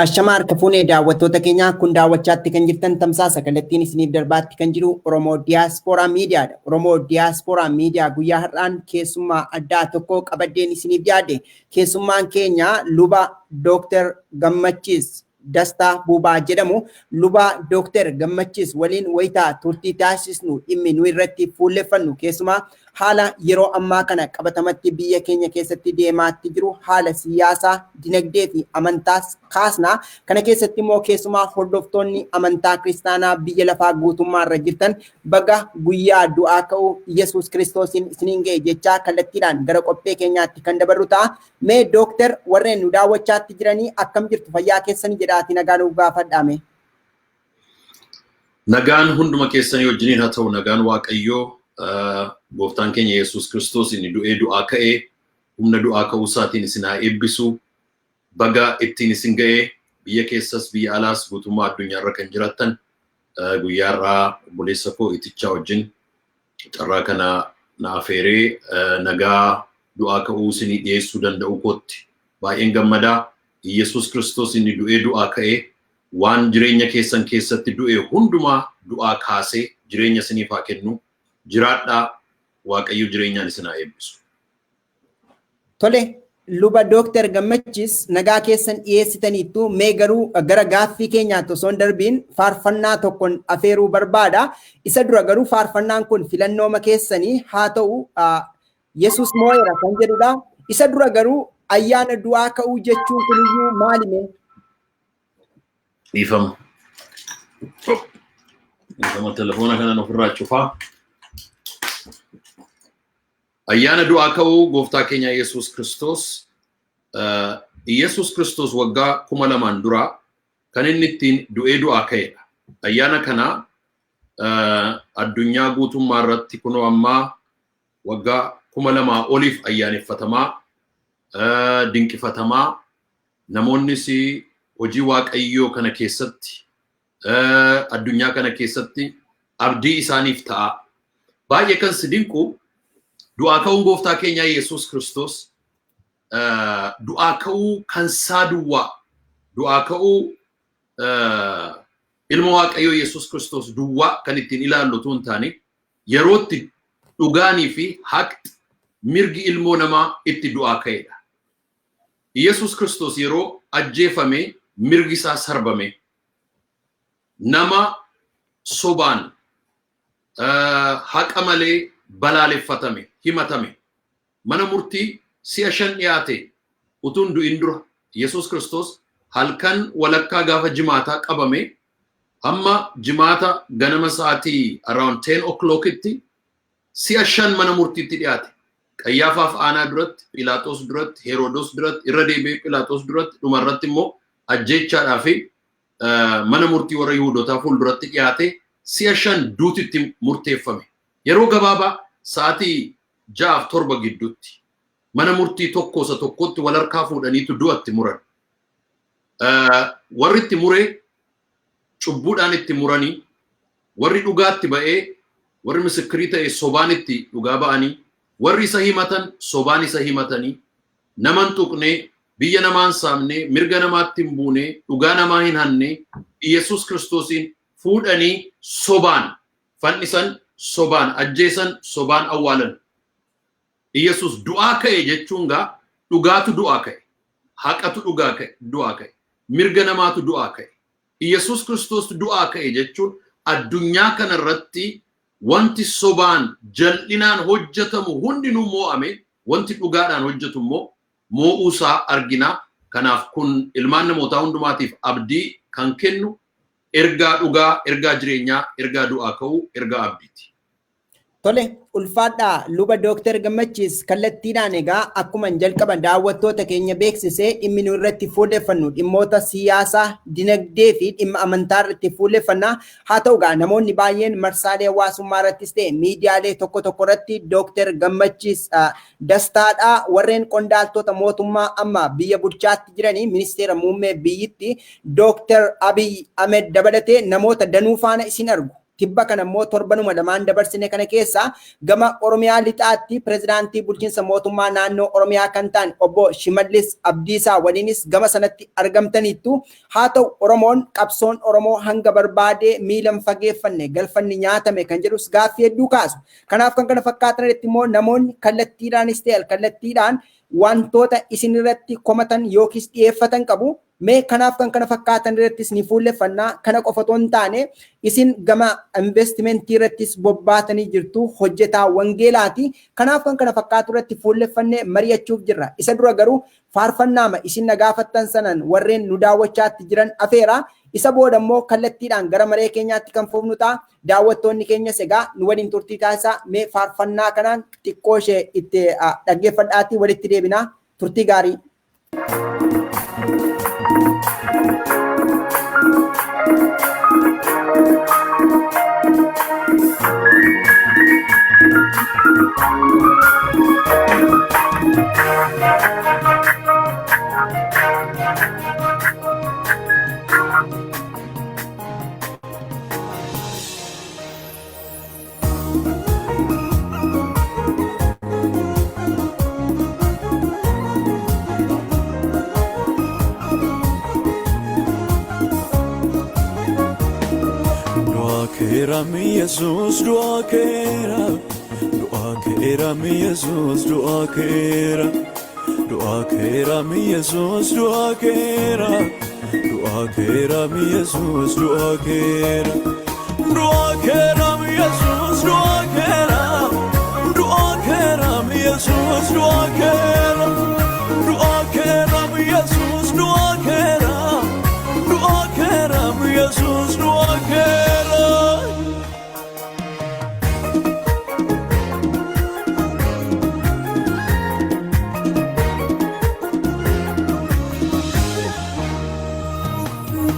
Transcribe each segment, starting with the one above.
Ashamaa harka fuunee daawwattoota keenyaa, kun daawwachaatti kan jirtan tamsaasa kallattiin isiniif darbaatti kan jiru Oromoo Diyaaspooraa Miidiyaadha. Oromoo Diyaaspooraa Miidiyaa guyyaa har'aan keessummaa addaa tokko qabaddeen isiniif dhiyaadhe. Keessummaan keenya luba Dooktar Gammachiis Dastaa Buubaa jedhamu. Luba Dooktar Gammachiis waliin wayitaa turtii taasisnu dhimmi nu irratti fuulleffannu keessumaa haala yeroo ammaa kana qabatamatti biyya keenya keessatti deemaatti jiru, haala siyaasaa, dinagdee fi amantaas kaasna. Kana keessatti immoo keessumaa hordoftoonni amantaa kiristaanaa biyya lafaa guutummaa irra jirtan baga guyyaa du'aa ka'uu Yesuus Kiristoosiin isiniin ga'e jechaa kallattiidhaan gara qophee keenyaatti kan dabarru ta'a. Mee Dooktar, warreen nu daawwachaatti jiranii akkam jirtu, fayyaa keessanii jedhaati nagaa nuuf gaafadhaame. Nagaan hunduma keessanii wajjiniin haa ta'u. Nagaan Waaqayyoo gooftaan keenya Yesuus Kiristoos inni du'ee du'aa ka'ee humna du'aa ka'uu isaatiin isin haa eebbisu. Baga ittiin isin ga'ee, biyya keessas biyya alaas guutummaa addunyaarra kan jiraattan, guyyaa har'aa obboleessa koo Itichaa wajjin carraa kana na afeeree nagaa du'aa ka'uu isinii dhiyeessuu danda'u kootti baay'een gammadaa. Yesuus Kiristoos inni du'ee du'aa ka'ee waan jireenya keessan keessatti du'e hundumaa du'aa kaasee jireenya isiniif haa kennu. Jiraadhaa, Waaqayyo jireenyaan isin haa eebbisu. Tole, luba Dooktar Gammachiis, nagaa keessan dhiyeessitaniittu. Mee garuu gara gaaffii keenyaatti osoo hin darbiin faarfannaa tokkoon afeeruu barbaada. Isa dura garuu faarfannaan kun filannooma keessanii haa ta'u, Yesuus moo'eera kan jedhudha. Isa dura garuu ayyaana du'aa ka'uu jechuun kuniyyuu maali mee? Dhiifama. Dhiifama, telefoona kanan ofirraa cufaa. Ayyaana du'aa ka'uu gooftaa keenya Yesuus Kiristoos. Yesuus Kiristoos waggaa 2000 dura kan inni ittiin du'ee du'aa ka'edha. Ayyaana kana addunyaa guutummaa irratti kunoo ammaa waggaa 2000 oliif ayyaaneffatamaa, dinqifatamaa, namoonnis hojii Waaqayyoo kana keessatti, addunyaa kana keessatti abdii isaaniif ta'a. Baay'ee kan si dinqu, du'aa ka'uun gooftaa keenyaa Yesuus Kiristoos du'aa ka'uu kan isaa duwwaa, du'aa ka'uu ilma Waaqayyoo Yesuus Kiristoos duwwaa kan ittiin ilaallu utuu hin taane, yerootti dhugaanii fi haqni mirgi ilmoo namaa itti du'aa ka'edha. Yesuus Kiristoos yeroo ajjeefame mirgi isaa sarbame. Nama sobaan haqa malee balaaleffatame, himatame. Mana murtii si'a 5 dhiyaate utuun du'in dura. Yesuus Kiristoos halkan walakkaa gaafa jimaataa qabame, hamma jimaata ganama sa'aatii around 10 o'clockitti si'a 5 mana murtiitti dhiyaate. Qayyaafaaf Aanaa duratti, Philaaxoos duratti, Herodos duratti, irra deebi'ee Philaaxoos duratti, dhumarratti immoo ajjeechaadhaa fi mana murtii warra Yihuudootaa fuulduratti dhiyaate, si'a 5 duutitti murteeffame. Yeroo gabaabaa sa'aatii 6f 7 gidduutti mana murtii tokko isa tokkotti wal harkaa fuudhaniitu du'atti muran. Warri itti muree cubbuudhaan itti muranii, warri dhugaatti ba'ee, warri misikirii ta'e sobaan itti dhugaa ba'anii, warri isa himatan sobaan isa himatanii, nama hin tuqnee, biyya namaa hin saamnee, mirga namaatti hin buunee, dhugaa namaa hin hannee, Yesuus Kiristoosiin fuudhanii sobaan fannisan, sobaan ajjeesan, sobaan awwaalan. Yesuus du'aa ka'e jechuun gaa dhugaatu du'aa ka'e. Haqatu dhugaa ka'e, du'aa ka'e. Mirga namaatu du'aa ka'e. Yesuus Kiristoos du'aa ka'e jechuun addunyaa kana irratti wanti sobaan jal'inaan hojjetamu hundinuu moo'ame, wanti dhugaadhaan hojjetu immoo moo'uusaa argina. Kanaaf kun ilmaan namootaa hundumaatiif abdii kan kennu ergaa dhugaa, ergaa jireenyaa, ergaa du'aa ka'uu, ergaa abdiiti. Tole, ulfaadhaa luba Dooktar Gammachiis. Kallattiidhaan egaa akkuma jalqaban daawwattoota keenya beeksisee, dhimmi nu irratti fuulleffannu dhimmoota siyaasaa, dinagdee fi dhimma amantaa irratti fuulleffanna. Haa ta'u egaa namoonni baay'een marsaalee hawaasummaa irrattis ta'e miidiyaalee tokko tokko irratti Dooktar Gammachiis Dastaadha. Warreen qondaaltota mootummaa amma biyya bulchaatti jiranii, ministeera muummee biyyitti Dooktar Abiy Ahmed dabalatee namoota danuu faana isin argu. Tibba kana immoo torbanuma lamaan dabarsine kana keessa gama Oromiyaa lixaatti pirezidaantii bulchiinsa mootummaa naannoo Oromiyaa kan ta'an obbo Shimallis Abdiisaa waliinis gama sanatti argamtaniittu. Haa ta'u Oromoon qabsoon Oromoo hanga barbaadee miilan fageeffanne galfanni nyaatame kan jedhus gaaffii hedduu kaasu. Kanaaf kan kana fakkaatan irratti immoo namoonni kallattiidhaanis ta'e kallattiidhaan wantoota isin irratti komatan yookiis dhiyeeffatan qabu. Mee kanaaf kan kana fakkaatan irrattis ni fuulleffannaa. Kana qofa otoo hin taane isin gama investimentii irrattis bobbaatanii jirtu, hojjetaa wangeelaati. Kanaaf kan kana fakkaatu irratti fuulleffannee mari'achuuf jirra. Isa dura garuu faarfannaama isin na gaafattan sanan warreen nu daawwachaatti jiran afeera. Isa booda immoo kallattiidhaan gara maree keenyaatti kan fufnu ta'a. Daawwattoonni keenyas egaa nu waliin turtii taasisaa. Mee faarfannaa kanaan xiqqoo ishee itti dhaggeeffadhaatii walitti deebinaa. Turtii gaarii. Keerami Yesuus du'a keera, du'a keerami Yesuus du'a keera, du'a keerami Yesuus du'a keera, du'a keerami Yesuus du'a keera, du'a keerami Yesuus du'a keera, du'a keerami Yesuus du'a keera, du'a keerami Yesuus du'a keera, du'a keerami Yesuus du'a keera.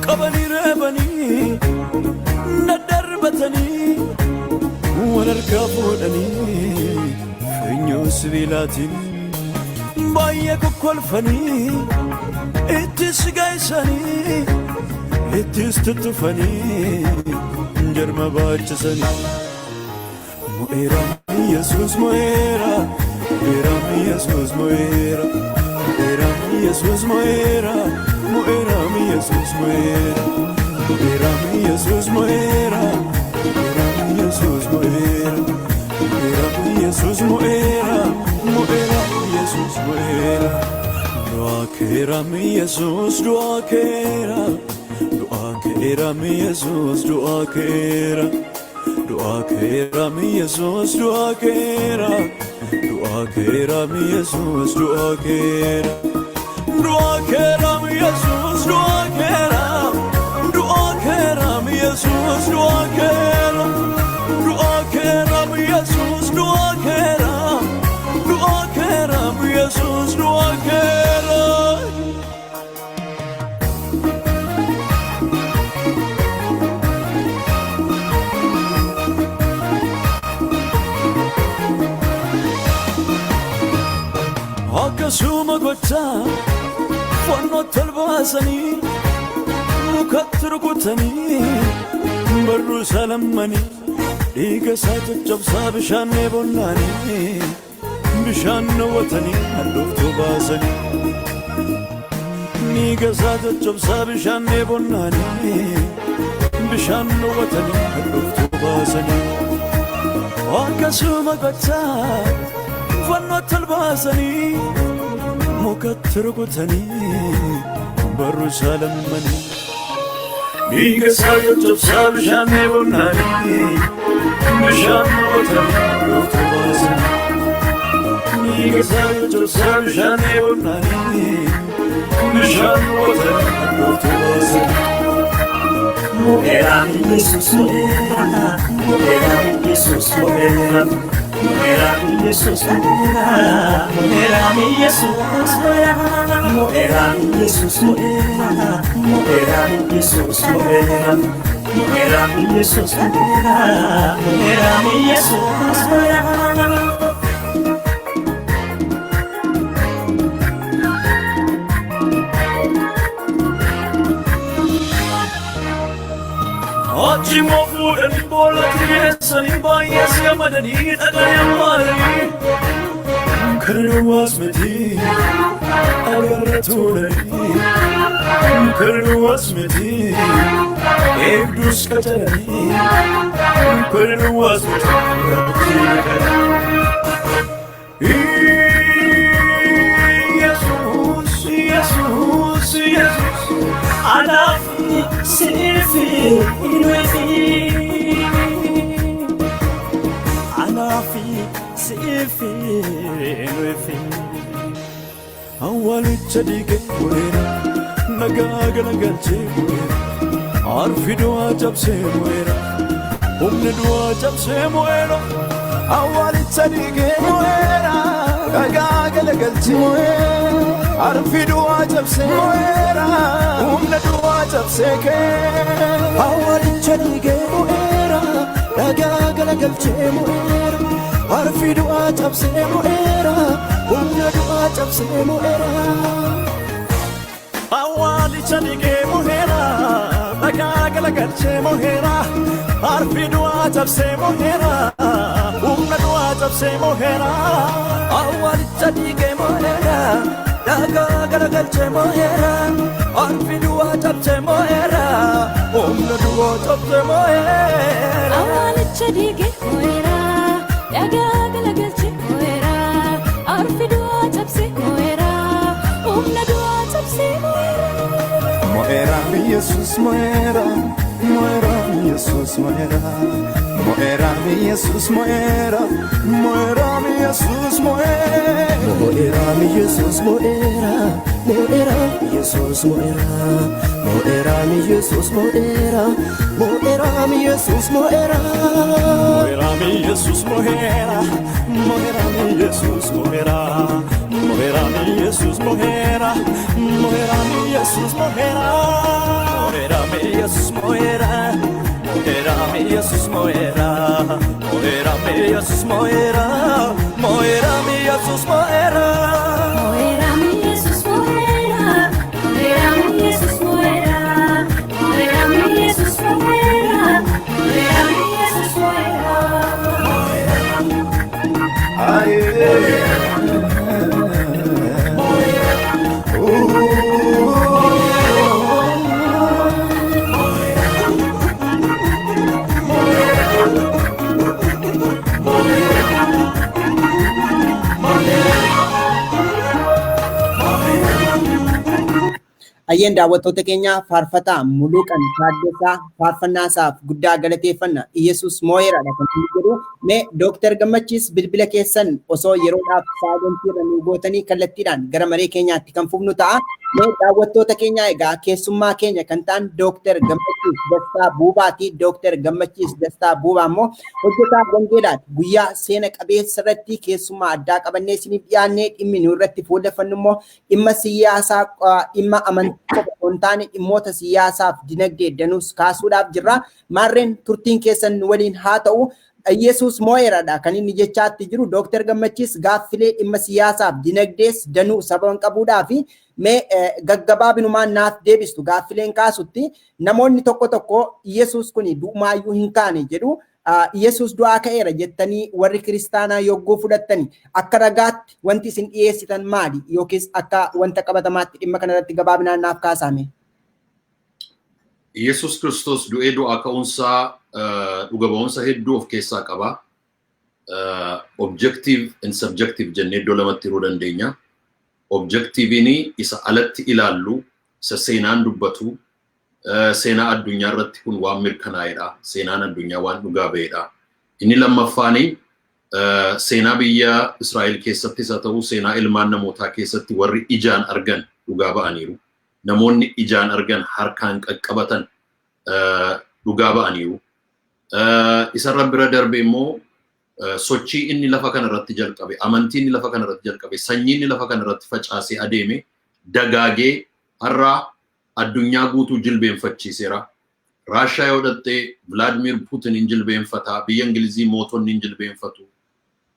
Qabanii reebanii daddarbatanii waan harkaa fuudhanii funyoo sibiilaatiin baay'ee kokkolfanii ittis gaysanii ittis tuttufanii jarma baachisanii. Mo'eera Yesuus mo'eera, mo'eera Yesuus mo'eera, mo'eera Yesuus mo'eera, mo'eera Yesuus mo'eera, mo'eera Yesuus mo'eera, mo'eera Yesuus mo'eera, mo'eera Yesuus mo'eera, mo'eera Yesuus mo'eera. Du'a keerami Yesuus du'a keera, du'a keerami Yesuus du'a keera, du'a keerami Yesuus du'a keera, du'a keerami Yesuus du'a keera, du'a keerami Yesuus du'a keera, du'a keerami Yesuus du'a keera, du'a keerami Yesuus du'a keera, du'a keerami Yesuus du'a keera. Akkasuma gochaa fannoo tolbaasanii mukatti rukutanii barruu isaa lammanii dhiiga isaa caccabsaa bishaan dheebonnaanii bishaan dhowwatanii hadhooftuu baasanii dhiiga isaa caccabsaa bishaan dheebonnaanii bishaan dhowwatanii hadhooftuu baasanii. Akkasuma gochaa fannoo tolbaasanii mukatti rukutanii barruu isaa lammanii dhiiga isaa caccabsaa bishaan dheebonnaanii bishaan dhowwatanii hadhooftuu baasanii dhiiga isaa caccabsaa bishaan dheebonnaanii bishaan dhowwatanii hadhooftuu baasanii. Mo'eera Yesuus mo'eera, mo'eera Yesuus mo'eera, mo'eera Yesuus mo'eera, mo'eera Yesuus mo'eera, mo'eera Yesuus mo'eera, mo'eera Yesuus mo'eera, mo'eera Yesuus mo'eera, mo'eera Yesuus mo'eera. Achi immoo fuudhanii boolla Geessanii baay'ees gammadanii dhaqanii awwaalanii. Kana duwwaas miti agarra tuulanii. Kana duwwaas miti eegduus qacaranii. Kana duwwaas miti rabbii. Yesuus, Yesuus, Yesuus anaaf siif nuyi anaaf siif nuyi. Awwaalicha dhiigee bu'eera, nagaa galagalchee bu'eera, arfi du'aa cabsee bu'eera, humni du'aa cabsee bu'eera. Awwaalicha dhiigee mo'eera, dhagaa galagalchee mo'eera, arfi du'aa cabsee mo'eera, humna du'aa cabsee kee. Awwaalicha dhiigee mo'eera, dhagaa galagalchee mo'eera, arfi du'aa cabsee mo'eera, humna du'aa cabsee mo'eera. Awwaalicha dhiigee mo'eera, dhagaa galagalchee mo'eera, arfi du'aa cabsee mo'eera, humna du'aa cabsee mo'eera. Awwaalicha dhiigee mo'eera, dhagaa galagalchee mo'eera, arfi du'aa cabsee mo'eera, humna du'aa cabsee mo'eera. Awwaalicha dhiigee mo'eera, dhagaa galagalchee mo'eera, arfi du'aa cabsee mo'eera, humna du'aa cabsee mo'eera. Mo'eera Yesuus mo'eera, mo'eera Yesuus mo'eera, mo'eera Yesuus mo'eera, mo'eera Yesuus mo'eera. Mo'eera Yesuus mo'eera, mo'eera Yesuus mo'eera, mo'eera Yesuus mo'eera, mo'eera Yesuus mo'eera. Mo'eera Yesuus mo'eera, mo'eera Yesuus mo'eera, mo'eera Yesuus mo'eera, mo'eera Yesuus mo'eera, mo'eera Yesuus mo'eera, mo'eera Yesuus mo'eera, mo'eera Yesuus mo'eera, mo'eera Yesuus mo'eera. Mo'eera Yesuus mo'eera, mo'eera Yesuus mo'eera, mo'eera Yesuus mo'eera, mo'eera Yesuus mo'eera. Ayyeen, daawwattoota keenya, faarfataa Muluqan Taaddasaa faarfannaa isaaf guddaa galateeffanna. Iyesuus moo'eeraadha kan inni jedhu. Mee Dooktar Gammachiis, bilbila keessan osoo yeroodhaaf silent irra nu gootanii kallattiidhaan gara maree keenyaatti kan fufnu ta'a. Mee daawwattoota keenyaa, egaa keessummaa keenya kan ta'an Dooktar Gammachiis Dastaa Buubaati. Dooktar Gammachiis Dastaa Buubaa immoo hojjetaa wangeelaati. Guyyaa seena qabeessa irratti keessummaa addaa qabannee isiniif dhiyaannee, dhimmi nu irratti fuulleffannu immoo dhimma siyaasaa, dhimma amantii qofa osoo hin taane dhimmoota siyaasaaf dinagdee danuus kaasuudhaaf jirra. Maarreen turtiin keessan nu waliin haa ta'u. Yesuus moo'eeradha kan inni jechaatti jiru. Dooktar Gammachiis, gaaffilee dhimma siyaasaaf dinagdees danuu sababan qabuudhaa fi mee gaggabaabinumaan naaf deebistu gaaffileen kaasutti. Namoonni tokko tokko Yesuus kun du'umaayyuu hin kaane jedhu. Yesuus du'aa ka'eera jettanii warri kiristaanaa yogguu fudhattani, akka ragaatti wanti isin dhiyeessitan maali, yookiis akka wanta qabatamaatti dhimma kanarratti gabaabinaan naaf kaasame? Yesuus Kiristoos du'ee du'aa ka'uunsaa dhuga ba'umsa hedduu of keessaa qaba. Objective and subjective jennee iddoo lamatti hiruu dandeenya. Objectiviin isa alatti ilaallu, isa seenaan dubbatu, seenaa addunyaa irratti kun waan mirkanaa'edha. Seenaan addunyaa waan dhugaa ba'edha. Inni lammaffaani seenaa biyya Israa'el keessattis haa ta'u, seenaa ilmaan namootaa keessatti warri ijaan argan dhugaa ba'aniiru. Namoonni ijaan argan, harkaan qaqqabatan dhugaa ba'aniiru. Isarra bira darbe immoo sochii inni lafa kanarratti jalqabe, amantii inni lafa kanarratti jalqabe, sanyii inni lafa kanarratti facaasee adeeme dagaagee har'a addunyaa guutuu jilbeenfachiiseera. Raashaa yoo dhattee Vladimir Putin hin jilbeenfata, biyya Ingilizii mootonni hin jilbeenfatu,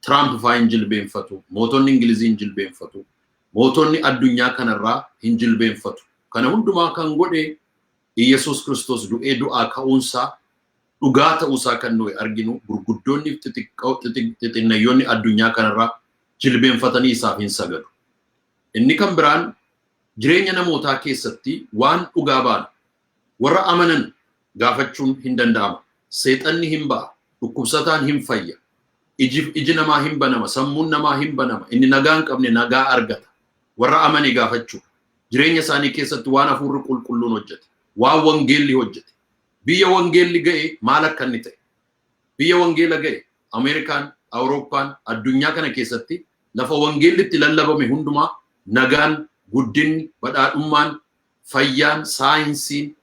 Trump faa hin jilbeenfatu, mootonni Ingilizii hin jilbeenfatu, mootonni addunyaa kanarraa hin jilbeenfatu. Kana hundumaa kan godhe Iyyasuus Kiristoos du'ee du'aa ka'uunsaa. Dhugaa ta'uusaa kan nuyi arginu gurguddoonni fi xixinnayyoonni addunyaa kanarraa jilbeenfatanii isaaf hin sagadu. Inni kan biraan jireenya namootaa keessatti waan dhugaa ba'an warra amanan gaafachuun hin danda'ama. Seexanni hin ba'a, dhukkubsataan hin fayya, iji namaa hin banama, sammuun namaa hin banama, inni nagaa hin qabne nagaa argata. Warra amane gaafachuudha. Jireenya isaanii keessatti waan hafuurri qulqulluun hojjete, waan wangeelli hojjete, biyya wangeelli ga'e maal akka inni ta'e, biyya wangeela ga'e Ameerikaan, Awurooppaan, addunyaa kana keessatti lafa wangeelli itti lallabame hundumaa nagaan, guddinni, badhaadhummaan, fayyaan, saayinsiin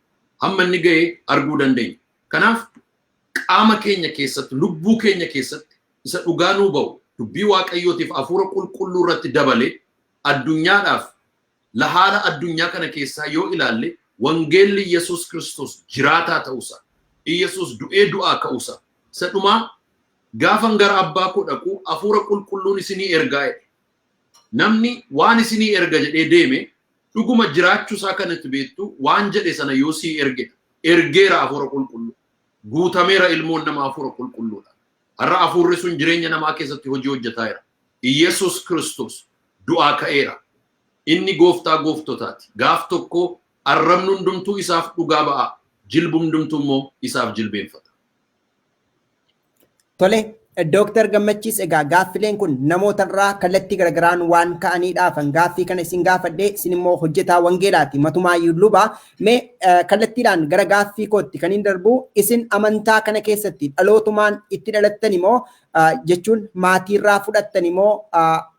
hamma inni ga'e arguu dandeenya. Kanaaf qaama keenya keessatti, lubbuu keenya keessatti isa dhugaa nuu ba'u dubbii Waaqayyootiif hafuura qulqulluu irratti dabalee addunyaadhaaf haala addunyaa kana keessaa yoo ilaalle wangeelli Yesuus Kiristoos jiraataa ta'uusaa, Yesuus du'ee du'aa ka'uusaa, isa dhumaa gaafan gara abbaa koo dhaqu hafuura qulqulluun isinii ergaa jedhe. Namni waan isinii erga jedhee deeme dhuguma jiraachuusaa kanatti beektu waan jedhe sana yoo sii erge ergeera hafuura qulqulluu. Guutameera ilmoon namaa hafuura qulqulluudha. Har'a hafuurri sun jireenya namaa keessatti hojii hojjetaa jira. Yesuus Kiristoos du'aa ka'eera. Inni gooftaa gooftotaati. Gaaf tokko arrabni hundumtuu isaaf dhugaa ba'a. Jilbi hundumtuu immoo isaaf jilbeenfata. Tole, Dooktar Gammachiis, egaa gaaffileen kun namootarraa kallattii garaagaraan waan ka'aniidhaaf gaaffii kana isin gaafadhe. Isin immoo hojjetaa wangeelaati, matumaayyuu luba. Mee kallattiidhaan gara gaaffii kootti kan hin darbu, isin amantaa kana keessatti dhalootumaan itti dhalattan immoo, jechuun maatiirraa fudhattan immoo,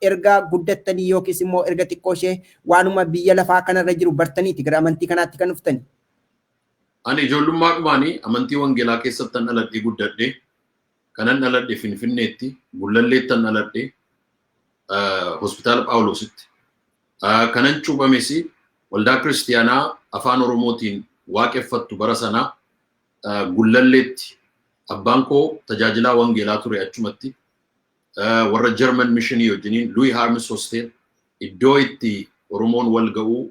erga guddattanii yookiis immoo erga xiqqoo ishee waanuma biyya lafaa kanarra jiru bartaniiti gara amantii kanaatti kan dhuftani? Ani ijoollummaadhumaanii amantii wangeelaa keessattan dhaladhee guddadhe. Kanan dhaladhe Finfinneetti, Gullalleettan dhaladhe, hospitaala Phaawulositti. Kanan cuuphames waldaa kiristiyaanaa afaan Oromootiin waaqeffattu bara sanaa Gullalleetti. Abbaan koo tajaajilaa wangeelaa ture achumatti. Warra German Missionii wajjiniin Louis Harms Hostel, iddoo itti Oromoon wal ga'uu,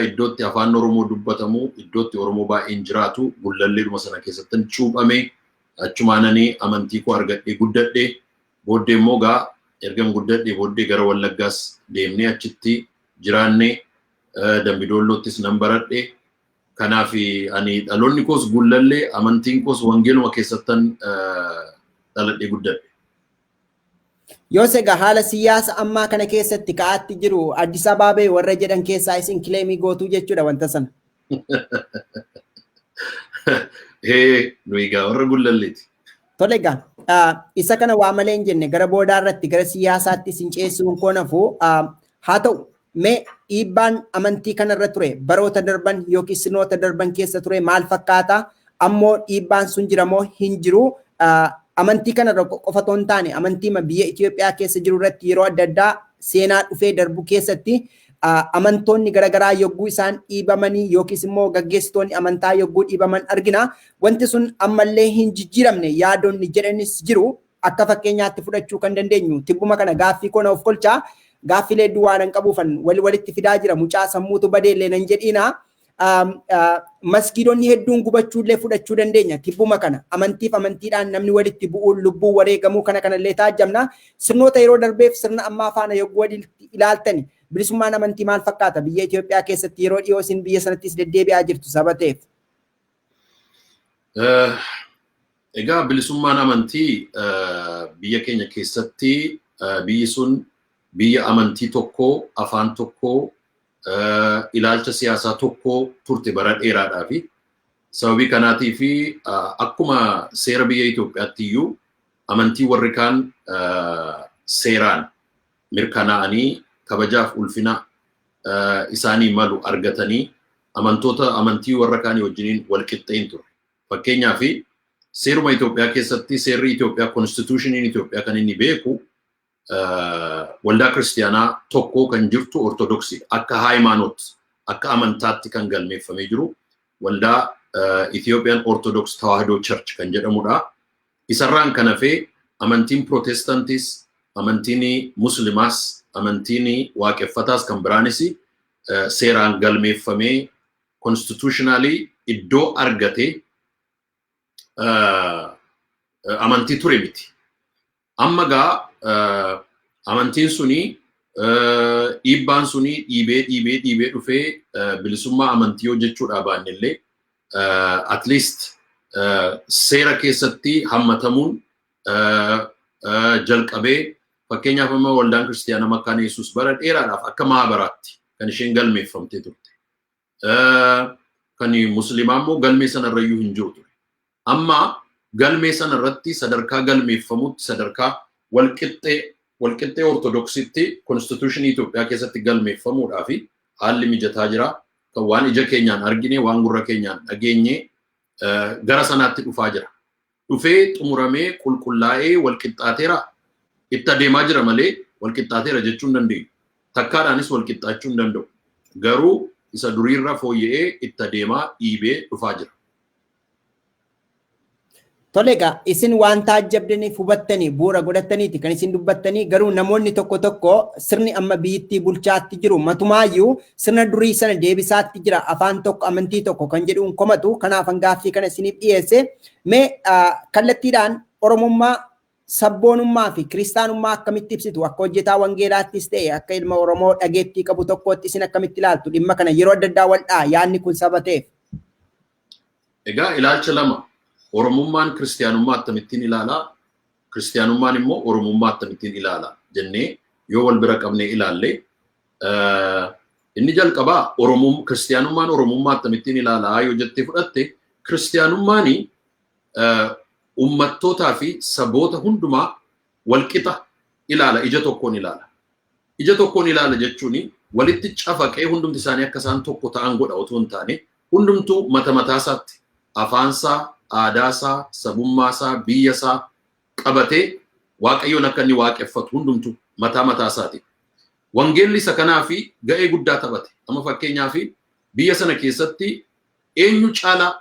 iddoo itti afaan Oromoo dubbatamu, iddoo itti Oromoo baay'een jiraatu Gullalleedhuma sana keessatti cuuphamee achumaananii amantii koo argadhee guddadhee. Booddee immoo gaa ergan guddadhee booddee gara Wallaggaas deemnee achitti jiraannee, Dambidoolloottis nan baradhe. Kanaaf ani dhaloonni koos Gullallee, amantiin koos wangeeluma keessattan dhaladhee guddadhe. Yoos egaa haala siyaasa ammaa kana keessatti ka'aatti jiru Addis Abaabee warra jedhan keessaa isin claim gootuu jechuudha wanta sana. Nuyi egaa warra Gullalleeti. Tole, egaa isa kana waa malee hin jenne. Gara boodaa irratti gara siyaasaatti isin ceessuun koo nafu. Haa ta'u, mee dhiibbaan amantii kanarra ture baroota darban yookiin sirnoota darban keessa ture maal fakkaata? Ammoo dhiibbaan sun jira moo hin jiru? Amantii kanarra qofa otoo hin taane amantii biyya Itoophiyaa keessa jiru irratti yeroo adda addaa seenaa dhufee darbu keessatti amantoonni garaagaraa yogguu isaan dhiibamanii yookiis immoo gaggeessitoonni amantaa yogguu dhiibaman argina. Wanti sun ammallee hin jijjiiramne yaadonni jedhanis jiru. Akka fakkeenyaatti fudhachuu kan dandeenyu tibbuma kana, gaaffii koo na of kolchaa, gaaffilee hedduu waan hin qabuufan walitti fidaa jira, mucaa sammuutu badeellee nan jedhiina. Masgiidonni hedduun gubachuullee fudhachuu dandeenya. Tibbuma kana amantiif amantiidhaan namni walitti bu'uun, lubbuu wareegamuu kana kanallee taajjabna. Sirnoota yeroo darbeef sirna ammaa faana yogguu walitti ilaaltani bilisummaan amantii maal fakkaata biyya Itoophiyaa keessatti, yeroo dhiyoo isin biyya sanattis deddeebi'aa jirtu saba ta'eef? Egaa bilisummaan amantii biyya keenya keessatti, biyyi sun biyya amantii tokkoo, afaan tokkoo, ilaalcha siyaasaa tokkoo turte bara dheeraadhaa fi sababii kanaatii fi akkuma seera biyya Itoophiyaatti iyyuu amantii warri kaan seeraan mirkanaa'anii kabajaaf ulfina isaanii malu argatanii amantoota amantii warra kaanii wajjiniin wal qixxeen ture. Fakkeenyaaf seeruma Itoophiyaa keessatti, seerri Itoophiyaa, constitutioniin Itoophiyaa kan inni beeku waldaa kiristiyaanaa tokko kan jirtu Ortodoksii, akka haayimaanoot, akka amantaatti kan galmeeffamee jiru waldaa Ethiopian Orthodox Tewahedo Church kan jedhamudha. Isarraan kan hafee amantiin Protestaantis, amantiin Muslimaas, amantiin Waaqeffataas kan biraanis seeraan galmeeffamee constitutionally iddoo argatee Amantii ture miti. Amma gaa amantiin suni, dhiibbaan suni dhiibee dhiibee dhiibee dhufee, bilisummaa amantii hojjechuudhaa baannellee, at least seera keessatti hammatamuun jalqabee. Fakkeenyaaf, amma Waldaan Kiristiyaanaa Makkaana Yesuus bara dheeraadhaaf akka mahabaraatti kan isheen galmeeffamtee turte. Kan Musliimaa immoo galmee sanarrayyuu hin jiru ture. Amma galmee sanarratti sadarkaa galmeeffamutti, sadarkaa walqixxee Ortodoksitti constitutionii Itoophiyaa keessatti galmeeffamuudhaa fi haalli mijataa jira. Kan waan ija keenyaan argine, waan gurra keenyaan dhageenye, gara sanaatti dhufaa jira. Dhufee xumuramee qulqullaa'ee walqixxaateera, itti adeemaa jira malee walqixxaateera jechuu hin dandeenyu. Takkaadhaanis walqixxaachuu hin danda'u. Garuu isa duriirra fooyya'ee itti adeemaa dhiibee dhufaa jira. Tole egaa, isin waan taajjabdaniif hubattanii bu'uura godhattaniiti kan isin dubbattanii. Garuu namoonni tokko tokko sirni amma biyyittii bulchaatti jiru matumaayyuu sirna durii sana deebisaatti jira, afaan tokko, amantii tokko kan jedhuun komatu. Kanaaf gaaffii kana isiniif dhiyeesse. Mee kallattiidhaan Oromummaa, sabboonummaa fi kiristaanummaa akkamitti ibsitu? Akka hojjetaa wangeelaattis ta'e akka ilma Oromoo dhageettii qabu tokkootti isin akkamitti ilaaltu dhimma kana? Yeroo adda addaa wal dha'a yaadni kun saba ta'eef. Egaa ilaalcha lama. Oromummaan kiristiyaanummaa akkamittiin ilaalaa? Kiristiyaanummaan immoo Oromummaa akkamittiin ilaalaa jennee yoo wal bira qabnee ilaalle, inni jalqabaa kiristiyaanummaan Oromummaa akkamittiin ilaalaa yoo jettee fudhatte, kiristiyaanummaan ummattootaa fi saboota hundumaa walqixa ilaala, ija tokkoon ilaala. Ija tokkoon ilaala jechuun walitti cafaqee hundumti isaanii akka isaan tokko ta'an godha otoo hin taane, hundumtuu mata mataasaatti afaansaa, aadaasaa, sabummaasaa, biyyasaa qabatee Waaqayyoon akka inni waaqeffatu hundumtuu mataa mataasaati. Wangeelli isa kanaa fi ga'ee guddaa taphate. Amma fakkeenyaaf, biyya sana keessatti eenyu caalaa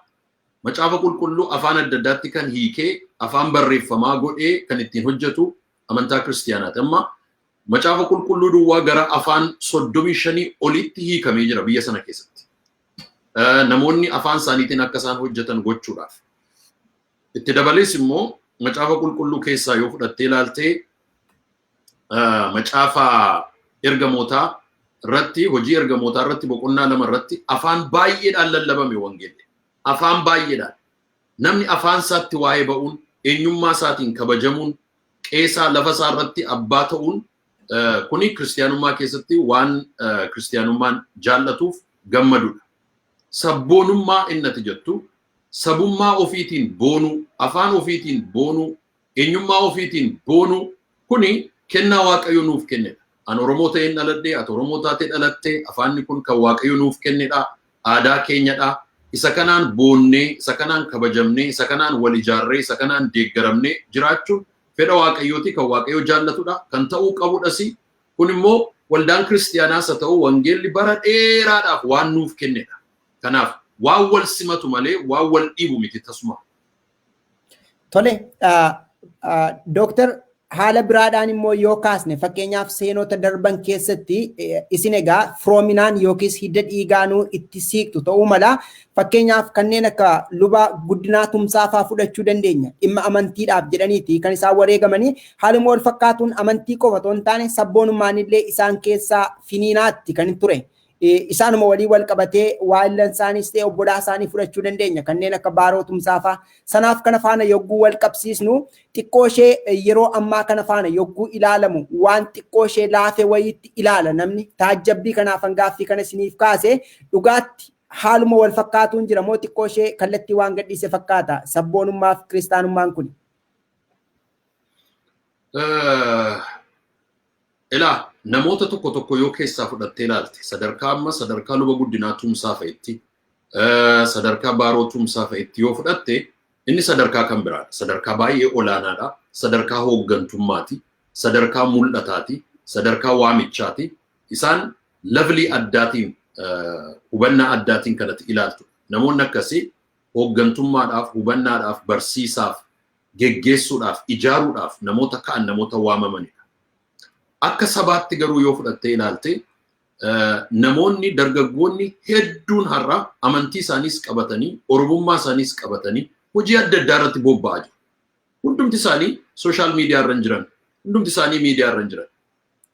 Macaafa Qulqulluu afaan adda addaatti kan hiikee afaan barreeffamaa godhee kan ittiin hojjetu amantaa kiristiyaanaati. Amma Macaafa Qulqulluu duwwaa gara afaan 35 olitti hiikamee jira biyya sana keessatti. Namoonni afaan isaaniitiin akka isaan hojjetan gochuudhaaf. Itti dabalees immoo Macaafa Qulqulluu keessaa yoo fudhattee ilaaltee, Macaafa Ergamootaa irratti, Hojii Ergamootaa irratti boqonnaa 2 irratti afaan baay'eedhaan lallabame wangeelli. Afaan baay'eedhaan. Namni afaan isaatti waa'ee ba'uun, eenyummaa isaatiin kabajamuun, qeesaa lafa isaa irratti abbaa ta'uun, kuni kiristiyaanummaa keessatti waan kiristiyaanummaan jaallatuuf gammadudha. Sabboonummaa innati jettu, sabummaa ofiitiin boonuu, afaan ofiitiin boonuu, eenyummaa ofiitiin boonuu, kuni kennaa Waaqayyo nuuf kennedha. An Oromoo ta'een dhaladhee, ati Oromoo taatee dhalattee, afaanni kun kan Waaqayyo nuuf kennedha, aadaa keenyadha. Isa kanaan boonnee, isa kanaan kabajamnee, isa kanaan wal ijaarree, isa kanaan deeggaramnee jiraachuun fedha Waaqayyooti, kan Waaqayyo jaallatudha, kan ta'uu qabudhas. Kun immoo waldaan kiristiyaanaas haa ta'u wangeelli bara dheeraadhaaf waan nuuf kennedha. Kanaaf waan wal simatu malee waan wal dhiibu miti tasuma. Tole, Dooktar, haala biraadhaan immoo yoo kaasne, fakkeenyaaf seenota darban keessatti isin egaa firoominaan yookiis hidda dhiigaanuu itti siiqtu ta'uu mala. Fakkeenyaaf, kanneen akka Luba Guddinaa Tumsaa fa'aa fudhachuu dandeenya. Dhimma amantiidhaaf jedhaniiti kan isaan wareegamanii. Haaluma wal fakkaatuun amantii qofa otoo hin taane sabboonummaan illee isaan keessaa finiinaatti kan ture. Isaanuma walii wal qabatee waayillan isaaniis ta'e obbolaa isaanii fudhachuu dandeenya, kanneen akka Baaroo Tumsaa fa'a. Sanaaf kana faana yogguu wal qabsiisnu, xiqqoo ishee yeroo ammaa kana faana yogguu ilaalamu waan xiqqoo ishee laafee wayiitti ilaala namni. Taajjabbii kanaaf gaaffii kana isiniif kaase. Dhugaatti haaluma wal fakkaatuun jira moo xiqqoo ishee kallattii waan gadhiise fakkaata sabboonummaa fi kiristaanummaan kun? Ilaa, namoota tokko tokko yoo keessaa fudhattee ilaalte, sadarkaa amma sadarkaa Luba Guddinaa Tumsaa fa'itti, sadarkaa Baaroo Tumsaa fa'itti yoo fudhatte, inni sadarkaa kan biraadha. Sadarkaa baay'ee olaanaadha. Sadarkaa hooggantummaati. Sadarkaa mul'ataati. Sadarkaa waamichaati. Isaan levelii addaatiin, hubannaa addaatiin kanatti ilaaltu. Namoonni akkasii hooggantummaadhaaf, hubannaadhaaf, barsiisaaf, geggeessuudhaaf, ijaaruudhaaf namoota ka'an, namoota waamamanidha. Akka sabaatti garuu yoo fudhattee ilaalte, namoonni dargaggoonni hedduun har'a amantii isaaniis qabatanii, Oromummaa isaaniis qabatanii hojii adda addaa irratti bobba'aa jiru. Hundumti isaanii social media irra hin jiran. Hundumti isaanii miidiyaa irra hin jiran.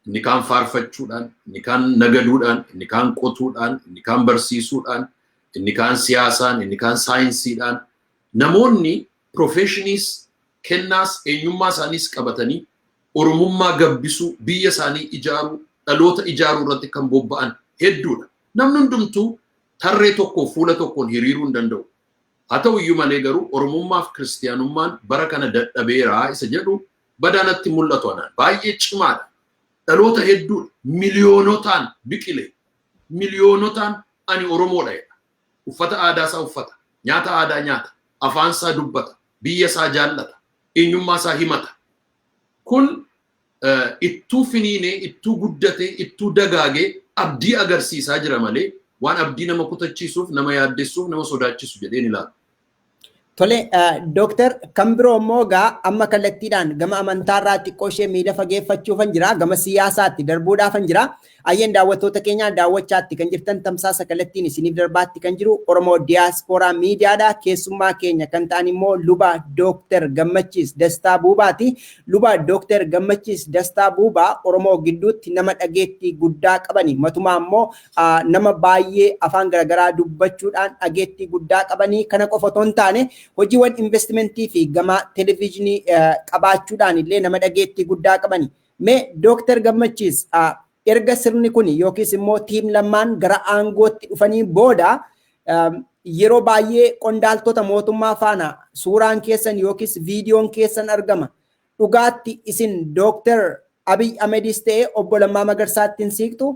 Inni kaan faarfachuudhaan, inni kaan nagaduudhaan, inni kaan qotuudhaan, inni kaan barsiisuudhaan, inni kaan siyaasaan, inni kaan saayinsiidhaan. Namoonni profession iis, kennaas, eenyummaa isaaniis qabatanii Oromummaa gabbisuu, biyya isaanii ijaaruu, dhaloota ijaaruu irratti kan bobba'an hedduudha. Namni hundumtuu tarree tokko fuula tokkoon hiriiruu hin danda'u. Haa ta'u iyyuu malee garuu Oromummaaf kiristiyaanummaan bara kana dadhabeeraa isa jedhu badaanatti mul'atu anaan. Baay'ee cimaadha. Dhaloota hedduudha. Miliyoonotaan biqile. Miliyoonotaan ani Oromoodha jedha. Uffata aadaa isaa uffata. Nyaata aadaa nyaata. Afaan isaa dubbata. Biyya isaa jaallata. Eenyummaa isaa himata. Kun ittuu finiinee, ittuu guddatee, ittuu dagaagee abdii agarsiisaa jira malee waan abdii nama kutachiisuuf, nama yaaddessuuf, nama sodaachisu jedheen ilaalu. Tole, Dooktar, kan biroo immoo egaa amma kallattiidhaan gama amantaarraa xiqqoo ishee miila fageeffachuufan jira, gama siyaasaatti darbuudhaafan jira. Ayyeen, daawwattoota keenyaa, daawwachaatti kan jirtan tamsaasa kallattiin isiniif darbaatti kan jiru Oromoo Diyaaspooraa Miidiyaadha. Keessummaa keenya kan ta'an immoo Luba Dooktar Gammachiis Dastaa Buubaati. Luba Dooktar Gammachiis Dastaa Buubaa Oromoo gidduutti nama dhageettii guddaa qabani. Matumaa immoo nama baay'ee afaan garaagaraa dubbachuudhaan dhageettii guddaa qabanii, kana qofa otoo hin taane hojiiwwan investimentii fi gama televezyiinii qabaachuudhaan illee nama dhageettii guddaa qabani. Mee Dooktar Gammachiis, erga sirni kun yookiis immoo team Lammaan gara aangootti dhufanii booda yeroo baay'ee qondaaltota mootummaa faana suuraan keessan yookiis viidiyoon keessan argama. Dhugaatti isin Dooktar Abiy Ahmedis ta'e obbo Lammaa Magarsaatti hin siiqxu?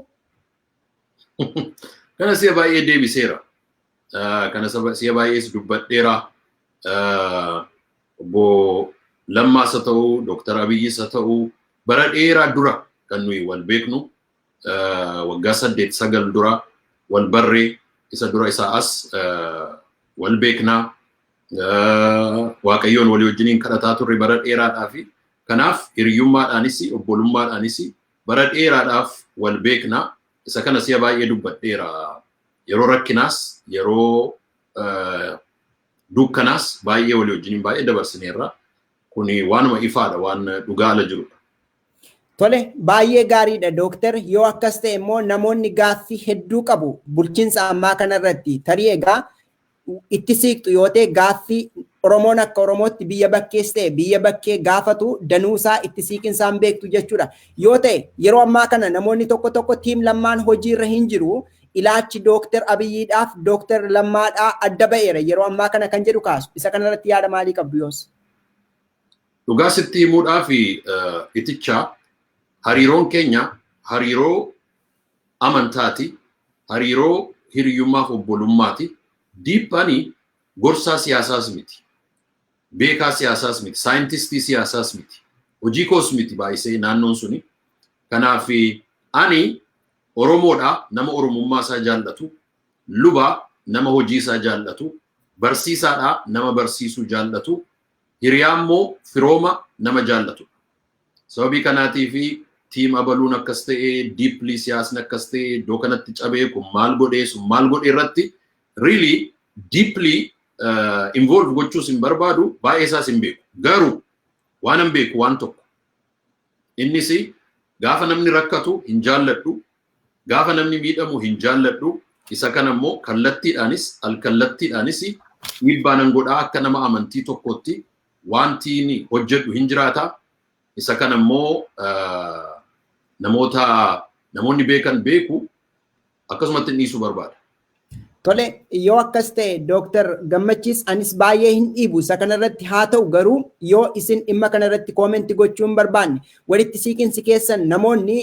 Kana si'a baay'ee deebiseera. Kana si'a baay'ees dubbadheera. Obbo Lammaas haa ta'u, Dooktar Abiyyis haa ta'u, bara dheeraa dura kan nuyi wal beeknu, waggaa 8 9 dura wal barree, isa dura isaa as wal beeknaa. Waaqayyoon walii wajjiniin kadhataa turre bara dheeraadhaa fi kanaaf hiriyyummaadhaanis obbolummaadhaanis bara dheeraadhaaf wal beeknaa. Isa kana si'a baay'ee dubbadheera. Yeroo rakkinaas, yeroo dukkanaas baay'ee walii wajjiniin baay'ee dabarsineerra. Kuni waanuma ifaadha, waan dhugaa ala jirudha. Tole, baay'ee gaariidha, Dooktar. Yoo akkas ta'e immoo namoonni gaaffii hedduu qabu bulchiinsa ammaa kanarratti. Tarii egaa itti siiqxu yoo ta'e, gaaffii Oromoon akka Oromootti biyya bakkees ta'e biyya bakkee gaafatu danuusaa itti siiqinsaan beektu jechuudha. Yoo ta'e yeroo ammaa kana namoonni tokko tokko team Lammaan hojiirra hin jiru. Ilaalchi Dooktar Abiyyiidhaaf Dooktar Lammaadhaa adda ba'eera yeroo ammaa kana kan jedhu kaasu. Isa kanarratti yaada maalii qabdu yoos? Dhugaa sitti himuudhaa fi itichaa, hariiroon keenya hariiroo amantaati, hariiroo hiriyyummaaf obbolummaati. Deep ani gorsaa siyaasaas miti, beekaa siyaasaas miti, saayintistii siyaasaas miti, hojii koos miti baay'isee naannoon suni. Kanaaf ani Oromoodha, nama Oromummaa isaa jaallatu, lubaa, nama hojii isaa jaallatu, barsiisaadha, nama barsiisuu jaallatu, hiriyaa immoo firooma nama jaallatu. Sababii kanaatii fi team abaluun akkas ta'ee, deeply siyaasni akkas ta'ee, iddoo kanatti cabee, kun maal godhee, sun maal godhee irratti really deeply involve gochuus hin barbaadu, baay'ee isaas hin beeku. Garuu waan hin beeku waan tokko. Innis gaafa namni rakkatu hin jaalladhu, gaafa namni miidhamu hin jaalladhu, isa kana immoo kallattiidhaanis alkallattiidhaanis dhiibbaa nan godhaa. Akka nama amantii tokkotti wanti hojjedhu hin jiraata. Isa kana immoo namoota namoonni beekan beeku, akkasumatti dhiisuu barbaada. Tole, yoo akkas ta'e, Dooktar Gammachiis, anis baay'ee hin dhiibu isa kanarratti. Haa ta'u garuu yoo isin dhimma kanarratti comment gochuu hin barbaanne, walitti siiqinsi keessan namoonni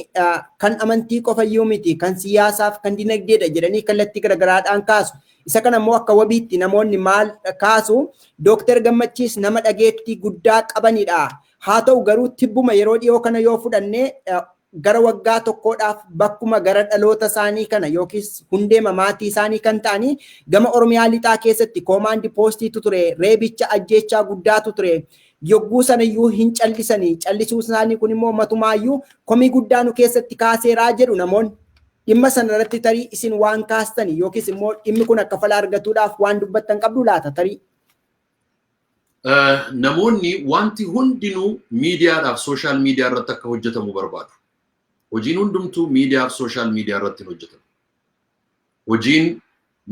kan amantii qofayyuu miti, kan siyaasaaf kan dinagdeedha jedhanii kallattii garagaraadhaan kaasu. Isa kana immoo akka wabiitti namoonni maal kaasu? Dooktar Gammachiis nama dhageettii guddaa qabanidha. Haa ta'u garuu tibbuma yeroo dhiyoo kana yoo fudhanne, gara waggaa tokkodhaaf bakkuma gara dhaloota isaanii kana yookiis hundeema maatii isaanii kan ta'anii gama Oromiyaa lixaa keessatti command post iitu ture, reebicha ajjeechaa guddaatu ture. Yogguu sanayyuu hin callisanii, callisuu isaanii kun immoo matumaayyuu komii guddaa nu keessatti kaaseeraa jedhu namoonni. Dhimma sana irratti tarii isin waan kaastani yookiis immoo dhimmi kun akka fala argatuudhaaf waan dubbattan qabdu laata tarii? Namoonni wanti hundinuu miidiyaadhaaf social media irratti akka hojjetamu barbaadu. Hojiin hundumtuu miidiyaaf social media irratti hin hojjetamu. Hojiin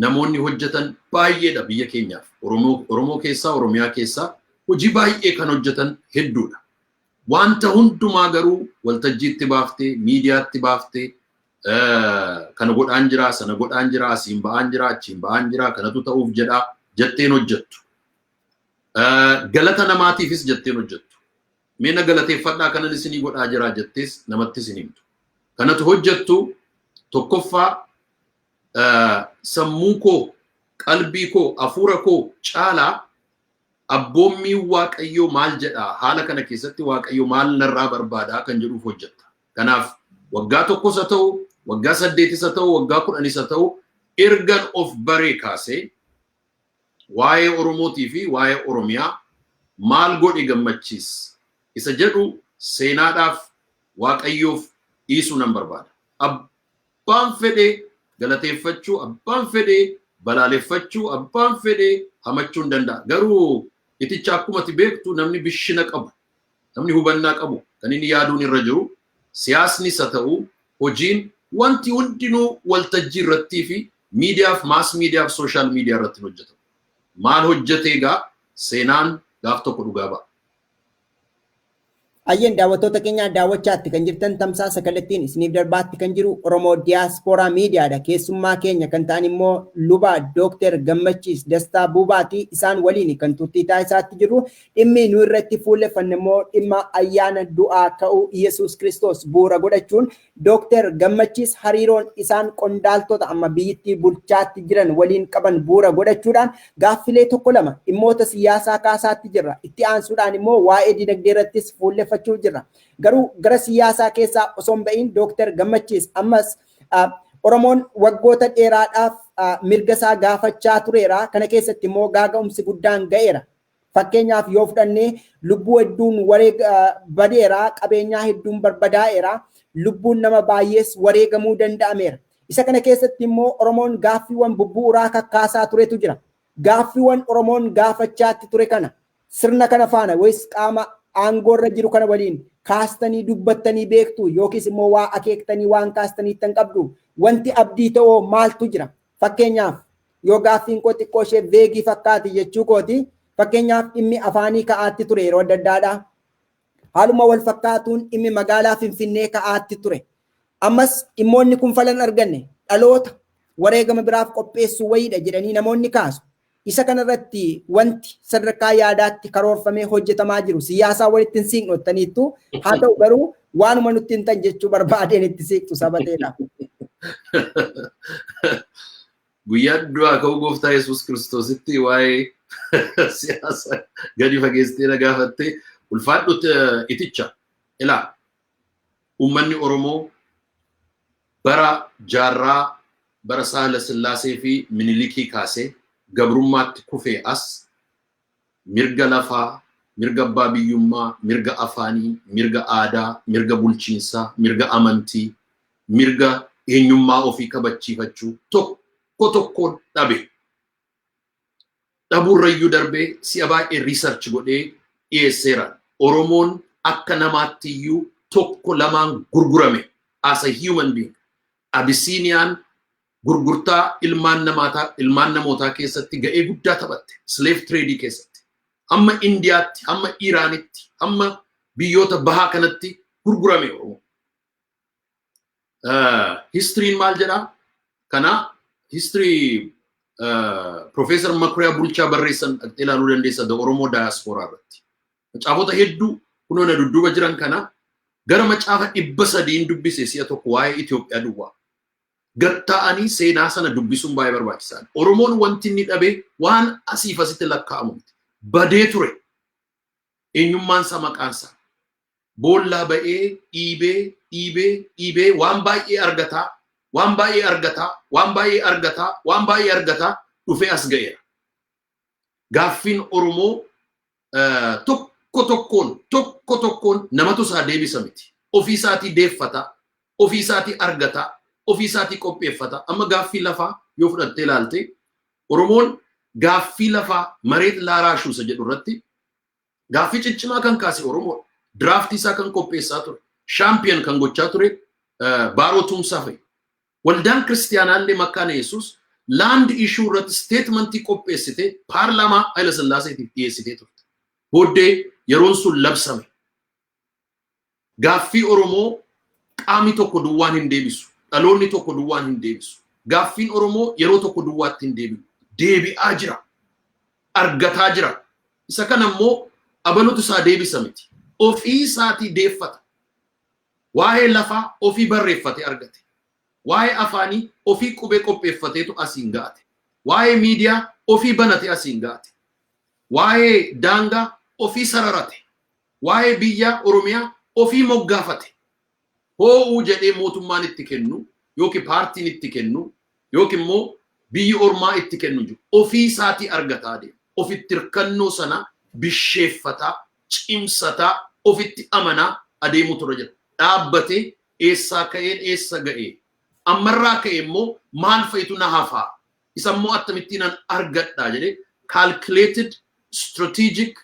namoonni hojjetan baay'eedha biyya keenyaaf. Oromoo keessaa, Oromiyaa keessaa hojii baay'ee kan hojjetan hedduudha. Wanta hundumaa garuu waltajjiitti baaftee, miidiyaatti baaftee, kana godhaan jira, sana godhaan jira, asiin ba'aan jira, achiin ba'aan jira, kanatu ta'uuf jedhaa jetteen hojjettu. Galata namaatiifis jetteen hojjettu. Mee na galateeffadhaa, kanan isinii godhaa jira jettees namattis hin himtu. Kanatu hojjettu tokkoffaa sammuu koo, qalbii koo, hafuura koo caalaa abboommii Waaqayyoo maal jedhaa, haala kana keessatti Waaqayyo maal narraa barbaadaa kan jedhuuf hojjetta. Kanaaf waggaa 1s haa ta'u, waggaa 8s haa ta'u, waggaa 10s haa ta'u, ergan of baree kaasee waa'ee Oromootii fi waa'ee Oromiyaa maal godhi Gammachiis isa jedhu seenaadhaaf Waaqayyoof dhiisuu nan barbaada. Abbaan fedhee galateeffachuu, abbaan fedhee balaaleffachuu, abbaan fedhee hamachuu hin danda'a. Garuu iticha akkuma ati beektu namni bishina qabu, namni hubannaa qabu kan inni yaaduun irra jiru, siyaasnis haa ta'u, hojiin wanti hundinuu waltajjii irrattii fi miidiyaaf, mass mediaaf social media irratti hojjetamu. Maal hojjete egaa seenaan gaaf tokko dhugaa ba'a. Ayyeen, daawwattoota keenya, daawwachaatti kan jirtan tamsaasa kallattiin isiniif darbaatti kan jiru Oromoo Diyaaspooraa Miidiyaadha. Keessummaa keenya kan ta'an immoo Luba Dookter Gammachiis Dastaa Buubaati. Isaan waliin kan turtii taasisaatti jirru. Dhimmi nu irratti fuulleffanne immoo dhimma ayyaana du'aa ka'uu Yesuus Kiristoos bu'uura godhachuun Dookter Gammachiis hariiroon isaan qondaaltota amma biyyittii bulchaatti jiran waliin qaban bu'uura godhachuudhaan gaaffilee tokko lama dhimmoota siyaasaa kaasaatti jirra. Itti aansuudhaan immoo waa'ee dinagdee irrattis fuulleffachuuf jirra. Garuu gara siyaasaa keessaa osoo hin ba'iin, Dookter Gammachiis, ammas Oromoon waggoota dheeraadhaaf mirga isaa gaafachaa tureera. Kana keessatti immoo gaaga'umsi guddaan ga'eera. Fakkeenyaaf yoo fudhannee, lubbuu hedduun badeera, qabeenyaa hedduun barbadaa'eera, lubbuun nama baay'ees wareegamuu danda'ameera. Isa kana keessatti immoo Oromoon gaaffiiwwan bubbu'uuraa kakkaasaa turetu jira. Gaaffiiwwan Oromoon gaafachaatti ture kana sirna kana faana wayis qaama aangoorra jiru kana waliin kaastanii dubbattanii beektu, yookiis immoo waa akeektanii waan kaastanii tan qabdu, wanti abdii ta'oo maaltu jira? Fakkeenyaaf yoo gaaffiin koo xiqqoo ishee vague fakkaati jechuu kooti. Fakkeenyaaf dhimmi afaanii ka'aatti ture yeroo adda addaadha. Haaluma wal fakkaatuun dhimmi magaalaa Finfinnee ka'aatti ture. Ammas dhimmoonni kun falan arganne dhaloota wareegama biraaf qopheessuu wayiidha jedhanii namoonni kaasu. Isa kanarratti wanti sadarkaa yaadaatti karoorfamee hojjetamaa jiru siyaasaa walitti hin siiqnottaniittu, haa ta'u garuu waanuma nutti hin tan jechuu barbaadeen itti siiqtu sabateedha. Guyyaa du'aa ka'uu Gooftaa Yesuus Kiristoositti waa'ee siyaasa gadi fageessitee na gaafattee, ulfaadhu iticha. Ilaa, uummanni Oromoo bara jaarraa bara Saahila Sillaasee fi Minilikii kaasee gabrummaatti kufee as mirga lafaa, mirga abbaa biyyummaa, mirga afaanii, mirga aadaa, mirga bulchiinsaa, mirga amantii, mirga eenyummaa ofii kabachiifachuu tokko tokkoon dhabe. Dhabuurrayyuu darbee si'a baay'ee research godhee dhiyeesseera. Oromoon akka namaatti iyyuu tokko lamaan gurgurame as a human being. Abisiiniyaan gurgurtaa ilmaan namootaa keessatti ga'ee guddaa taphatte, slave trade keessatti. Hamma Indiyaatti, hamma Iraanitti, hamma biyyoota bahaa kanatti gurgurame Oromoo. Historyn maal jedhaa? Kana history Profeesar Makuriyaa Bulchaa barreessan dhaqxee ilaaluu dandeessa, The Oromoo Diaspora irratti. Macaafota hedduu kunoo na dudduuba jiran kana gara macaafa 300n dubbise si'a tokko waa'ee Itoophiyaa duwwaa. Gatta'anii seenaa sana dubbisuun baay'ee barbaachisaadha. Oromoon wanti inni dhabe waan asiif asitti lakkaa'amu miti. Badee ture. Eenyummaan isaa, maqaan isaa. Boollaa ba'ee dhiibee dhiibee dhiibee waan baay'ee argataa, waan baay'ee argataa, waan baay'ee argataa, waan baay'ee argataa dhufee as ga'eera. Gaaffiin Oromoo tokko tokkoon, tokko tokkoon namatu isaa deebisa miti. Ofii isaatii deeffata, ofii isaatii argata, ofii isaatii qopheeffata. Amma gaaffii lafaa yoo fudhattee ilaalte, Oromoon gaaffii lafaa መሬት ላራሹ isa jedhu irratti Gaaffii ciccimaa kan kaase Oromoodha. Draftii isaa kan qopheessaa ture. Champion kan gochaa ture Baaroo Tumsaa fa'i. Waldaan Kiristiyaanaallee Makkaana Yesuus land issue irratti statementii qopheessitee paarlaamaa Haayila Sillaaseetiif dhiyeessitee turte. Booddee yeroon sun labsame. Gaaffii Oromoo qaamni tokko duwwaan hin deebisu. Dhaloonni tokko duwwaan hin deebisu. Gaaffiin Oromoo yeroo tokko duwwaatti hin deebi'u. Deebi'aa jira. Argataa jira. Isa kana immoo abalutu isaa deebisa miti. Ofii isaatii deeffata. Waa'ee lafaa ofii barreeffate argate. Waa'ee afaanii ofii qubee qopheeffateetu asiin ga'ate. Waa'ee miidiyaa ofii banate asiin ga'ate. Waa'ee daangaa ofii sararate. Waa'ee biyyaa Oromiyaa ofii moggaafate. Hoo'uu jedhee mootummaan itti kennu yookiin paartiin itti kennu yookiin immoo biyyi ormaa itti kennu jiru. Ofii isaatii argataa deema. Ofitti hirkannoo sana bisheeffataa, cimsataa, ofitti amanaa adeemuu ture jira. Dhaabbatee eessaa ka'een eessa ga'ee, ammarraa ka'e immoo maal fa'itu na hafaa, isa immoo akkamittiin an argadhaa jedhee calculated, strategic,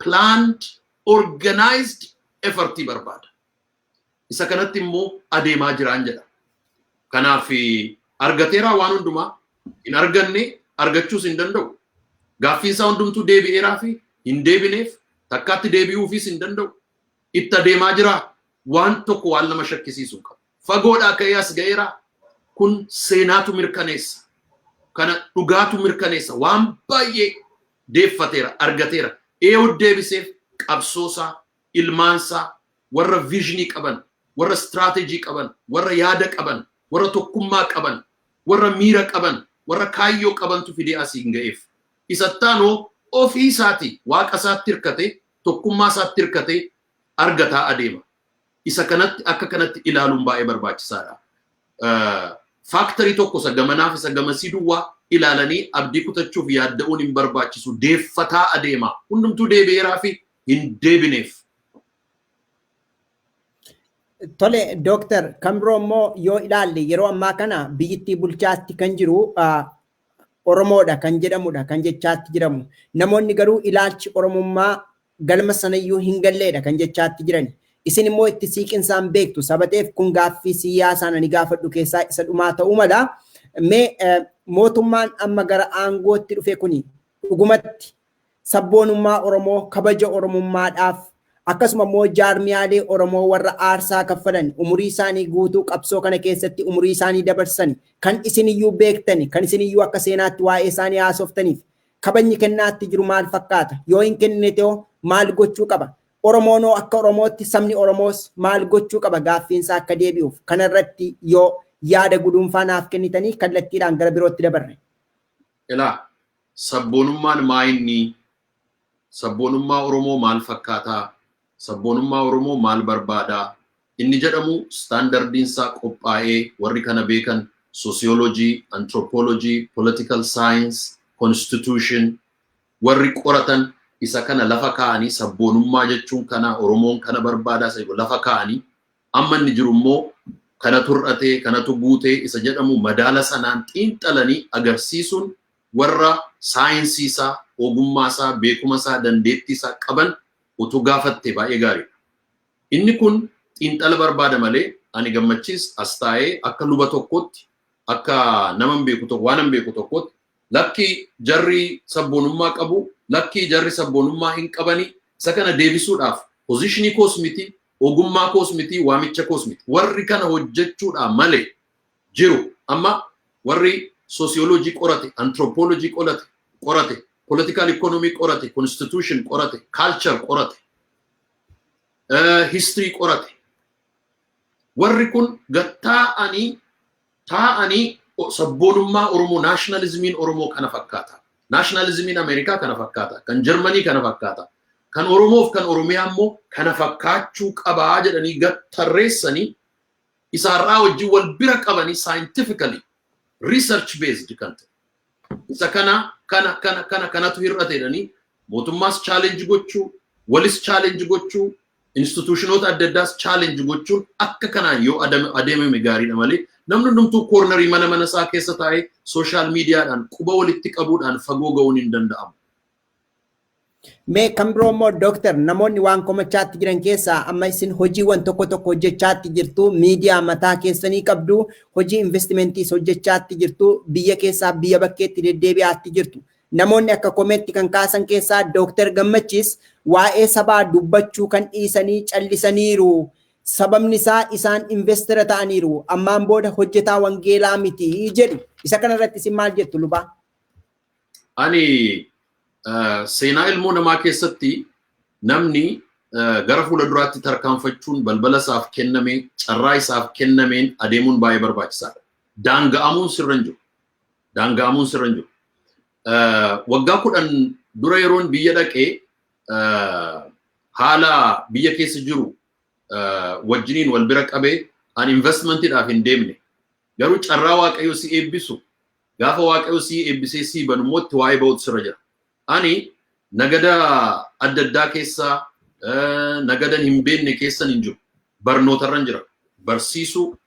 planned, organized effortii barbaada. Isa kanatti immoo adeemaa jiraan jedha. Kanaaf argateeraa waan hundumaa hin arganne, argachuus hin danda'u. Gaaffiin isaa hundumtuu deebi'eeraa fi hin deebineef, takkaatti deebi'uufis hin danda'u. Itti adeemaa jira, waan tokko waan nama shakkisiisu qabu. Fagoodhaa ka'ee as ga'eera, kun seenaatu mirkaneessa. Kana dhugaatu mirkaneessa. Waan baay'ee deeffateera, argateera. Eeyyuu deebiseef qabsoosaa, ilmaansaa, warra visionii qaban, warra strategyii qaban, warra yaada qaban, warra tokkummaa qaban, warra miira qaban, warra kaayyoo qabantu fidee asiin ga'eef. Isattaanoo ofii isaati waaqa isaatti hirkatee, tokkummaa isaatti hirkatee argataa adeema. Isa kanatti akka kanatti ilaaluun baay'ee barbaachisaadha. Factorii tokko isa gamanaaf isa gamasii duwwaa ilaalanii abdii kutachuuf yaadda'uun hin barbaachisu. Deeffataa adeema. Hundumtuu deebi'eeraa fi hin deebineef. Tole dooktar, kan biroo immoo yoo ilaalle, yeroo ammaa kana biyyittii bulchaatti kan jiru Oromoodha kan jedhamudha kan jechaatti jiramu. Namoonni garuu ilaalchi Oromummaa galma sanayyuu hin galleedha kan jechaatti jiran. Isin immoo itti siiqinsaan beektu sabateef kun gaaffii siyaasaan ani gaafadhu keessaa isa dhumaa ta'uu mala. Mee mootummaan amma gara aangootti dhufe kuni dhugumatti sabboonummaa Oromoo, kabaja Oromummaadhaaf, akkasuma immoo jaarmiyaalee Oromoo warra aarsaa kaffalan, umurii isaanii guutuu qabsoo kana keessatti umurii isaanii dabarsan, kan isiniyyuu beektani, kan isiniyyuu akka seenaatti waa'ee isaanii haasoftaniif kabajni kennaatti jiru maal fakkaata? Yoo hin kennine ta'oo maal gochuu qaba? Oromoonoo akka Oromootti, sabni Oromoos maal gochuu qaba gaaffiinsaa akka deebi'uuf? Kanarratti yoo yaada guduunfaa naaf kennitanii kallattiidhaan gara birootti dabarre. Ilaa, sabboonummaan maa inni, sabboonummaa Oromoo maal fakkaataa, sabboonummaa Oromoo maal barbaadaa inni jedhamu standardiinsaa qophaa'ee warri kana beekan sociology, anthropology, political science, constitution warri qoratan isa kana lafa kaa'anii, sabboonummaa jechuun kana, Oromoon kana barbaadaa isa lafa kaa'anii, amma inni jiru immoo kanatu hir'atee, kanatu guutee isa jedhamu madaala sanaan xiinxalanii agarsiisuun warra saayinsii isaa, ogummaa isaa, beekuma isaa, dandeettii isaa qaban utuu gaafatte baay'ee gaariidha. Inni kun xiinxala barbaada malee ani Gammachiis as taa'ee akka luba tokkotti, akka nama hin beeku tokko, waan hin beeku tokkotti, lakki jarri sabboonummaa qabu, lakki jarri sabboonummaa hin qabani, isa kana deebisuudhaaf positionii koos miti, ogummaa koos miti, waamicha koos miti. Warri kana hojjechuudhaa malee jiru. Amma warri sociology qorate, anthropology qorate, political economy qorate, constitution qorate, culture qorate, history qorate. Warri kun gattaa'anii taa'anii sabboonummaa Oromoo, nationalismiin Oromoo kana fakkaata. Nationalismiin Ameerikaa kana fakkaata. Kan Jarmanii kana fakkaata. Kan Oromoof kan Oromiyaa immoo kana fakkaachuu qabaa jedhanii gattarreessanii isaarraa wajjin wal bira qabanii scientifically research based kan ta'e. Isa kana kana kana kana kanatu hir'ate jedhanii mootummaas challenge gochuu, walis challenge gochuu, institutionoota adda addaas challenge gochuun akka kanaan yoo adeemame gaariidha malee namni hundumtuu cornerii mana mana isaa keessa taa'ee social mediadhaan quba walitti qabuudhaan fagoo ga'uun hin danda'amu. Mee kan biroo immoo, Dooktar, namoonni waan komachaatti jiran keessaa amma isin hojiiwwan tokko tokko hojjechaatti jirtu, miidiyaa mataa keessanii qabdu, hojii investimentiis hojjechaatti jirtu, biyya keessaa biyya bakkeetti deddeebi'aatti jirtu. Namoonni akka komeetti kan kaasan keessaa Dooktar Gammachiis waa'ee sabaa dubbachuu kan dhiisanii callisaniiru. Sababni isaa isaan investara ta'aniiru. Ammaan booda hojjetaa wangeelaa miti jedhu. Isa kanarratti isin maal jettu, lubaa? Ani seenaa ilmoo namaa keessatti namni gara fuula duraatti tarkaanfachuun balbala isaaf kenname, carraa isaaf kennameen adeemuun baay'ee barbaachisaadha. Daanga'amuun sirra hin jiru. Daanga'amuun sirra hin jiru. Waggaa 10 dura yeroon biyya dhaqee haala biyya keessa jiru wajjiniin wal bira qabee an investmentiidhaaf hin deemne. Garuu carraa Waaqayyo si eebbisu, gaafa Waaqayyo si eebbisee si banu immoo itti waa'ee ba'utu sirra jira. Ani nagada adda addaa keessa, nagadan hin beekne keessan hin jiru. Barnootarra hin jira. Barsiisuu,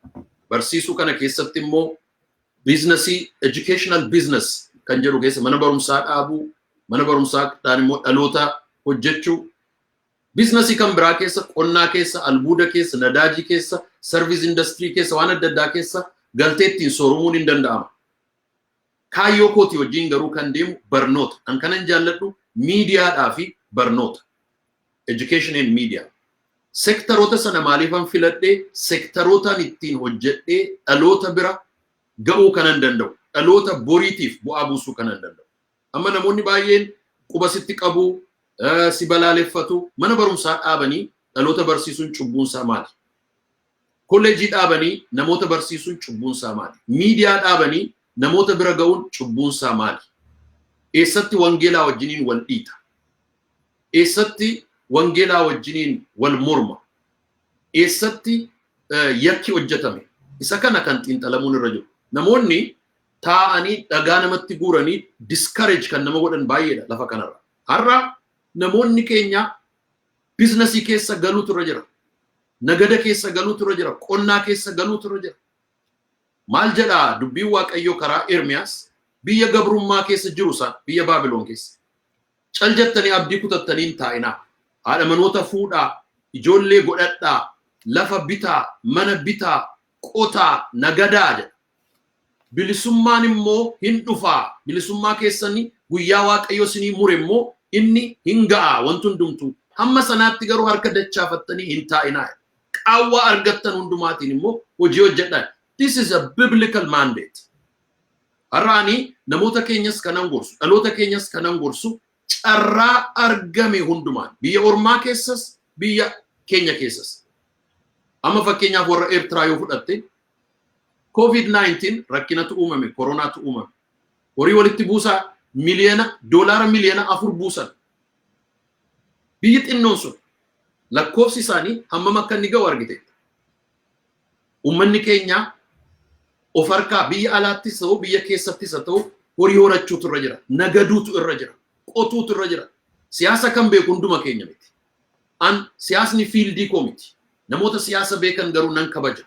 barsiisuu kana keessatti immoo businessii, educational business kan jedhu keessa mana barumsaa dhaabuu, mana barumsaadhaan immoo dhaloota hojjechuu, businessii kan biraa keessa, qonnaa keessa, albuuda keessa, nadaajii keessa, service industry keessa, waan adda addaa keessa galtee ittiin sooromuun hin danda'ama. Kaayyoo kooti wajjin garuu kan deemu barnoota. An kanan jaalladhu miidiyaadhaa fi barnoota. Education and media. Sektaroota sana maaliifan filadhee? Sektarootaan ittiin hojjedhee dhaloota bira ga'uu kanan danda'u. Dhaloota boriitiif bu'aa buusuu kanan danda'u. Amma namoonni baay'een quba sitti qabu, si balaaleffatu. Mana barumsaa dhaabanii dhaloota barsiisuun cubbuunsaa maali? Kolleejii dhaabanii namoota barsiisuun cubbuunsaa maali? Miidiyaa dhaabanii namoota bira ga'uun cubbuunsaa maali? Eessatti wangeelaa wajjiniin wal dhiita? Eessatti wangeelaa wajjiniin wal morma? Eessatti yakki hojjetame? Isa kana kan xiinxalamuun irra jiru. Namoonni taa'anii dhagaa namatti guuranii discourage kan nama godhan baay'eedha lafa kanarra. Har'a namoonni keenya businessii keessa galuutu irra jira. Nagada keessa galuutu irra jira. Qonnaa keessa galuutu irra jira. Maal jedhaa dubbiin Waaqayyoo karaa Ermiyaas? Biyya gabrummaa keessa jiru isaan, biyya Baabiloon keessa. Cal jettanii abdii kutattanii hin taa'inaa. Haadha manoota fuudhaa, ijoollee godhadhaa, lafa bitaa, mana bitaa, qotaa, nagadaa jedha. Bilisummaan immoo hin dhufaa. Bilisummaa keessanii guyyaa Waaqayyo isinii mure immoo inni hin ga'a wanti hundumtuu. Hamma sanaatti garuu harka dachaafattanii hin taa'inaa. Qaawwaa argattan hundumaatiin immoo hojii hojjedhaa. This is a biblical mandate. Har'aanii namoota keenyas kanan gorsu, dhaloota keenyas kanan gorsu, carraa argame hundumaan biyya ormaa keessas, biyya keenya keessas. Amma fakkeenyaaf warra Eertiraa yoo fudhatte, COVID-19 rakkinatu uumame, koronaatu uumame. Horii walitti buusaa miliyoona doolaara miliyoona 4 buusan. Biyyi xinnoon sun lakkoofsi isaanii hammam akka inni ga'u argite. Uummanni keenya of harkaa biyya alaattis ta'u, biyya keessattis haa ta'u, horii horachuutu irra jira. Nagaduutu irra jira. Qotuutu irra jira. Siyaasa kan beeku hunduma keenya miti. An siyaasni fieldii koo miti. Namoota siyaasa beekan garuu nan kabaja.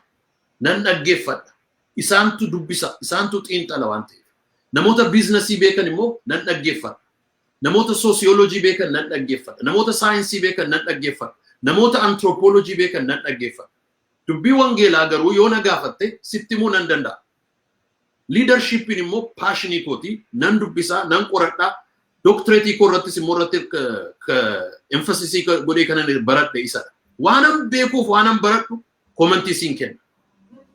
Nan dhaggeeffadha. Isaantu dubbisa, isaantu xiinxala waan ta'eef. Namoota businessii beekan immoo nan dhaggeeffadha. Namoota soosiyoolojii beekan nan dhaggeeffadha. Namoota saayinsii beekan nan dhaggeeffadha. Namoota antiroopoolojii beekan nan dhaggeeffadha. Dubbii wangeelaa garuu yoo na gaafatte sitti himuu nan danda'a. Leadershipiin immoo passionii kooti. Nan dubbisaa, nan qoradhaa. Dooktireetii koo irrattis immoo irratti emphasisii godhee kanan baradhe isadha. Waanan beekuuf waanan baradhu commentii siin kenna.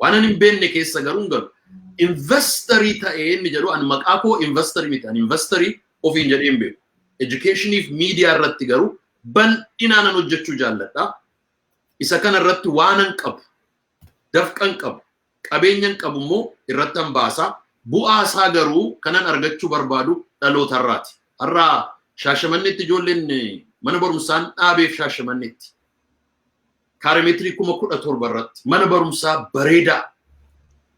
Waanan hin beekne keessa garuu hin galu. Investorii ta'ee inni jedhu, an maqaa koo investorii miti. An investorii ofiin jedhee hin beeku. Educationiif miidiyaa irratti garuu bal'inaan hojjechuu jaalladha. Isa kana irratti waanan qabu, dafqan qabu, qabeenyan qabu immoo irratti han baasaa. Bu'aa isaa garuu kanan argachuu barbaadu dhalootarraati. Har'a Shaashamanneetti ijoolleen mana barumsaan dhaabeef Shaashamanneetti. Kaarimeetirii 17,000 irratti mana barumsaa bareedaa.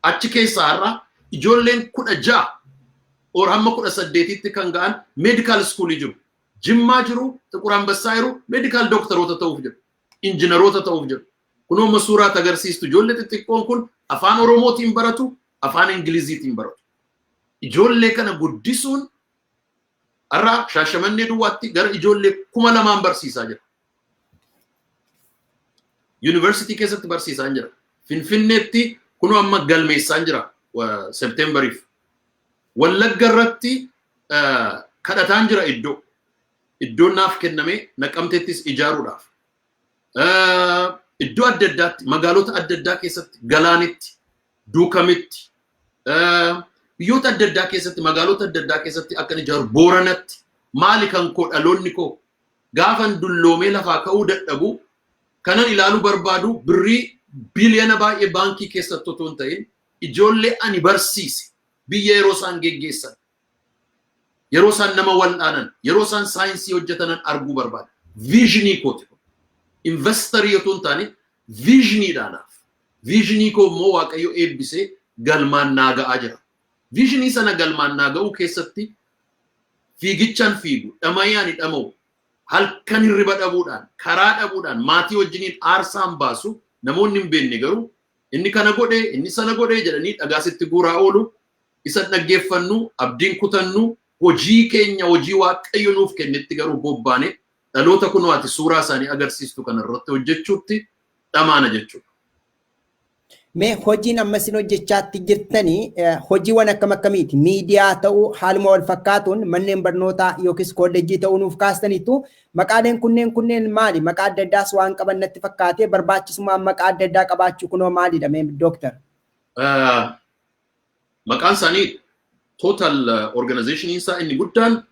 Achi keessaa har'a ijoolleen 16 or hamma 18tti kan ga'an medical schoolii jiru. Jimmaa jiru, Xiqur Ambassaa jiru, medical dooktaroota ta'uuf jiru. Injiinaroota ta'uuf jiru. Kunoo amma suuraa agarsiistu ijoollee xixiqqoon kun afaan Oromootiin baratu, afaan Ingiliziitiin baratu. Ijoollee kana guddisuun Har'a Shaashamannee duwwaatti gara ijoollee 2000 barsiisaa jira. Yuunivarsiitii keessatti barsiisaa jira. Finfinneetti kunoo amma galmeessaa jira Septeembariif. Wallagga irratti kadhataan jira iddoo. Iddoon naaf kenname Naqamteettis ijaaruudhaaf. Iddoo adda addaatti, magaalota adda addaa keessatti, Galaanitti, Duukamitti, biyyoota adda addaa keessatti, magaalota adda addaa keessatti akkan ijaaru, Booranatti. Maali kan koo, dhaloonni koo gaafan dulloomee lafaa ka'uu dadhabu kanan ilaaluu barbaadu birrii biliyoona baay'ee baankii keessatti otoo hin ta'in, ijoollee ani barsiise biyya yeroo isaan geggeessan, yeroo isaan nama wal'aanan, yeroo isaan saayinsii hojjetanan arguu barbaada. Visionii kooti kun. Investorii otoo hin taane visioniidhaanaaf. Visionii koo immoo Waaqayyo eebbisee galmaan naa ga'aa jira. Visionii sana galmaan naa ga'uu keessatti fiigichaan fiigu, dhama'ee ani dhama'u, halkan hirriba dhabuudhaan, karaa dhabuudhaan, maatii wajjiniin aarsaan baasu namoonni hin beekne garuu inni kana godhee, inni sana godhee jedhanii dhagaa sitti guuraa oolu. Isa dhaggeeffannu, abdiin kutannu, hojii keenya, hojii Waaqayyo nuuf kennetti garuu bobbaane dhaloota kunoo ati suuraa isaanii agarsiistu kana irratti hojjechuutti dhamaana jechuudha. Mee hojiin amma isin hojjechaatti jirtanii hojiiwwan akkam akkamiiti? Miidiyaa ta'uu, haaluma wal fakkaatuun manneen barnootaa yookiis kolleejjii ta'uu nuuf kaastaniitu, maqaaleen kunneen maali? Maqaa adda addaas waan qaban natti fakkaatee, barbaachisummaan maqaa adda addaa qabaachuu kunoo maalidha mee, dooktar? Maqaan isaanii, total organization isaa inni guddaan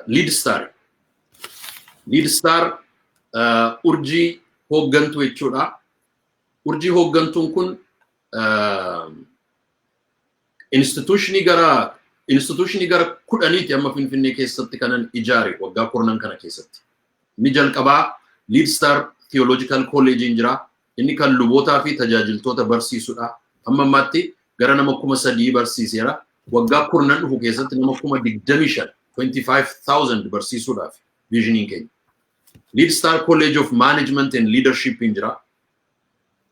Lead Star. Lead Star urjii hooggantuu jechuudha. Urjii hooggantuun kun institutionii gara 10ti amma Finfinnee keessatti kanan ijaare waggaa 10 kana keessatti. Inni jalqabaa Lead Star Theological College jira. Inni kan lubootaa fi tajaajiltoota barsiisudha. Amma ammaatti gara nama 3000 barsiiseera. Waggaa 10 dhufu keessatti nama 25,000, 25,000 barsiisuudhaaf visioniin keenya. Lead Star College of Management and Leadership jira.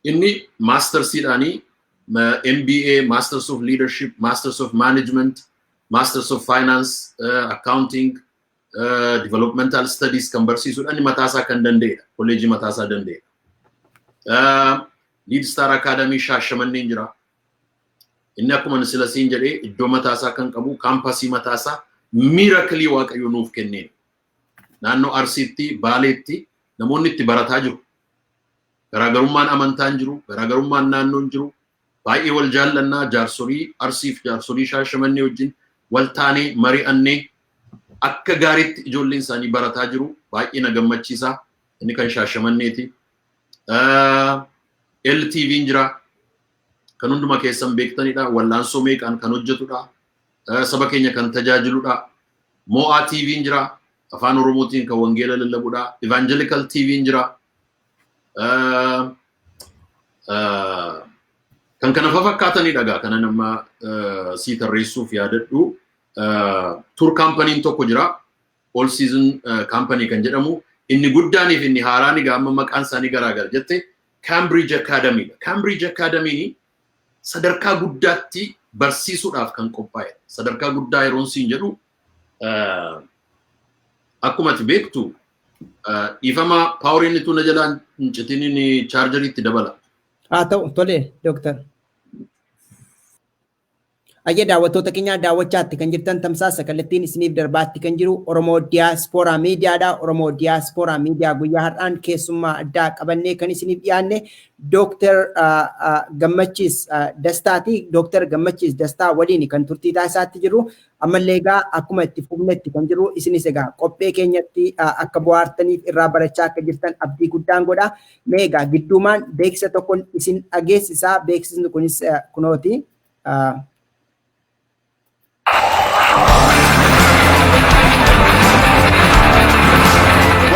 Inni mastersiidhaanii MBA, Masters of Leadership, Masters of Management, Masters of Finance, Accounting, Developmental Studies kan barsiisudha. Inni mataasaa kan danda'edha. Kolleejii mataasaa danda'edha. Lead Star Academy Shaashamanneen jira. Inni akkuma sila siin jedhee iddoo mataasaa kan qabu, campusii mataasaa miracleii Waaqayyo nuuf kenneen. Naannoo Arsiitti, Baaleetti namoonni itti barataa jiru. Garaagarummaan amantaa hin jiru, garaagarummaan naannoo hin jiru. Baay'ee wal jaallannaa, jaarsolii Arsiif jaarsolii Shaashamannee wajjin wal taanee mari'annee akka gaariitti ijoolleen isaanii barataa jiru. Baay'ee na gammachiisa. Inni kan Shaashamanneeti. LTV'n jira. Kan hunduma keessan beektanidha. Wallaansoo meeqaan kan hojjetudha. Saba keenya kan tajaajiludha. Mo'aa TV'n jira. Afaan Oromootiin kan wangeela lallabudha. Evangelical TV'n jira. Kan kana fafakkaatanidha gaa kana nama sii tarreessuuf yaadadhu. Tour companyn tokko jira. All Season Company kan jedhamu. Inni guddaaniif inni haaraan egaa amma maqaan isaanii garaagara jette Cambridge Academy dha. Cambridge Academy sadarkaa guddaatti barsiisuudhaaf kan qophaa'edha. Sadarkaa guddaa yeroon siin jedhu, akkuma ati beektu, dhiifama, poweriin itu na jalaan hin citiniin chargeriitti dabala. Haa ta'u, tole dooktar. Ayyee, daawwattoota keenya, daawwachaatti kan jirtan tamsaasa kallattiin isiniif darbaatti kan jiru Oromoo Diyaaspooraa Miidiyaadha. Oromoo Diyaaspooraa Miidiyaa guyyaa har'aan keessummaa addaa qabannee kan isiniif dhiyaanne Dooktar Gammachiis Dastaati. Dooktar Gammachiis Dastaa waliin kan turtii taasisaatti jiru. Ammallee egaa akkuma itti fufnetti kan jiru, isinis egaa qophee keenyatti akka bohaartaniif irraa barachaa akka jirtan abdii guddaan godha. Mee egaa gidduumaan beeksisa tokko isin dhageessisaa. Beeksisni kunis kunooti.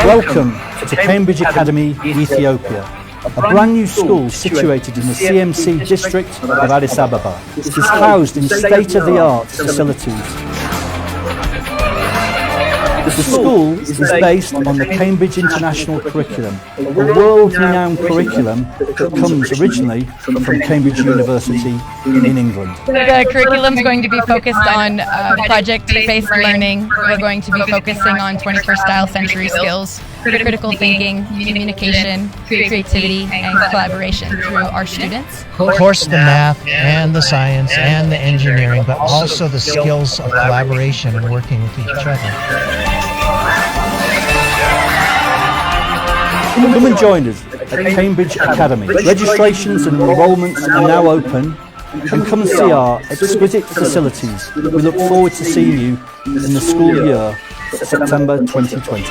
Welcome to Cambridge Academy, Ethiopia, a brand new school situated in the CMC district of Addis Ababa. It is housed in state-of-the-art facilities. The school is based on the Cambridge International Curriculum, a world-renowned curriculum that comes originally from Cambridge University in England. The curriculum is going to be focused on project-based learning. We're going to be focusing on 21st style century skills, critical thinking, communication, creativity, and collaboration through our students. Of course, the math and the science and the engineering, but also the skills of collaboration and working with each other. Come and join us at Cambridge Academy. Registrations and enrolments are now open, and come and see our exquisite facilities. We look forward to seeing you in the school year, September 2020.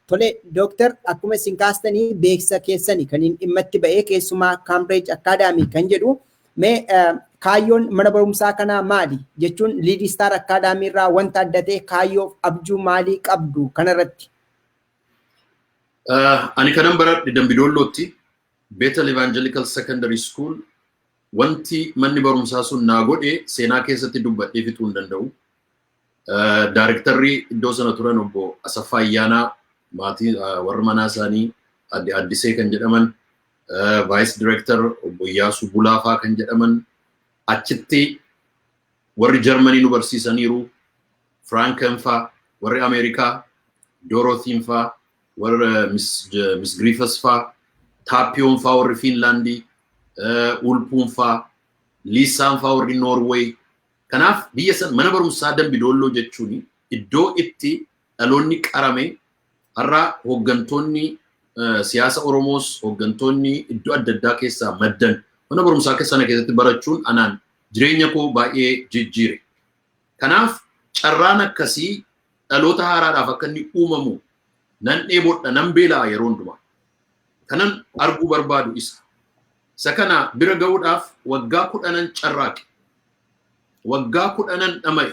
Tole, Dooktar, akkuma isin kaastanii beeksisa keessanii kan inni dhimma itti ba'ee keessumaa Cambridge Academy kan jedhu, mee kaayyoon mana barumsaa kanaa maali? Jechuun Lead Star Academy irraa wanta adda ta'e kaayyoof abjuu maalii qabdu kanarratti? Ani kanan baradhe Dambidollootti, Bethel Evangelical Secondary School. Wanti manni barumsaa sun naa godhe seenaa keessatti dubbadhee fixuu hin danda'u. Daarektarri iddoo sana turan obbo Asaffaa Ayyaanaa, maatii warra manaa isaanii Adde Addisee kan jedhaman, Vice Director obbo Iyyaasuu Bulaafaa kan jedhaman, achitti warri Jarmanii nu barsiisaniiru, Franken faa, warri Ameerikaa Dorothiin faa, warra Miss Griffiths faa, Taappiyoon faa, warri Fiinlaandii, Ulpuun faa, Liisaan faa, warri Noorweey. Kanaaf biyya san mana barumsaa Dambidolloo jechuun iddoo itti dhaloonni qarame, har'a hooggantoonni siyaasa Oromoos, hooggantoonni iddoo adda addaa keessaa maddan mana barumsaa sana keessatti barachuun anaan jireenya koo baay'ee jijjiire. Kanaaf carraan akkasii dhaloota haaraadhaaf akka inni uumamu nan dheebodha, nan beela'a yeroo hundumaa. Kanan arguu barbaadu isa. Isa kana bira ga'uudhaaf waggaa 10n carraaqe. Waggaa 10n dhama'e.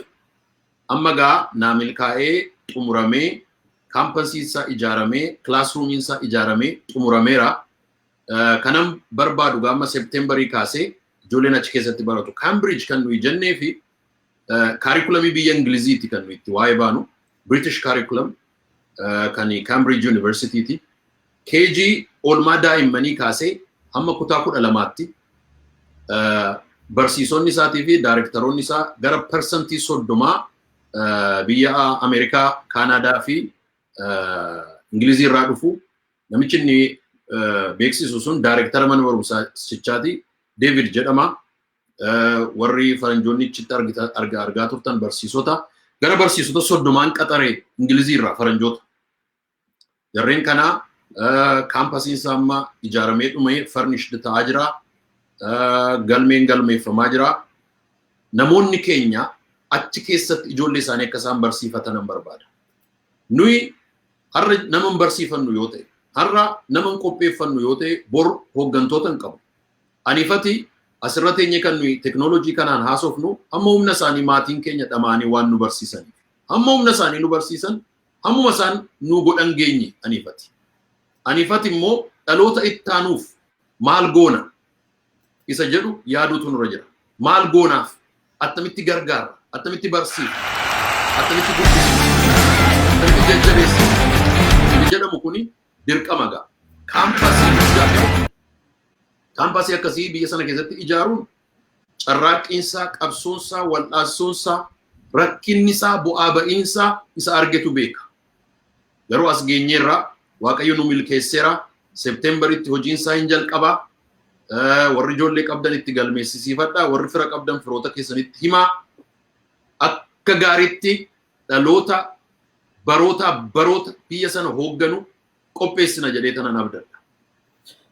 Amma gaa naa milkaa'ee xumuramee, kaampasiin isaa ijaaramee, kilaasruumiin isaa ijaaramee xumurameera. Kanan barbaadu gaama Seepteembarii kaasee ijoolleen achi keessatti baratu. Cambridge kan nuyi jennee fi kaarikulamii biyya Ingiliziiti kan nuyi itti waa'ee baanu. British curriculum kan Cambridge Universityti. KG, oolmaa daa'immanii kaasee hamma kutaa 12tti barsiisonni isaatii fi daarektaroonni isaa gara 30% biyya Ameerikaa, Kaanaadaa fi Ingilizii irraa dhufu. Namichi inni beeksisu sun daarektara mana barumsaa sichaati. David jedhama. Warri faranjoonni achitti argaa turtan barsiisota. Gara barsiisota 30n qaxaree Ingilizii irraa faranjoota. Jarreen kanaa kaampasiin isaa amma ijaaramee dhumee furnished ta'aa jira. Galmeen galmeeffamaa jira. Namoonni keenya achi keessatti ijoollee isaanii akka isaan barsiifatan nan barbaada. Nuyi har'a nama hin barsiifannu yoo ta'e, har'a nama hin qopheeffannu yoo ta'e, bor hooggantoota hin qabu. Anifati asirra teenye kan nuyi teknoolojii kanaan haasofnu hamma humna isaanii maatiin keenya dhama'anii waan nu barsiisaniif. Hamma humna isaanii nu barsiisan, hammuma isaan nu godhan geenye anifati. Anifati immoo dhaloota ittaanuuf maal goona isa jedhu yaaduutu nurra jira. Maal goonaaf? Attamitti gargaara? Attamitti barsiifna? Attamitti guddisna? Attamitti jajjabeessina? Inni jedhamu kuni dirqama ga'a. Kaampasii guddaa. Kaampasii akkasii biyya sana keessatti ijaaruun carraaqqiinsaa, qabsoonsaa, wal'aansoonsaa, rakkinnisaa, bu'aa ba'iinsaa isa argetu beeka. Garuu as geenyeerraa, Waaqayyo nu milkeesseera. Seepteembaritti hojiinsaa hin jalqabaa. Warri ijoollee qabdan itti galmeessisiifadhaa. Warri fira qabdan firoota keessanitti himaa. Akka gaariitti dhaloota baroota baroota biyya sana hoogganu qopheessina jedhee tanan abdadha.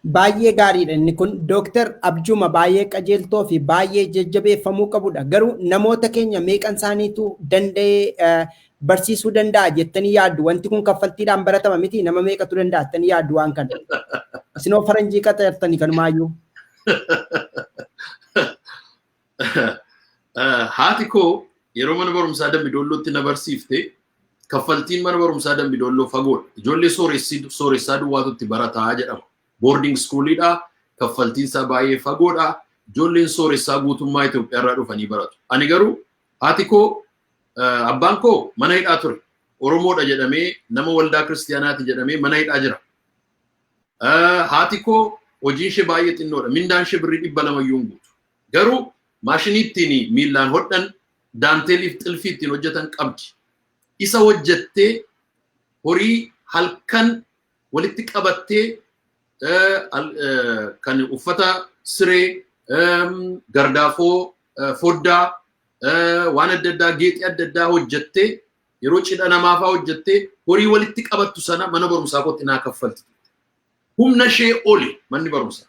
Baay'ee gaariidha inni kun, Dooktar Abjuma, baay'ee qajeeltoo fi baay'ee jajjabeeffamuu qabudha. Garuu namoota keenya meeqan isaaniitu danda'ee barsiisuu danda'a jettanii yaaddu? Wanti kun kaffaltiidhaan baratama miti, nama meeqatu danda'a jettanii yaaddu waan kana? Isinoo faranjii qaxartanii kanumaayyuu. Haati koo yeroo mana barumsaa Dambidollootti na barsiifte, kaffaltiin mana barumsaa Dambidolloo fagoodha. Ijoollee sooressaa duwwaatu itti barataa jedhama. Boarding schoolidha. Kaffaltiin isaa baay'ee fagoodha. Ijoolleen sooressaa guutummaa Itoophiyaa irraa dhufanii baratu. Ani garuu haati koo, abbaan koo mana hidhaa ture. Oromoodha jedhamee, nama waldaa kiristiyaanaati jedhamee mana hidhaa jira. Haati koo hojiin ishee baay'ee xinnoodha. Mindaan ishee birrii 200 iyyuu hin guutu. Garuu maashinii ittiin miillaan hodhan, daanteeliif xilfii ittiin hojjetan qabdi. Isa hojjettee horii halkan walitti qabattee kan uffata siree, gardaafoo, foddaa, waan adda addaa, geexii adda addaa hojjettee, yeroo cidha namaafaa hojjettee horii walitti qabattu sana mana barumsaa kootti naa kaffalti. Humna ishee oli manni barumsaa.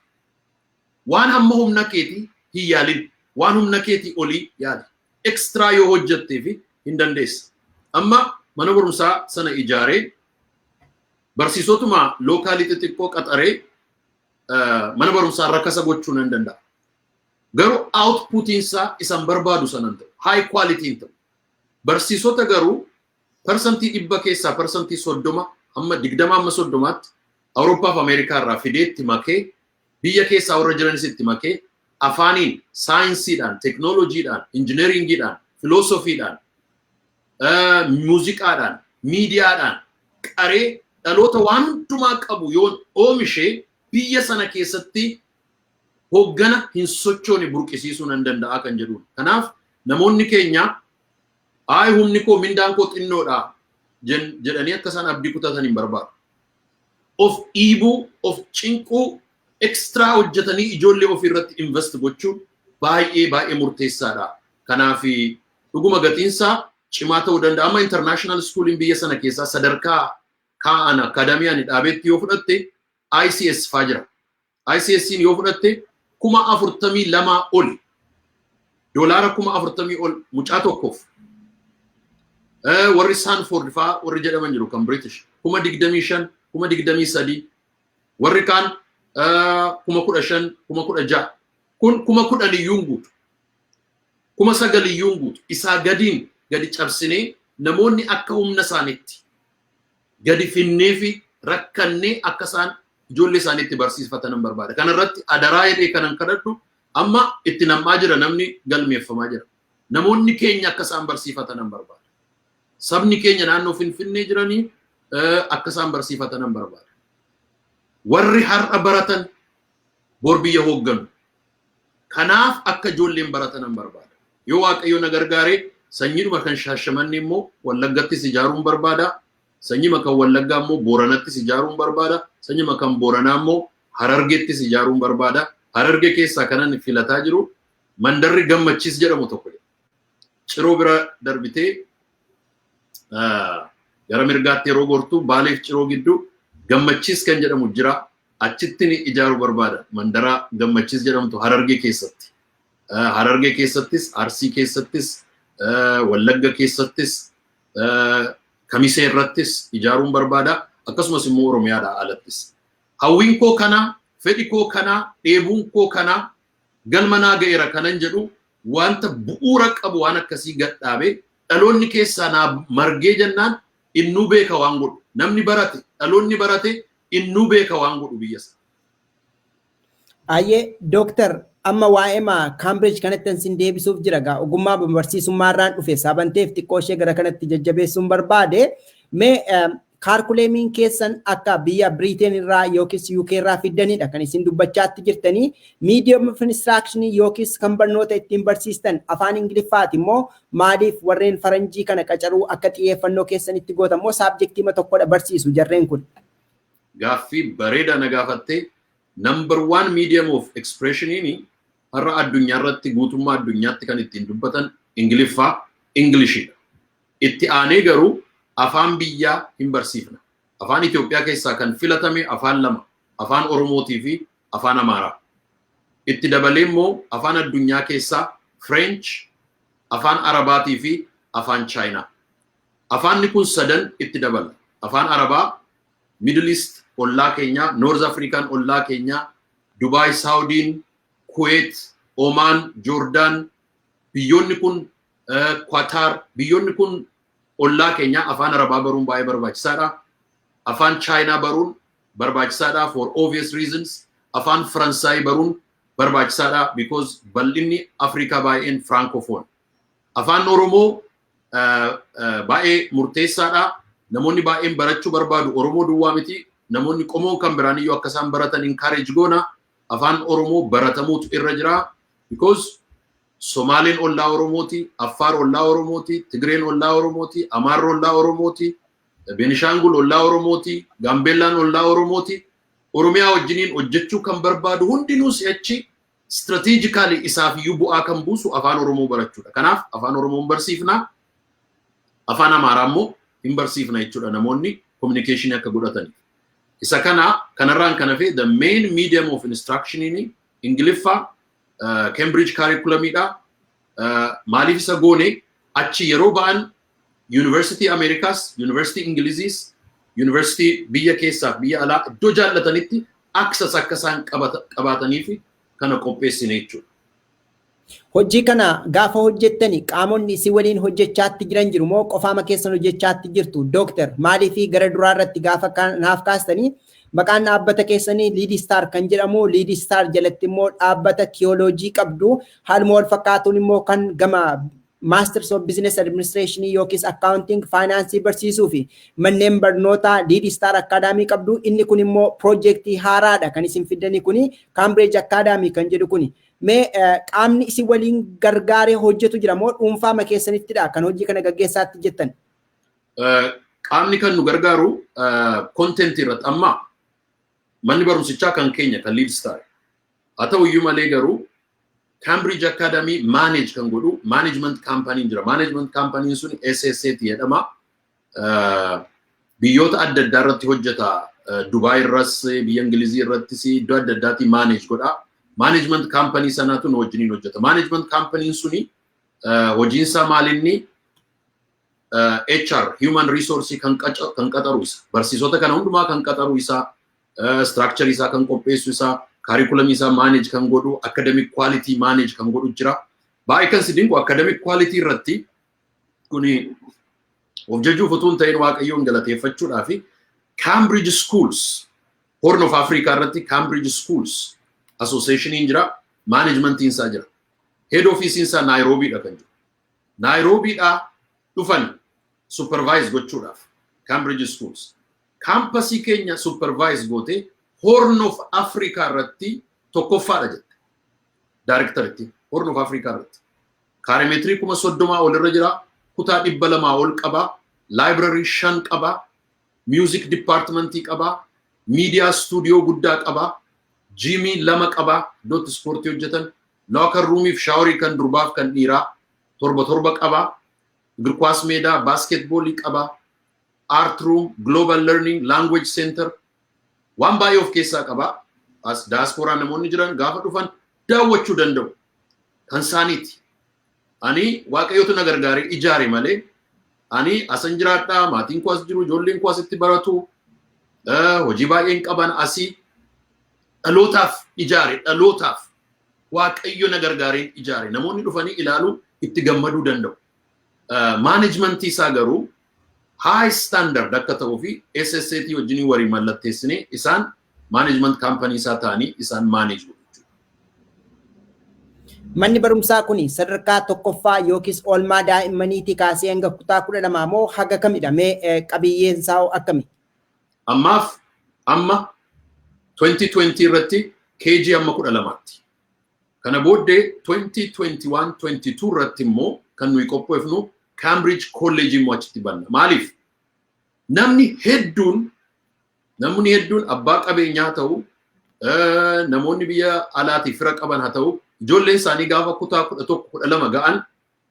Waan hamma humna keetii hin yaalin. Waan humna keetii olii yaali. Extra yoo hojjettee fi hin dandeessa. Amma mana barumsaa sana ijaaree, barsiisotuma local xixiqqoo qaxaree mana barumsaa rakasa gochuu nan danda'a. Garuu outputiin isaa isan barbaadu sanan ta'u. High quality hin ta'u. Barsiisota garuu 100% keessaa 30% hamma 20 hamma 30tti Awurooppaa fi Ameerikaa irraa fidee itti makee, biyya keessaa warra jiranis itti makee, afaaniin, saayinsiidhaan, teknooloojiidhaan, injineeringiidhaan, filoosofiidhaan, muuziqaadhaan, miidiyaadhaan qaree dhaloota waan hundumaa qabu yoon oomishee, biyya sana keessatti hoggana hin sochoone burqisiisuu nan danda'a kan jedhuun. Kanaaf namoonni keenya "Ayi, humni koo, mindaan koo xinnoodha" jedhanii akka isaan abdii kutatan hin barbaadu. Of dhiibuu, of cinquu, extra hojjetanii ijoollee ofii irratti invest gochuun baay'ee baay'ee murteessaadha. Kanaaf dhuguma gatiinsaa cimaa ta'uu danda'a. Amma international schooliin biyya sana keessaa sadarkaa kaa'an akaadaamii ani dhaabeetti yoo fudhatte ICS faa jira. ICS yoo fudhatte 42,000 oli. Doolaara 40,000 ol mucaa tokkoof. Warri Sandford faa warri jedhaman jiru kan British 25,000, 23,000, warri kaan 15,000, 16,000, kun 10,000 iyyuu hin guutu. 9,000 iyyuu hin guutu. Isaa gadiin gadi cabsinee namoonni akka humna isaaniitti gadi finnee fi rakkannee akka isaan ijoollee isaaniitti barsiifatan hin barbaada. Kana irratti adaraa jedhee kanan kadhadhu, amma itti nam'aa jira, namni galmeeffamaa jira. Namoonni keenya akka isaan barsiifatan hin barbaada. Sabni keenya naannoo Finfinnee jiranii akka isaan barsiifatan hin barbaada. Warri har'a baratan bor biyya hoogganu. Kanaaf akka ijoolleen baratan hin barbaada. Yoo Waaqayyo na gargaaree sanyiidhuma kan Shaashamanni immoo Wallaggattis ijaaruun barbaada. Sanyima kan Wallaggaa immoo Booranattis ijaaruun barbaada. Sanyima kan Booranaa immoo Harargeettis ijaaruun barbaada. Hararge keessaa kanan filataa jiru mandarri Gammachiis jedhamu tokko jira. Ciroo bira darbitee gara mirgaatti yeroo gortu, Baaleef Ciroo gidduu Gammachiis kan jedhamu jira. Achitti ni ijaaruu barbaada. Mandara Gammachiis jedhamtu Hararge keessatti. Hararge keessattis, Arsii keessattis, Wallagga keessattis, Kamisee irrattis ijaaruun barbaada. Akkasumas immoo Oromiyaadhaa alattis. Hawwiin koo kana, fedhi koo kana, dheebuun koo kana, galma naa ga'eera kanan jedhu wanta bu'uura qabu waan akkasii gadhaabee dhaloonni keessaa naa margee jennaan innuu beeka waan godhu. Namni barate, dhaloonni barate innuu beeka waan godhu biyya isaa. Ayyee dooktar, amma waa'ee maa Cambridge kanatti sin deebisuuf jira gaa. Ogummaa barsiisummaa irraan dhufe sabanteef xiqqoo ishee gara kanatti jajjabeessuun barbaade. Mee curriculumiin keessan akka biyya Britain irraa yookiis UK irraa fiddanidha kan isin dubbachaatti jirtanii. Medium of instruction yookiis kan barnoota ittiin barsiistan afaan Ingiliffaati immoo maaliif warreen faranjii kana qacaruu akka xiyyeeffannoo keessanitti gootan moo subjectiima tokkodha barsiisu jarreen kun? Gaaffii bareedaa na gaafattee. Number one medium of expressioniin har'a addunyaa irratti guutummaa addunyaatti kan ittiin dubbatan Ingiliffaa, Ingilishidha. Itti aanee garuu afaan biyyaa hin barsiifna. Afaan Itoophiyaa keessaa kan filatame afaan lama, afaan Oromootii fi afaan Amaaraa. Itti dabalee immoo afaan addunyaa keessaa French, afaan Arabaatii fi afaan Chaayinaa. Afaanni kun sadan itti dabala. Afaan Arabaa, Middle East ollaa keenyaa, North African ollaa keenyaa, Dubaay, Saudiin, Kuwait, Oman, Jordan, biyyoonni kun, Qatar, biyyoonni kun ollaa keenyaa afaan Arabaa baruun baay'ee barbaachisaadha. Afaan Chaayinaa baruun barbaachisaadha for obvious reasons. Afaan Faransaay baruun barbaachisaadha because bal'inni Afrikaa baay'een francophone. Afaan Oromoo baay'ee murteessaadha. Namoonni baay'een barachuu barbaadu. Oromoo duwwaa miti. Namoonni qomoo kan biraan iyyuu akka isaan baratan encourage goona. Afaan Oromoo baratamuutu irra jira. Because Somaaleen ollaa Oromooti, Affaar ollaa Oromooti, Tigreen ollaa Oromooti, Amaarri ollaa Oromooti, Beenishaangul ollaa Oromooti, Gaambeellaan ollaa Oromooti. Oromiyaa wajjiniin hojjechuu kan barbaadu hundinuu si'achi strategically isaaf iyyuu bu'aa kan buusu afaan Oromoo barachuudha. Kanaaf afaan Oromoo hin barsiifna, afaan Amaaraa immoo hin barsiifna jechuudha namoonni communication akka godhataniif. Isa kana kanarraan kan hafe the main medium of instruction Ingiliffaa, Cambridge curriculumiidha. Maaliif isa goone? Achi yeroo ba'an University Ameerikaas, University Ingiliziis, University biyya keessaaf biyya alaa iddoo jaallatanitti access akka isaan qabaataniif kana qopheessine jechuudha. Hojii kana gaafa hojjettani qaamonni isin waliin hojjechaatti jiran jiru moo qofaama keessan hojjechaatti jirtu? Dooktar, maaliif gara duraa irratti gaafa naaf kaastanii maqaan dhaabbata keessanii Lead Star kan jedhamu, Lead Star jalatti immoo dhaabbata tiyooloojii qabdu, haaluma wal fakkaatuun immoo kan gama Masters of Business Administration yookiis Accounting Finance barsiisuu fi manneen barnootaa Lead Star Academy qabdu. Inni kun immoo piroojeektii haaraadha kan isin fiddanii kuni, Cambridge Academy kan jedhu kuni. Mee qaamni isin waliin gargaaree hojjetu jira moo dhuunfaama keessanittidha kan hojii kana gaggeessaatti jettan? Qaamni kan nu gargaaru content irratti, amma manni barumsichaa kan keenya, kan Lead Star. Haa ta'u iyyuu malee garuu Cambridge Academy manage kan godhu management company jira. Management company sun SSAT jedhama. Biyyoota adda addaa irratti hojjeta. Dubaay irras, biyya Ingilizii irrattis, iddoo adda addaatti manage godha. Management company sanatu nu wajjiniin hojjeta. Management company suni hojiinsaa maalinni? HR, human resource kan qaxaru isa. Barsiisota kana hundumaa kan qaxaru isa, structure isaa kan qopheessu isaa, curriculum isaa manage kan godhu, academic quality manage kan godhu jira. Baay'ee kan si dinqu, academic quality irratti, kuni of jajuuf utuu hin ta'in Waaqayyoon galateeffachuudhaa fi, Cambridge Schools, Horn of Africa irratti Cambridge Schools Associationiin jira, managementiin isaa jira. Head office isaa Nairoobiidha kan jiru. Nairoobiidhaa dhufan supervise gochuudhaaf Cambridge Schools. Campusii keenya supervise gootee Horn of Africa irratti tokkoffaadha jette. Directoritti Horn of Africa irratti. Kaaremeetirii 30,000 ol irra jira. Kutaa 200 ol qaba. Library shan qaba. Music departmentii qaba. Media studio guddaa qaba. Gymii lama qaba. Iddootti ispoortii hojjetan. Locker roomiif showerii kan durbaaf kan dhiiraa torba torba qaba. እግር ኳስ ሜዳ, basketballii qaba. Art room, global learning, language center. Waan baay'ee of keessaa qaba. As daasporaa namoonni jiran gaafa dhufan daawwachuu danda'u. Kan isaaniiti. Ani Waaqayyotu na gargaaree ijaare malee ani asan jiraadhaa, maatiin koo as jiru, ijoolleen koo asitti baratu, hojii baay'een qaban asii. Dhalootaaf ijaare, dhalootaaf Waaqayyo na gargaareen ijaare. Namoonni dhufanii ilaaluu, itti gammaduu danda'u. Managementii isaa garuu high standard akka ta'uu fi SSAT wajjin walii mallatteessinee isaan management company isaa ta'anii isaan manage godhu. Manni barumsaa kun sadarkaa tokkoffaa yookiis oolmaa daa'immaniitii kaasee hanga kutaa 12 moo haga kamidha? Mee qabiyyeen isaa akkami? Ammaaf amma 2020 irratti KG amma 12tti. Kana booddee 2021-22 irratti immoo kan nuyi qopheeffnu Cambridge College immoo achitti banna. Maaliif? Namni hedduun abbaa qabeenyaa ta'u, namoonni biyya alaatiif fira qaban haa ta'u, ijoolleen isaanii gaafa kutaa 11, 12 ga'an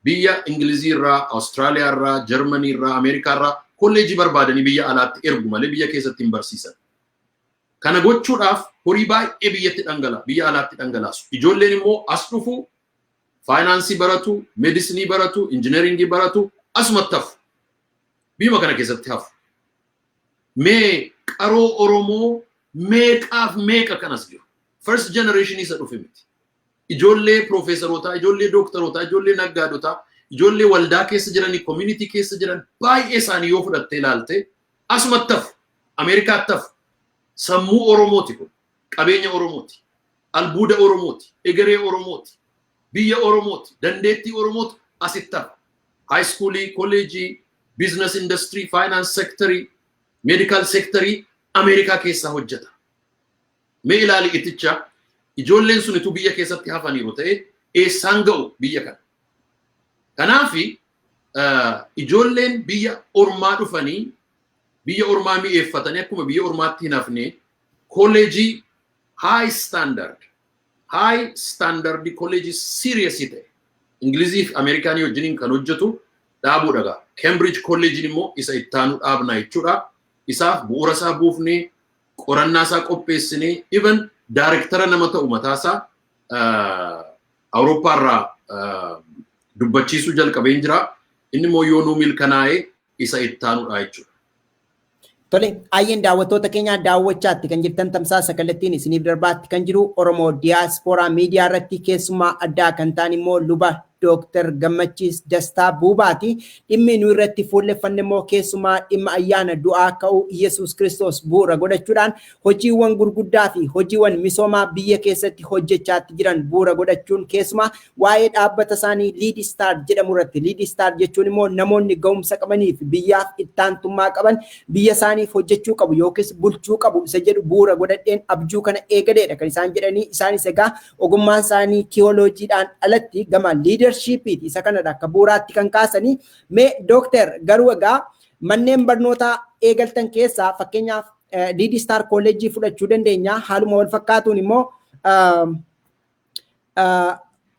biyya Ingilizii irraa, Awustiraaliyaa irraa, Jarmanii irraa, Ameerikaa irraa kolleejii barbaadanii biyya alaatti ergu malee biyya keessatti hin barsiisan. Kana gochuudhaaf horii baay'ee biyyatti dhangala, biyya alaatti dhangalaasu. Ijoolleen immoo as dhufu, faayinaansii baratu, meedisinii baratu, injineringii baratu, asumatti hafu. Biyya kana keessatti hafu. Mee qaroo Oromoo meeqaaf meeqa kanas jiru? First generation isa dhufe miti. Ijoollee piroofeesarootaa, ijoollee dooktarootaa, ijoollee naggaadotaa, ijoollee waldaa keessa jiranii, community keessa jiran baay'ee isaanii yoo fudhattee ilaalte asumatti hafu. Ameerikaatti hafu. Sammuu Oromooti kun. Qabeenya Oromooti. Albuuda Oromooti, egeree Oromooti, biyya Oromooti, dandeettii Oromooti asitti hafa. High schoolii, kolleejii, business industry, finance sectorii, medical sectorii Ameerikaa keessaa hojjeta. Mee ilaali iticha, ijoolleen sun ituu biyya keessatti hafaniiru ta'e eessaan ga'u biyya kana. Kanaafi ijoolleen biyya ormaa dhufanii biyya ormaa mi'eeffatanii akkuma biyya ormaatti hin hafne kolleejii high standard kolleejii serious ta'e Ingilizii fi Ameerikaanii wajjiniin kan hojjetu dhaabuudha gaa. Cambridge kolleejiin immoo isa ittaanu dhaabna jechuudha. Isaaf bu'uura isaa buufnee, qorannaa isaa qopheessinee, even director nama ta'u mataasaa Awurooppaarraa dubbachiisuu jalqabeen jira. Inni immoo yoo nuu milkanaa'ee isa ittaanudha jechuudha. Tole, ayyeen daawwattoota keenya, daawwachaatti kan jirtan tamsaasa kallattiin isiniif darbaatti kan jiru Oromoo Diyaaspooraa Miidiyaa irratti keessumaa addaa kan ta'an immoo luba Dooktar Gammachiis Dastaa Buubaati. Dhimmi nu irratti fuulleffanne immoo keessumaa dhimma ayyaana du'aa ka'uu Yesuus Kiristoos bu'uura godhachuudhaan hojiiwwan gurguddaa fi hojiiwwan misoomaa biyya keessatti hojjechaatti jiran bu'uura godhachuun, keessumaa waa'ee dhaabbata isaanii Lead Star jedhamu irratti. Lead Star jechuun immoo namoonni ga'umsa qabanii fi biyyaaf ittaantummaa qaban biyya isaaniif hojjechuu qabu yookiis bulchuu qabu isa jedhu bu'uura godhadheen abjuu kana eegaleedha kan isaan jedhanii. Isaanis egaa ogummaan isaanii tiyooloojiidhaan alatti gama leadershipiiti, isa kanadha akka bu'uuraatti kan kaasanii. Mee dooktar, garuu egaa manneen barnootaa eegaltan keessaa fakkeenyaaf Lead Star Kolleejjii fudhachuu dandeenya. Haaluma wal fakkaatuun immoo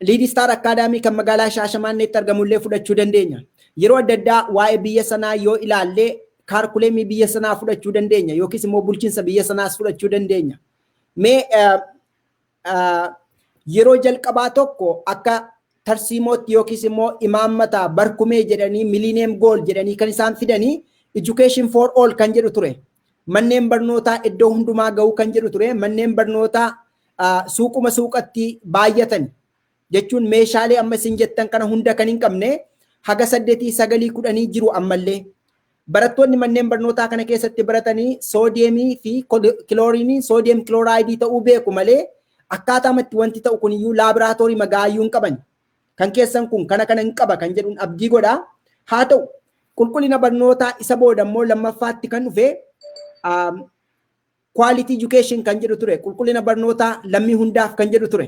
Lead Star Academy kan magaalaa Shaashamanneetti argamullee fudhachuu dandeenya. Yeroo adda addaa waa'ee biyya sanaa yoo ilaallee kaarkuleemii biyya sanaa fudhachuu dandeenya yookiis immoo bulchiinsa biyya sanaas fudhachuu dandeenya. Mee yeroo jalqabaa tokko akka tarsiimootti yookiis immoo imaammata barkumee jedhanii, millennium goal jedhanii kan isaan fidanii education for all kan jedhu ture. Manneen barnootaa iddoo hundumaa ga'uu kan jedhu ture. Manneen barnootaa suuquma suuqatti baay'atan jechuun meeshaalee amma isin jettan kana hunda kan hin qabne haga 8, 9, 10 jiru ammallee. Barattoonni manneen barnootaa kana keessatti baratanii soodiyeemii fi kilooriinii sodium chloride ta'uu beeku malee akkaataa itti wanti ta'u kuniyyuu laaboraatoorii magaayyuu hin qaban. Kan keessan kun kana kana hin qaba kan jedhuun abdii godha. Haa ta'u, qulqullina barnootaa isa booda immoo lammaffaatti kan dhufe quality education kan jedhu ture. Qulqullina barnootaa lammii hundaaf kan jedhu ture.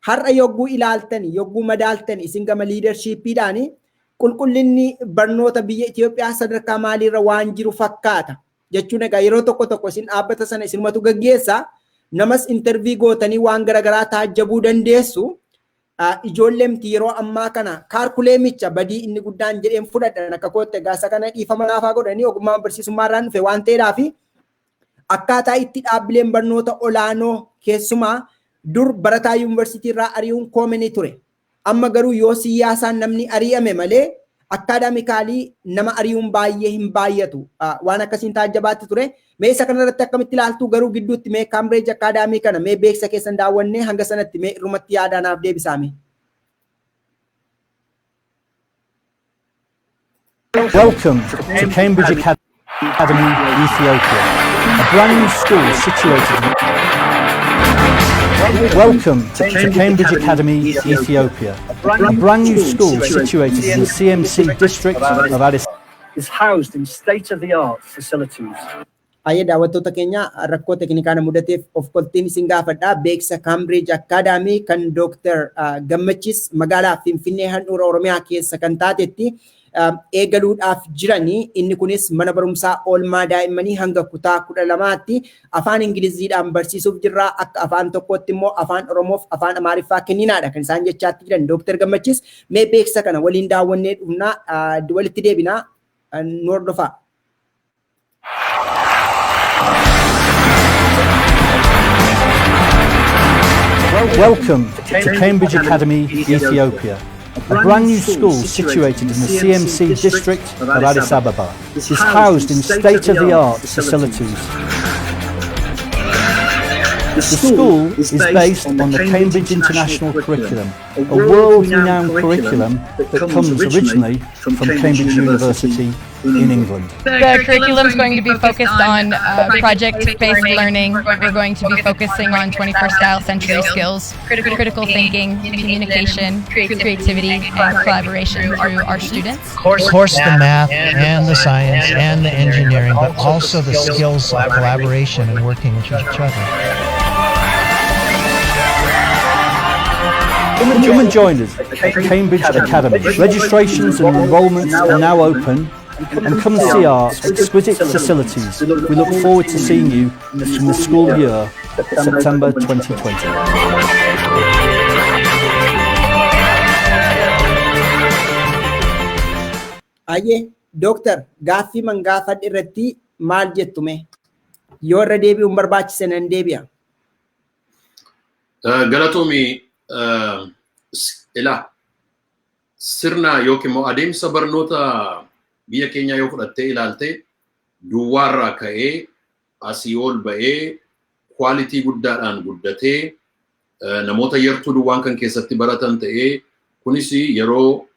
Har'a yogguu ilaaltan, yogguu madaaltan, isin gama leadershipiidhaani qulqullinni barnoota biyya Itoophiyaa sadarkaa maaliirra waan jiru fakkaata? Jechuun egaa yeroo tokko tokko isin dhaabbata sana isinumatu gaggeessa, namas interview gootanii waan garaagaraa taajjabuu dandeessu. Ijoolleemti yeroo ammaa kana kaarkuleemicha badii inni guddaan jedheen fudhadhan akka kootte gaasa kana dhiifama naafaa godhanii ogummaan barsiisummaa irraan dhufe waan ta'eedhaafi akkaataa itti dhaabbileen barnoota olaanoo keessumaa dur barataa yuunivarsiitii irraa ari'uun common ture. Amma garuu yoo siyaasaan namni ari'ame malee academically nama ari'uun baay'ee hin baay'atu. Waan akkasiin taajjabaatti ture. Mee isa kanarratti akkamitti ilaaltu? Garuu gidduutti mee Cambridge Academy kana mee beeksisa keessan daawwannee hanga sanatti mee irrumatti yaadaa naaf deebisaame. Welcome to Cambridge Academy, Ethiopia, a brand new school situated. Welcome to Cambridge Academy, Ethiopia, a brand new school situated in the CMC district of Addis is housed in state-of-the-art facilities. Ayyee, daawwattoota keenya, rakkoo teknikaa na mudateef of koltiin isin gaafadha. Beeksisa Cambridge Academy kan Dooktar Gammachis magaalaa Finfinnee handhuura Oromiyaa keessa kan taatetti eegaluudhaaf jiranii, inni kunis mana barumsaa oolmaa daa'immanii hanga kutaa 12tti afaan Ingiliziidhaan barsiisuuf jirra, akka afaan tokkotti immoo afaan Oromoof afaan Amaariffaa kenninaadha kan isaan jechaatti jiran Dooktar Gammachis. Mee beeksisa kana waliin daawwannee dhufnaa walitti deebinaa, nu hordofaa. Welcome to Cambridge Academy, Ethiopia, a brand new school situated in the CMC district of Addis Ababa. Is housed in state-of-the-art facilities. The school is based on the Cambridge International Curriculum, a world-renowned curriculum that comes originally from Cambridge University, in England. The curriculum is going to be focused on project-based learning. We're going to be focusing on 21st style century skills, critical thinking, communication, creativity, and collaboration through our students. Of course, the math and the science and the engineering, but also the skills of collaboration and working with each other. Come and join us at Cambridge Academy. Registrations and enrolments are now open, and come and see our exquisite facilities. We look forward to seeing you in the school year, September 2020. Ayyee dooktar, gaaffii man gaafadhe irratti maal jettume? Yoo irra deebi'uun barbaachise nan deebi'a. Galatoomi. Ilaa, sirna yookiin immoo adeemsa barnoota biyya keenyaa yoo fudhattee ilaalte, duwwaarraa ka'ee asii ol ba'ee quality guddaadhaan guddatee, namoota yartuu duwwaan kan keessatti baratan ta'ee, kunis yeroo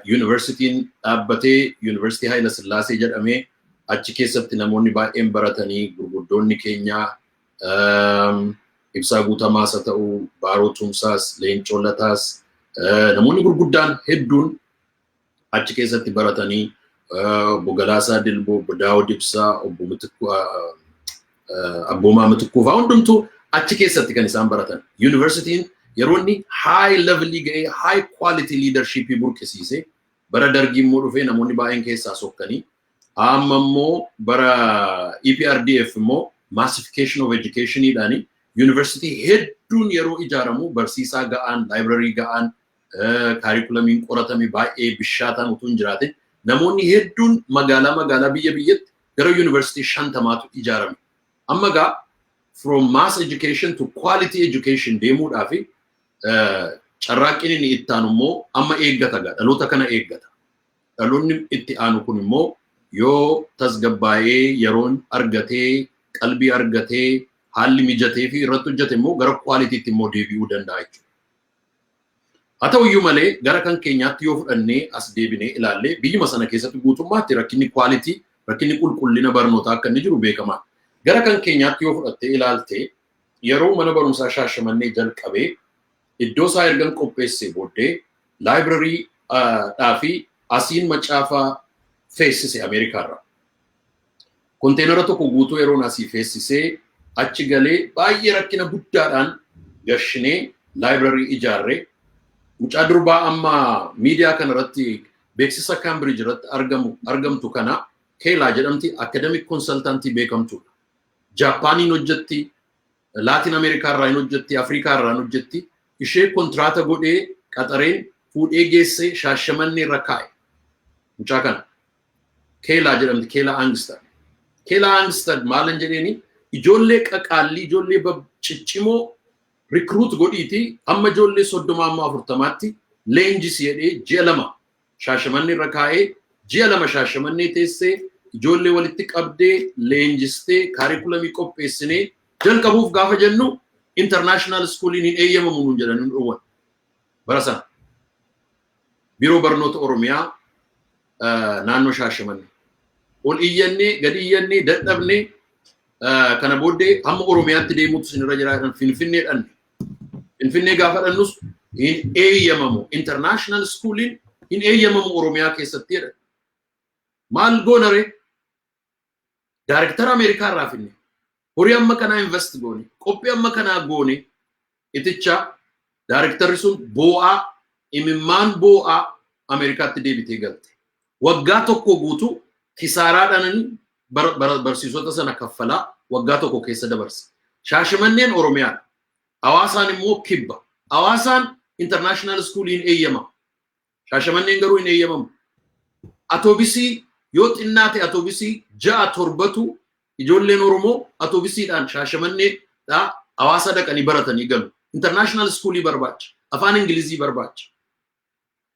yuunivarsiitiin dhaabbatee Yuunivarsiitii Haayila Sillaasee jedhamee, achi keessatti namoonni baay'een baratanii, gurguddoonni keenyaa Ibsaa Guutamaas haa ta'u, Baaroo Tumsaas, Leencoo Lataas, namoonni gurguddaan hedduun achi keessatti baratanii, obbo Galaasaa Dilboo, obbo Daawud Ibsaa, obbo Abboomaa Mitikkuu fa'aa hundumtuu achi keessatti kan isaan baratan. Yuunivarsiitiin yeroo inni high levelii ga'ee high quality leadership burqisiise, bara Dargii immoo dhufee namoonni baay'een keessaa sokkanii, amma immoo bara EPRDF immoo massification of educationiidhaani yuunivarsiitii hedduun yeroo ijaaramu, barsiisaa ga'aan, library ga'aan, kaarikulamiin qoratame baay'ee bishaataan utuu hin jiraatin, namoonni hedduun magaalaa magaalaa, biyya biyyatti gara yuunivarsiitii 50tu ijaarame. Amma gaa from mass education to quality education deemuudhaaf carraaqqiin inni itti aanu immoo amma eeggata gaa, dhaloota kana eeggata. Dhaloonni itti aanu kun immoo yoo tasgabbaa'ee, yeroon argatee, qalbii argatee, haalli mijatee fi irratti hojjete immoo gara qualitytti immoo deebi'uu danda'a jechuudha. Haa ta'u iyyuu malee, gara kan keenyaatti yoo fudhannee as deebinee ilaallee, biyyuma sana keessatti guutummaatti rakkinni quality, rakkinni qulqullina barnootaa akka inni jiru beekamaa. Gara kan keenyaatti yoo fudhattee ilaalte, yeroo mana barumsaa Shaashamannee jalqabee iddoo isaa ergan qopheessee booddee, library dhaa fi asiin macaafaa feessise Ameerikaarraa. Container tokko guutuu yeroon asii feessisee achi galee, baay'ee rakkina guddaadhaan gashinee library ijaarree, mucaa durbaa amma miidiyaa kanarratti beeksisa Cambridge irratti argamtu kana, Keelaa jedhamti, academic consultantii beekamtuudha. Jaappaaniin hojjetti, Laatin Ameerikaa irraa hin hojjetti, Afrikaa irraa hin hojjetti. Ishee kontraata godhee qaxareen fuudhee geessee Shaashamannee irra kaa'e. Mucaa kana. Keelaa jedhamti, Keelaa Angstad. Keelaa Angstad maalan jedheeni, ijoollee qaqaallii, ijoollee ciccimoo recruit godhiiti, amma ijoollee 30 amma 40tti leenjisi jedhee, ji'a 2 Shaashamannee irra kaa'ee, ji'a 2 Shaashamannee teessee ijoollee walitti qabdee leenjistee, kaarikulamii qopheessinee jalqabuuf gaafa jennu, international schooliin hin eeyyamamu nuun jedhanii nu dhowwan. Bara sana. Biiroo Barnoota Oromiyaa naannoo Shaashamannee. Ol iyyannee gadi iyyannee dadhabnee, kana booddee hamma Oromiyaatti deemuutu isinirra jira jedhan. Finfinnee dhanne. Finfinnee gaafa dhannus hin eeyyamamu. International schooliin hin eeyyamamu Oromiyaa keessatti jedhan. Maal goona ree? Director Ameerikaa irraa finne. Horii amma kanaa invest goone. Qophii amma kanaa goone. Iticha directorri sun boo'aa, imimmaan boo'aa Ameerikaatti deebitee galte. Waggaa tokko guutuu kisaaraadhaan barsiisota sana kaffalaa waggaa tokko keessa dabarse. Shaashamanneen Oromiyaadha. Hawaasaan immoo kibba. Hawaasaan international schooliin eeyyama. Shaashamanneen garuu hin eeyyamamu. Atoobisii yoo xinnaate atoobisii ja'a torbatu, ijoolleen Oromoo atoobisiidhaan Shaashamanneedhaa Hawaasa dhaqanii baratanii galu. International schoolii barbaacha. Afaan Ingilizii barbaacha.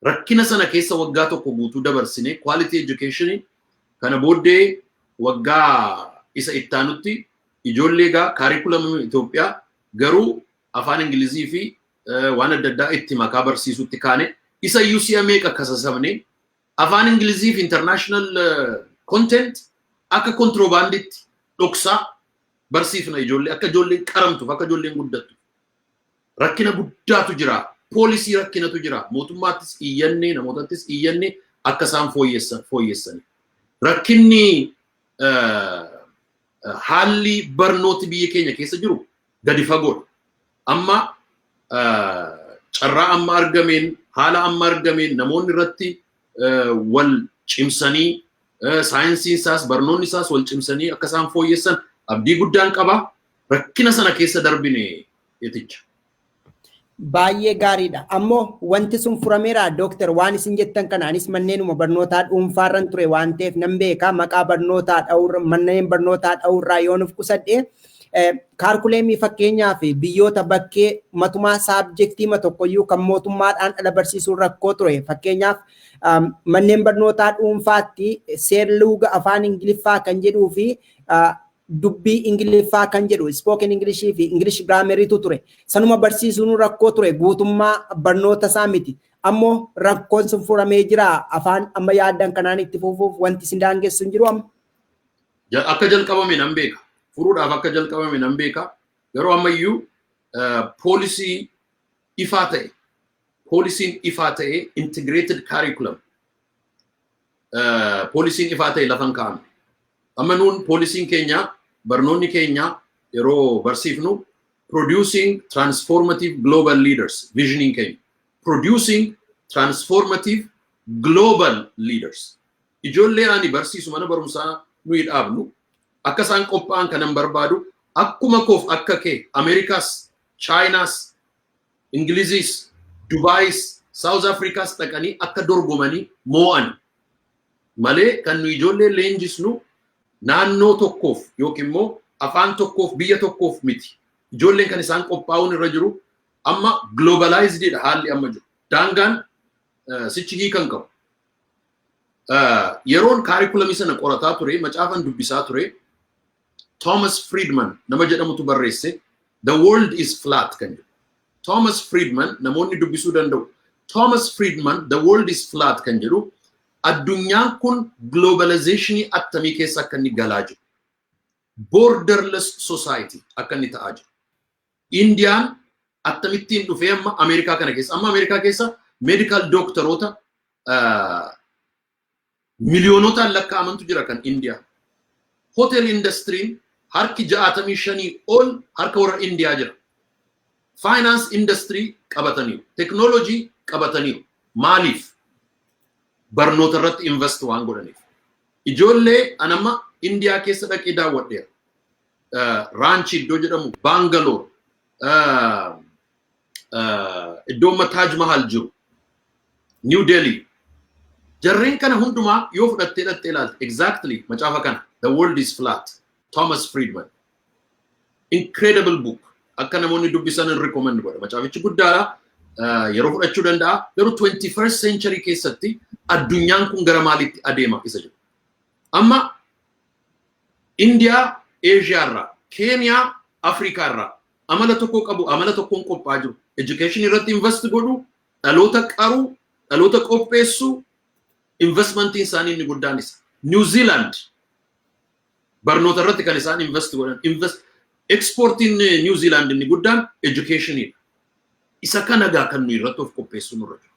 Rakkina sana keessa waggaa tokko guutuu dabarsine quality education. Kana booddee waggaa isa ittaanutti ijoollee gaa kaarikulamii Itoophiyaa garuu afaan Ingilizii fi waan adda addaa itti makaa barsiisutti kaane. Isa iyyuu si'a meeqa kasasamne. Afaan Ingilizii fi international content akka kontiroobaanditti dhoksaa barsiifna ijoollee, akka ijoolleen qaramtuuf, akka ijoolleen guddattu. Rakkina guddaatu jira. Poolisii rakkinatu jira. Mootummaattis iyyannee, namootattis iyyannee akka isaan fooyyessani. Rakkinni haalli barnooti biyya keenya keessa jiru gadi fagoodha. Amma carraa amma argameen, haala amma argameen, namoonni irratti wal cimsanii, saayinsiin isaas barnoonni isaas wal cimsanii akka isaan fooyyessan abdii guddaan qaba. Rakkina sana keessa darbine eticha. Baay'ee gaariidha. Ammoo wanti sun furameera, dooktar, waan isin jettan kana anis manneenuma barnootaa dhuunfaarran ture waan ta'eef nan beeka. Maqaa barnootaa dha'uurra, manneen barnootaa dha'uurraa yoo nuuf qusadhe, kaarkuleemii fakkeenyaaf biyyoota bakkee matumaa subjectii tokkoyyuu kan mootummaadhaan dhala barsiisuun rakkoo ture. Fakkeenyaaf manneen barnootaa dhuunfaatti seerluuga afaan Ingiliffaa kan jedhuu fi dubbii Ingiliffaa kan jedhu, spoken Englishii fi English grammariitu ture. Sanuma barsiisuun rakkoo ture, guutummaa barnoota isaa miti. Ammoo rakkoon sun furamee jira. Afaan amma yaaddan kanaan itti fufuuf wanti isin daangessu hin jiru amma? Akka jalqabame nan beeka. Furuudhaaf akka jalqabame nan beeka. Garuu ammayyuu poolisii ifaa ta'e, poolisiin ifaa ta'e, integrated curriculum, poolisiin ifaa ta'e lafa hin kaa'amne. Amma nuun poolisiin keenya, barnoonni keenya yeroo barsiifnu producing transformative global leaders, visioniin keenya. Producing transformative global leaders. Ijoollee ani barsiisu, mana barumsaa nuyi dhaabnu, akka isaan qophaa'an kanan barbaadu akkuma koof akka kee Ameerikaas, Chaayinaas, Ingiliziis, Dubaayis, South Africaas dhaqanii akka dorgomanii moo'an malee kan nu ijoollee leenjisnu naannoo tokkoof yookiin immoo afaan tokkoof, biyya tokkoof miti. Ijoolleen kan isaan qophaa'uun irra jiru amma globalized haalli amma jiru. Daangaan sichi hiikan qabu. Yeroon kaarikulamii sana qorataa ture, macaafan dubbisaa ture, Thomas Friedman nama jedhamutu barreesse, "The World is Flat" kan jedhu. Thomas Friedman namoonni dubbisuu danda'u. Thomas Friedman "The World is Flat" kan jedhu, addunyaan kun globalizationii attamii keessa akka inni galaa jiru. Borderless society akka inni ta'aa jiru. Indiyaan akkamittiin dhufee amma Ameerikaa kana keessa, amma Ameerikaa keessa medical doctoroota miliyoonotaan lakkaa'amantu jira kan Indiyaa. Hotel industryn harki 65 ol harka warra Indiyaa jira. Finance industry qabataniiru. Teknoolojii qabataniiru. Maaliif? Barnoota irratti invest waan godhaniif. Ijoollee anamma Indiyaa keessa dhaqee daawwadheera. Raanchi iddoo jedhamu, Baangaloor, iddoo amma Taaj Mahal jiru, New Delhi. Jarreen kana hundumaa yoo fudhattee dhattee ilaalte, exactly macaafa kana, "The World is Flat", Thomas Friedman. Incredible book. Akka namoonni dubbisan hin recommend godha. Macaafichi guddaadha. Yeroo fudhachuu danda'a. Garuu 21st century keessatti addunyaan kun gara maalitti adeema isa jedhu. Amma Indiyaa Eeshiyaa irraa, Keeniyaa Afrikaa irraa amala tokko qabu, amala tokkoon qophaa'aa jiru. Education irratti invest godhu, dhaloota qaruu, dhaloota qopheessuu, investmentiin isaanii inni guddaan isa. New Zealand barnoota irratti kan isaan invest godhan. Invest exportiin New Zealand inni guddaan educationidha. Isa kana gaa kan nuyi irratti of qopheessuu nurra jiru.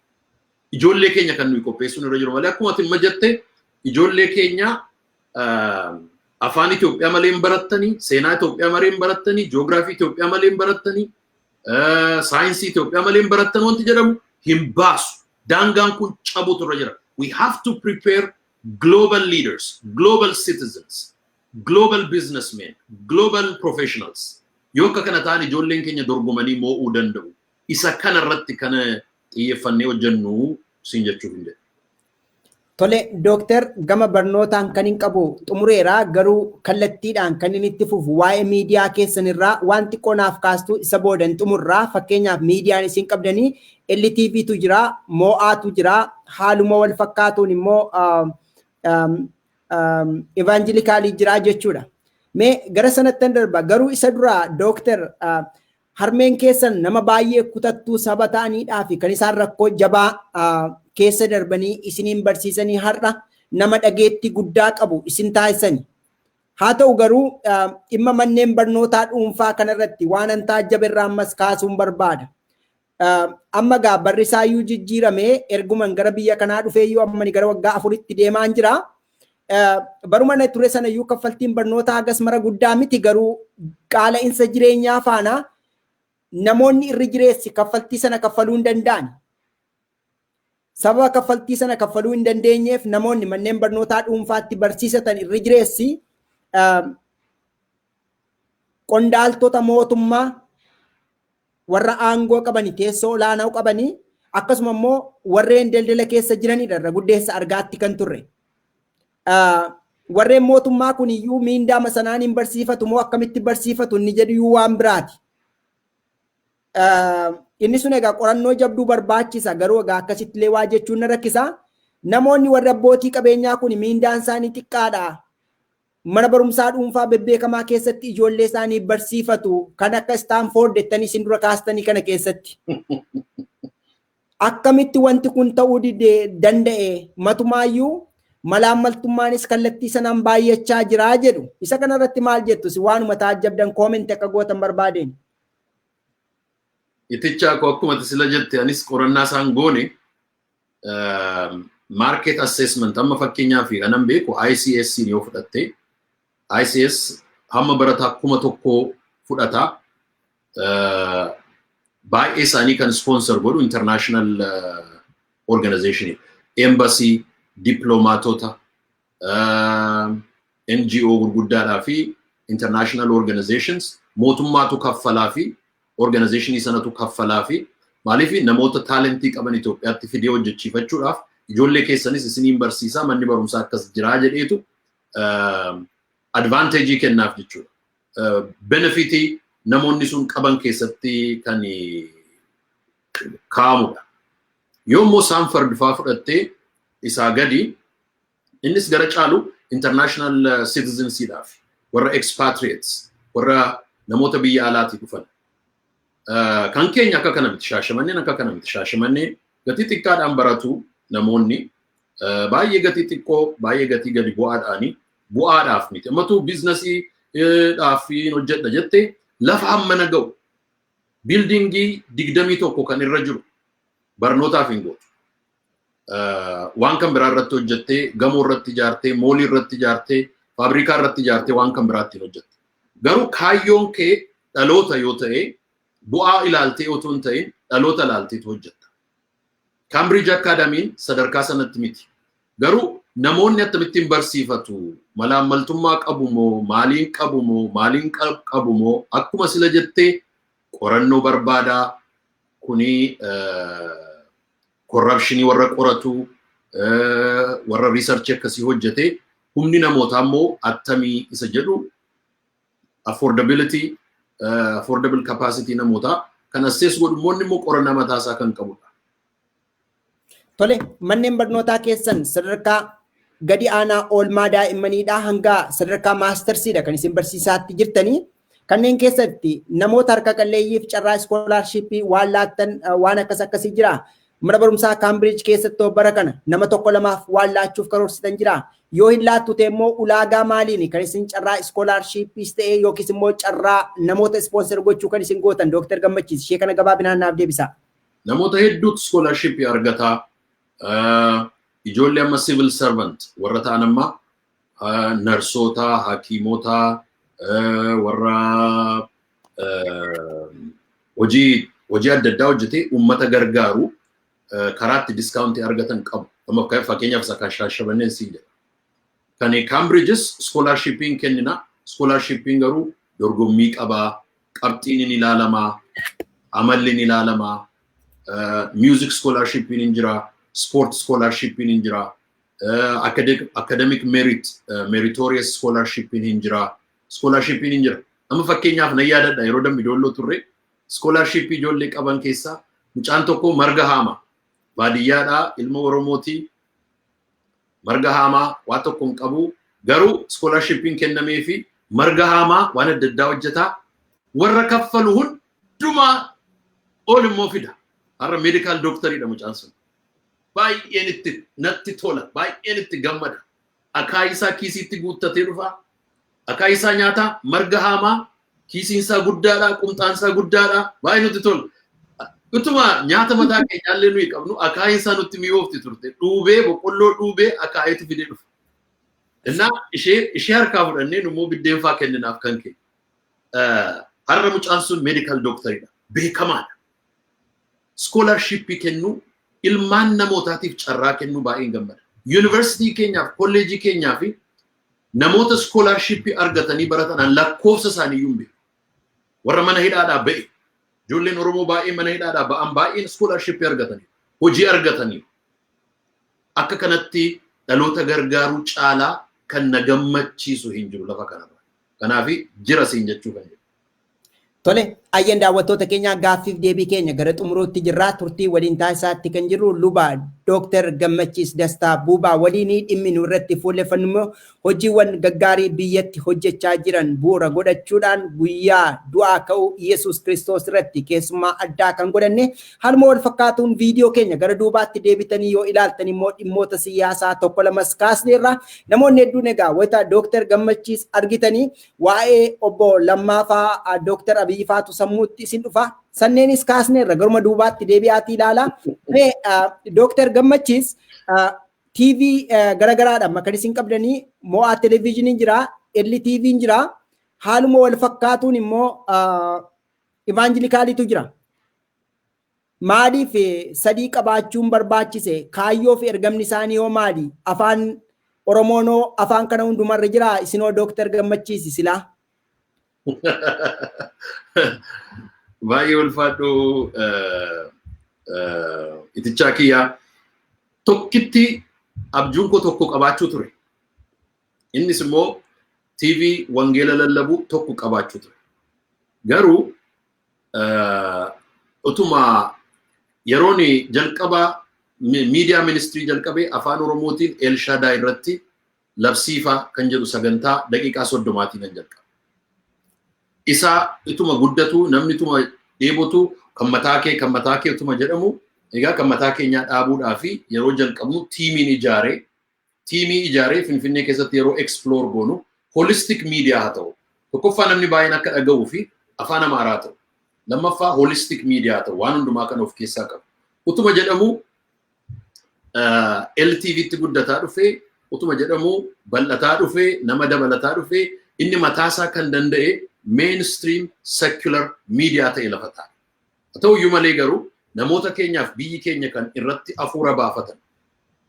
Ijoollee keenya kan nuyi qopheessuu nurra jiru malee, akkuma ati jette, ijoollee keenya afaan Itoophiyaa malee hin barattanii, seenaa Itoophiyaa malee hin barattanii, jiyoogiraafii Itoophiyaa malee hin barattanii, saayinsii Itoophiyaa malee hin barattan wanti jedhamu hin baasu. Daangaan kun cabutu irra jira. We have to prepare global leaders, global citizens, global businessmen, global professionals. Yoo akka kana ta'an ijoolleen keenya dorgomanii moo'uu danda'u. Isa kana irratti kana xiyyeeffannee hojjennu siin jechuuf hin jedhu. Tole dooktar, gama barnootaan kan hin qabu xumureera, garuu kallattiidhaan kan inni itti fufu waa'ee miidiyaa keessan irraa waan xiqqoo naaf kaastu, isa boodan xumurraa. Fakkeenyaaf miidiyaan isin qabdanii LTVtu jira, Moo'aatu jira, haaluma wal fakkaatuun immoo Evangelicalii jira jechuudha. Mee gara sanatti darba, garuu isa dura dooktar Harmeen keessan nama baay'ee kutattuu saba ta'aniidhaa fi kan isaan rakkoo jabaa keessa darbanii isiniin barsiisanii har'a nama dhageetti guddaa qabu isin taasisani. Haa ta'u garuu, dhimma manneen barnootaa dhuunfaa kanarratti waan an taajjabe irraa ammas kaasuun barbaada. Amma gaa barri isaayyuu jijjiiramee, erguman gara biyya kanaa dhufeeyyuu amma gara waggaa 4tti deemaan jira. Baruma na ture sanayyuu kaffaltiin barnootaa hagas mara guddaa miti, garuu qaala'insa jireenyaa faana namoonni irri jireessi kaffaltii sana kaffaluu hin danda'an. Sababa kaffaltii sana kaffaluu hin dandeenyeef namoonni manneen barnootaa dhuunfaatti barsiisatan irri jireessi qondaaltota mootummaa warra aangoo qabanii, teessoo olaanaa qabanii, akkasuma immoo warreen daldala keessa jiranidha irra guddeessa argaatti kan turre. Warreen mootummaa kun iyyuu miindaama sanaan hin barsiifatu moo akkamitti barsiifatu inni jedhu waan biraati. Inni sun egaa qorannoo jabduu barbaachisa, garuu egaa akkasitti illee waa jechuun na rakkisa. Namoonni warra abbootii qabeenyaa kun miindaan isaanii xiqqaadha. Mana barumsaa dhuunfaa bebbeekamaa keessatti ijoollee isaanii barsiifatu, kan akka Stanford jettanii isin dura kaastanii kana keessatti. Akkamitti wanti kun ta'uu danda'e? Matumaayyuu malaammaltummaanis kallattii sanaan baay'achaa jiraa jedhu. Isa kanarratti maal jettu? Si waanuma taajjabdan comment akka gootan barbaadeen. Itichaa koo, akkuma sila jette, anis qorannaa isaan goone, market assessment. Amma fakkeenyaaf kanan beeku ICS yoo fudhatte, ICS hamma barataa 1000 fudhata. Baay'ee isaanii kan sponsor godhu international organization, embassy, diplomaatota, NGO gurguddaadhaa fi international organizations. Mootummaatu kaffalaa fi organizationii sanatu kaffalaa fi maaliif namoota talentii qaban Itoophiyaatti fidee hojjechiifachuudhaaf, ijoollee keessanis isiniin barsiisaa, manni barumsaa akkas jiraa jedheetu advantageii kennaaf jechuudha. Benefitii namoonni sun qaban keessatti kan kaa'amudha. Yoo immoo Stanford faa fudhattee isaa gadi, innis gara caalu international citizensiidhaaf, warra expatriates, warra namoota biyya alaatii dhufan. Kan keenya akka kana miti. Shaashamanneen akka kana miti. Shaashamannee gatii xiqqaadhaan baratu namoonni, baay'ee gatii xiqqoo, baay'ee gatii gadi bu'aadhaani, bu'aadhaaf miti. Ammatu businessii dhaaf hojjedha jettee lafa hammana ga'u, buildingii 21 kan irra jiru barnootaaf hin gootu. Waan kan biraa irratti hojjettee, gamoo irratti ijaartee, mallii irratti ijaartee, faabrikaa irratti ijaartee, waan kan biraatti hin hojjette. Garuu kaayyoon kee dhaloota yoo ta'e, bu'aa ilaaltee otoo hin ta'in dhaloota ilaalteetu hojjetta. Cambridge Academy'n sadarkaa sanatti miti. Garuu namoonni akkamittiin barsiifatu, malaammaltummaa qabu moo, maaliin qabu moo, maaliin qabu moo, akkuma sila jettee qorannoo barbaadaa. Kuni corruptionii warra qoratu, warra researchii akkasii hojjete, humni namootaa immoo attamii isa jedhu, affordability, affordable capacity namootaa kan assess godhu immoo qorannaa mataasaa kan qabudha. Tole, manneen barnootaa keessan sadarkaa gadi aanaa oolmaa daa'immaniidhaa hanga sadarkaa mastersiidha kan isin barsiisaatti jirtanii. Kanneen keessatti namoota harka qalleeyyiif carraa scholarshipii waan laattan waan akkas akkasii jira? Mana barumsaa Cambridge keessatti bara kana nama tokko lamaaf waan laachuuf karoorsitan jira? Yoo hin laattu ta'e immoo ulaagaa maaliini kan isin carraa scholarshipiis ta'e yookiis immoo carraa namoota sponsor gochuu kan isin gootan? Dooktar Gammachiis, ishee kana gabaabinaan naaf deebisa. Namoota hedduutu scholarshipii argataa. Ijoollee amma civil servant warra ta'an, amma narsoota, hakiimota, warra hojii adda addaa hojjetee uummata gargaaru karaatti discountii argatan qabu. Amma fakkeenyaaf isa kan Shaashamanneen siin jedha. Kan Cambridges scholarshipiin kennina. Scholarshipiin garuu dorgommii qabaa, qabxiin ni ilaalamaa, amalli ni ilaalamaa, music scholarshipiin hin jira, sport scholarshipiin hin jira, academic merit, meritorious scholarshipiin hin jira, scholarshipiin hin jira. Amma fakkeenyaaf nan yaadadha, yeroo Dambi Doolloo turre scholarshipii ijoollee qaban keessaa mucaan tokko marga haama. Baadiyyaadhaa, ilma Oromooti. Marga haamaa, waa tokko hin qabu. Garuu scholarshipiin kennamee fi marga haamaa waan adda addaa hojjetaa. Warra kaffalu hundumtuu Hundumaa ol immoo fida. Har'a medical doctoriidha mucaan sun. Baay'een itti natti tola. Baay'een itti gammada. Akaayii isaa kiisiitti guuttatee dhufa. Akaayii isaa nyaataa, marga haamaa, kiisiin isaa guddaadha, qumxaan isaa guddaadha. Baay'ee nutti tola. Utuma nyaata mataa keenyaallee nuyi qabnu, akaayiin isaa nutti mi'oofti turte. Dhuubee, boqqolloo dhuubee akaayiitu fidee dhufa. Innaa ishee harkaa fudhannee immoo biddeen faa kenninaaf kan kee. Har'a mucaan sun medical doctoriidha. Beekamaadha. Scholarshipii kennuu, ilmaan namootaatiif carraa kennuu baay'een gammada. Yuunivarsiitii keenyaaf, kolleejii keenyaa fi namoota scholarshipii argatanii baratan lakkoofsa isaanii iyyuu hin beeku. Warra mana hidhaadhaa ba'e. Ijoolleen Oromoo baay'ee mana hidhaadhaa ba'an baay'een scholarshipii argatanii, hojii argatanii. Akka kanatti dhaloota gargaaruu caalaa kan na gammachiisu hin jiru lafa kanarra. Kanaaf jira siin jechuu kan jiru. Tole, ayyeen, daawwattoota keenya, gaaffiif deebii keenya gara xumuruutti jirra. Turtii waliin taasisaatti kan jirru luba Dooktar Gammachiis Dastaa Buubaa waliin. Dhimmi nu irratti fuulleffannu immoo hojiiwwan gaggaarii biyyatti hojjechaa jiran bu'uura godhachuudhaan guyyaa du'aa ka'uu Yesuus Kiristoos irratti keessummaa addaa kan godhanne. Haaluma wal fakkaatuun viidiyoo keenya gara duubaatti deebitanii yoo ilaaltan immoo dhimmoota siyaasaa tokko lamas kaasneerra. Namoonni hedduun egaa wayita Dooktar Gammachiis argitanii waa'ee obbo Lammaafaa, Dooktar Abiyyi faatu sammuutti isin dhufa. Sanneenis kaasneerra, garuma duubaatti deebi'aatii ilaala. Mee Dooktar Gammachiis, TV garagaraadha kan isin qabdanii. Mo'aa televezyiiniin jira, LTV'n jira. Haaluma wal fakkaatuun immoo Evangelicaliitu jira. Maaliif sadii qabaachuun barbaachise? Kaayyoo fi ergamni isaanii hoo maali? Afaan Oromoonoo afaan kana hundumarra jira? Isinoo Dooktar Gammachiisi silaa. Baay'ee ulfaadhu, itichaa kiyyaa. Tokkitti abjuun koo tokko qabaachuu ture. Innis immoo TV wangeela lallabu tokko qabaachuu ture. Garuu utuma yeroon jalqaba miidiyaa ministry jalqabee afaan Oromootiin Elshadaa irratti labsiifaa kan jedhu sagantaa daqiiqaa 30-tiin kan jalqabe. Isaa ituma guddatu, namni ituma dheebotu, kan mataa kee, kan mataa kee utuma jedhamu, egaa kan mataa keenyaa dhaabuudhaa fi yeroo jalqabnu tiimii ijaaree Finfinnee keessatti yeroo explore goonu, holistic media haa ta'u. Tokkoffaa, namni baay'een akka dhaga'uu fi afaan Amaaraa ta'u. Lammaffaa, holistic media haa ta'u, waan hundumaa kan of keessaa qabu. Utuma jedhamu LTVtti guddataa dhufee, utuma jedhamu bal'ataa dhufee, nama dabalataa dhufee, inni mataasaa kan danda'e mainstream secular media ta'e lafa taa'e. Haa ta'uyyuu malee garuu namoota keenyaaf biyyi keenya kan irratti hafuura baafatan,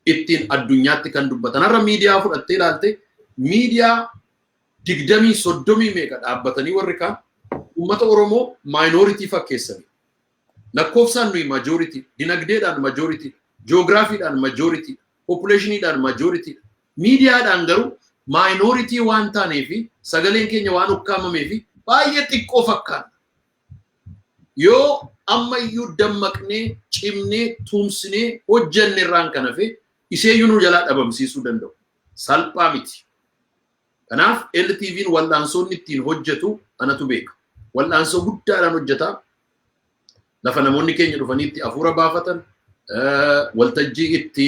ittiin addunyaatti kan dubbatan, har'a miidiyaa fudhattee ilaalte, miidiyaa 20, 30 meeqa dhaabbatanii warri kaan uummata Oromoo minority fakkeessanii. Lakkoofsaan nuyi majority, dinagdeedhaan majority, jiyoogiraafiidhaan majority, populationiidhaan majority. Miidiyaadhaan garuu minority waan taanee fi sagaleen keenya waan ukkaamamee fi baay'ee xiqqoo fakkaata. Yoo ammayyuu dammaqnee, cimnee, tumsinee hojjenne irraan kan hafe isheeyyuu nu jalaa dhabamsiisuu danda'u. Salphaa miti. Kanaaf LTV'n wal'aansoonni ittiin hojjetu anatu beeka. Wal'aansoo guddaadhaan hojjeta. Lafa namoonni keenya dhufanii itti hafuura baafatan, waltajjii itti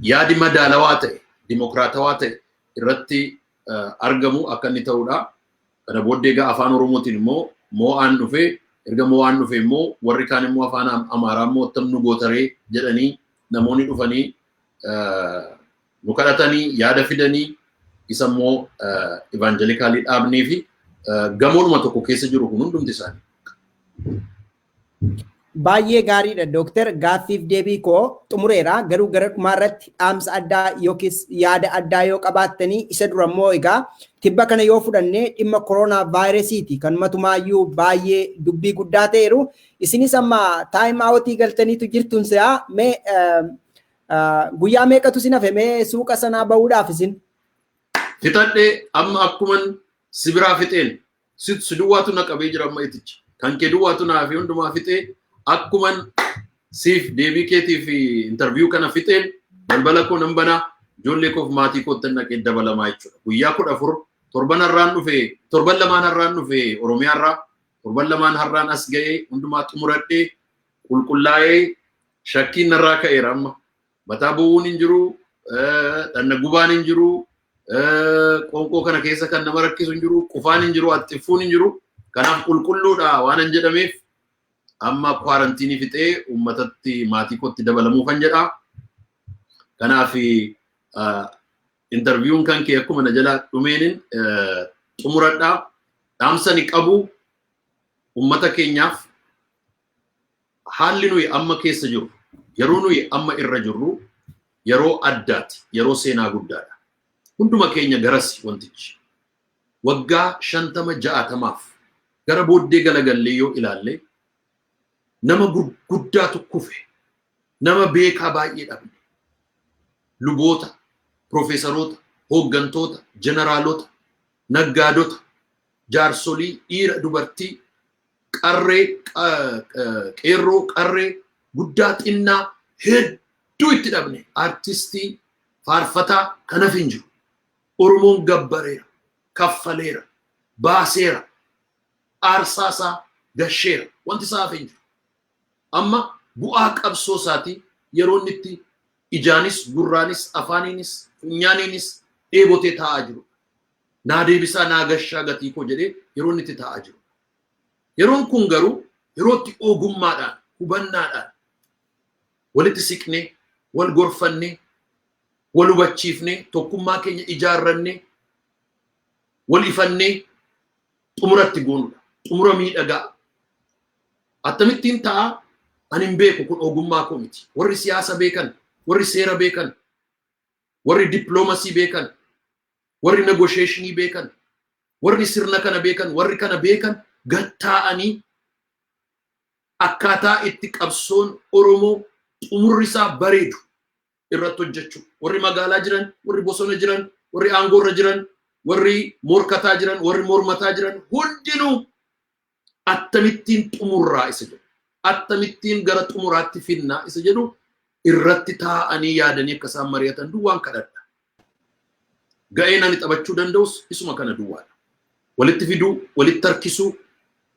yaadi madaalawaa ta'e, dimokiraatawaa ta'e irratti argamu akka inni ta'udha. Kana booddee egaa afaan Oromootiin immoo Moo'aan dhufee, erga Moo'aan dhufee immoo warri kaan immoo afaan Amaaraa immoo attam nu gootaree jedhanii namoonni dhufanii nu kadhatanii, yaada fidanii, isa immoo Evangelicalii dhaabnee fi gamoodhuma tokko keessa jiru kun hundumti isaanii. Baay'ee gaariidha, Dooktar. Gaaffiif deebii koo xumureera. Garuu gara dhumaarratti dhaamsa addaa yookiis yaada addaa yoo qabaattanii. Isa dura immoo egaa tibba kana yoo fudhannee dhimma koronaa vaayirasiiti kan matumaayyuu baay'ee dubbii guddaa ta'eeru. Isinis amma time outii galtaniitu jirtun se'a. Mee guyyaa meeqatu isin hafe mee suuqa sanaa bahuudhaaf isin? Fixadhee amma, akkuman si biraa fixeen si duwwaatu na qabee jira amma iticha. Kan kee duwwaatu naa fi hundumaa fixee, akkuman siif deebii keetii fi interview kana fixeen balbala koo nan banaa, ijoollee koof maatii kootti naqee dabalamaa jechuudha. Guyyaa 14, torban har'aan dhufe, torban lamaan har'aan dhufe Oromiyaarraa. Torban lamaan har'aan as ga'ee hundumaa xumuradhee qulqullaa'ee shakkiin narraa ka'eera amma. Mataa bu'uun hin jiru, dhanna gubaan hin jiru, qoonqoo kana keessa kan nama rakkisu hin jiru, qufaan hin jiru, haxxiffuun hin jiru. Kanaaf qulqulluudha waan hin jedhameef amma kwarantiinii fixee uummatatti maatii kootti dabalamuufan jedha. Kanaaf interviewun kan kee akkuma na jala dhumeenin xumuradha. Dhaamsa ni qabu uummata keenyaaf haalli nuyi amma keessa jirru, yeroo nuyi amma irra jirru yeroo addaati, yeroo seenaa guddaadha. Hunduma keenya garas wantichi. Waggaa 50 60maaf gara booddee galagallee yoo ilaalle nama gurguddaatu kufe, nama beekaa baay'ee dhabne, luboota, piroofeesaroota, hooggantoota, jeneraalota, naggaadota, jaarsolii, dhiira, dubartii, qarree, qeerroo, qarree, guddaa, xinnaa hedduu itti dhabne, aartistii, faarfataa kanaaf hin jiru. Oromoon gabbareera, kaffaleera, baaseera, aarsaasaa gasheera, wanti isaa hafe hin jiru. Amma bu'aa qabsoo isaatii yeroo inni itti ijaanis, gurraanis, afaaniinis, funyaaniinis dheebotee taa'aa jiru. Naa deebisaa, naa gashaa gatii koo jedhee yeroo inni itti taa'aa jiru. Yeroon kun garuu yeroo itti ogummaadhaan, hubannaadhaan walitti siqnee, wal gorfannee, wal hubachiifnee, tokkummaa keenya ijaarrannee, wal ifannee xumuratti goonudha. Xumura miidhagaa. Akkamittiin ta'a ani hin beeku, kun ogummaa koo miti. Warri siyaasa beekan, warri seera beekan, warri dippiloomasii beekan, warri negotiationii beekan, warri sirna kana beekan, warri kana beekan gattaa'anii akkaataa itti qabsoon Oromoo xumurri isaa bareedu irratti hojjechuu. Warri magaalaa jiran, warri bosona jiran, warri aangoorra jiran, warri morkataa jiran, warri mormataa jiran hundinuu akkamittiin xumurraa isa jedhu, akkamittiin gara xumuraatti finnaa isa jedhu irratti taa'anii yaadanii akka isaan mari'atan duwwaan kadhadha. Ga'een ani taphachuu danda'us isuma kana duwwaadha. Walitti fiduu, walitti harkisuu,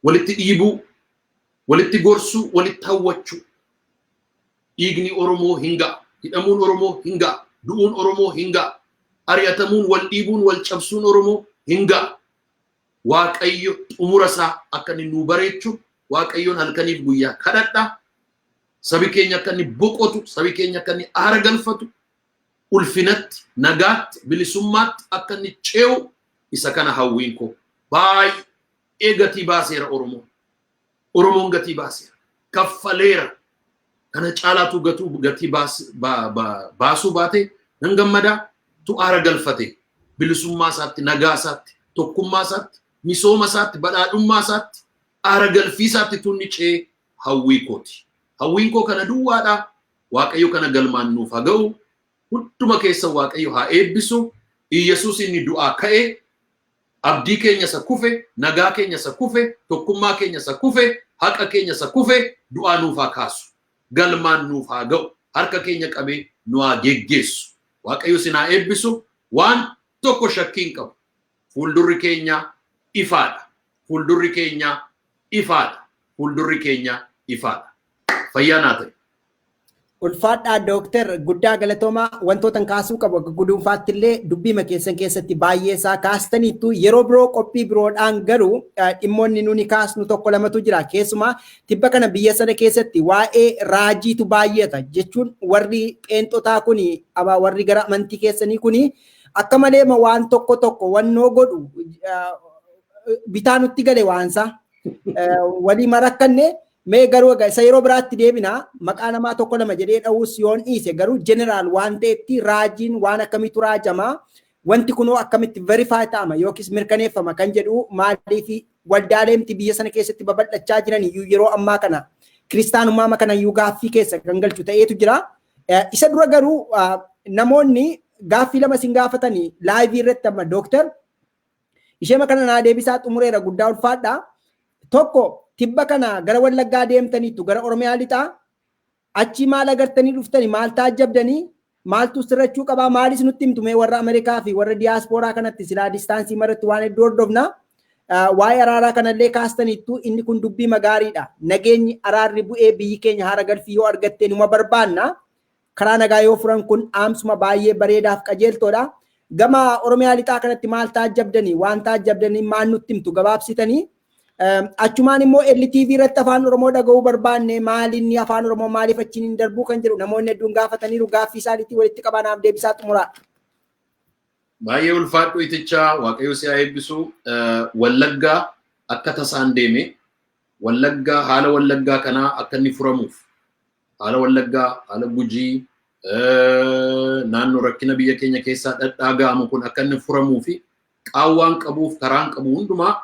walitti dhiibuu, walitti gorsuu, walitti hawwachuu. Dhiigni Oromoo hin ga'a. Hidhamuun Oromoo hin ga'a. Du'uun Oromoo hin ga'a. Ari'atamuun, wal dhiibuun, wal cabsuun Oromoo hin ga'a. Waaqayyo xumura isaa akka inni nuu bareechu Waaqayyoon halkaniif guyyaa kadhadha. Sabi keenya akka inni boqotu, sabi keenya akka inni aara galfatu, ulfinatti, nagaatti, bilisummaatti akka inni ce'u isa kana hawwiin koo. Baay'ee gatii baaseera Oromoon. Oromoon gatii baaseera. Kaffaleera. Kana caalaatu gatii baasuu baate nan gammadaa tu aara galfate. Bilisummaa isaatti, nagaa isaatti, tokkummaa isaatti, misooma isaatti, badhaadhummaa isaatti, aara galfii isaatti tunni ce'ee hawwii kooti. Hawwiin koo kana duwwaadha. Waaqayyo kana galmaan nuuf haa ga'u. Hunduma keessa Waaqayyo haa eebbisu. Iyyasuus inni du'aa ka'e abdii keenya isa kufe, nagaa keenya isa kufe, tokkummaa keenya isa kufe, haqa keenya isa kufe du'aa nuuf haa kaasu. Galmaan nuuf haa ga'u. Harka keenya qabee nu haa geggeessu. Waaqayyo isin haa eebbisu. Waan tokko shakkii hin qabu. Fuuldurri keenya ifaadha. Fuuldurri keenya ifaadha. Fuuldurri keenya ifaadha. Fayyaa naa ta'e. Ulfaadhaa Dooktar, guddaa galatoomaa. Wantoota kaasuu qabu akka guduunfaatti illee dubbiima keessan keessatti baay'ee isaa kaastaniittu. Yeroo biroo qophii biroodhaan garuu dhimmoonni nuni kaasnu tokko lamatu jira. Keessumaa tibba kana biyya sana keessatti waa'ee raajiitu baay'ata jechuun warri pheenxotaa kuni, warri gara amantii keessanii kuni akka malee waan tokko tokko wannoo godhu bitaa nutti gale waansa walii marakkanne. Mee garuu isa yeroo biraatti deebina. Maqaa namaa tokko lama jedhee dha'uus yoon dhiise garuu jeneraal waan ta'etti raajiin waan akkamitu raajama, wanti kunoo akkamitti verify ta'ama yookiis mirkaneeffama kan jedhu, maaliif waldaaleemti biyya sana keessatti babal'achaa jiran iyyuu yeroo ammaa kana kiristaanummaa kana iyyuu gaaffii keessa kan galchu ta'eetu jira. Isa dura garuu namoonni gaaffii lama sin gaafatanii liveii irratti amma dooktar ishee kana naa deebisaa xumureera, guddaa ulfaadha. Tokko, tibba kana gara Wallaggaa deemtaniittu, gara Oromiyaa lixaa achi maal agartanii dhuftanii, maal taajjabdanii, maaltu sirrachuu qabaa, maalis nutti himtu mee warra Ameerikaa fi warra diyaaspooraa kanatti silaa distanceii maratti waan hedduu hordofna. Waa'ee araaraa kanallee kaastaniittu, inni kun dubbii magaariidha. Nageenyi, araarri bu'ee biyyi keenya haara galfii yoo argatte numa barbaanna. Karaa nagaa yoo furan kun dhaamsuma baay'ee bareedaaf qajeeltoodha. Gama Oromiyaa lixaa kanatti maal taajjabdanii, waan taajjabdanii maal nutti himtu gabaabsitanii? Achumaan immoo LTV irratti afaan Oromoo dhaga'uu barbaanne, maal inni afaan Oromoo maaliif achiin hin darbuu kan jedhu namoonni hedduun gaafataniiru. Gaaffii isaaniitti walitti qabanaaf deebisaa xumuraa. Baay'ee ulfaadhu itichaa, Waaqayyo si haa eebbisu. Wallaggaa akka tasaan deeme, Wallaggaa, haala Wallaggaa kanaa akka inni furamuuf, haala Wallaggaa, haala Gujii, naannoo rakkina biyya keenya keessaa dhadhaa ga'amu kun akka inni furamuu fi qaawwaan qabuuf karaan qabu hundumaa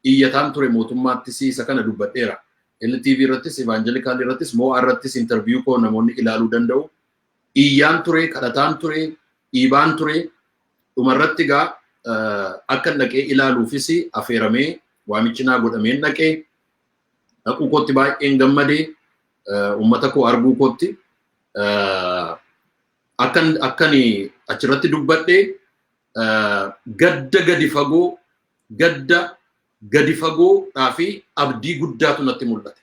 iyyataan ture mootummaattis, isa kana dubbadheera. LTV irrattis, Evangelical irrattis, Mo'aa irrattis interview koo namoonni ilaaluu danda'u. Iyyaan ture, kadhataan ture, dhiibaan ture. Dhumarratti gaa akka dhaqee ilaaluufis affeeramee, waamichi naa godhameen dhaqee. Dhaquu kootti baay'een gammadee, uummata koo arguu kootti. Akkan achirratti dubbadhee, gadda gadi fagoo, gadda gadi fagoodhaa fi abdii guddaatu natti mul'ate.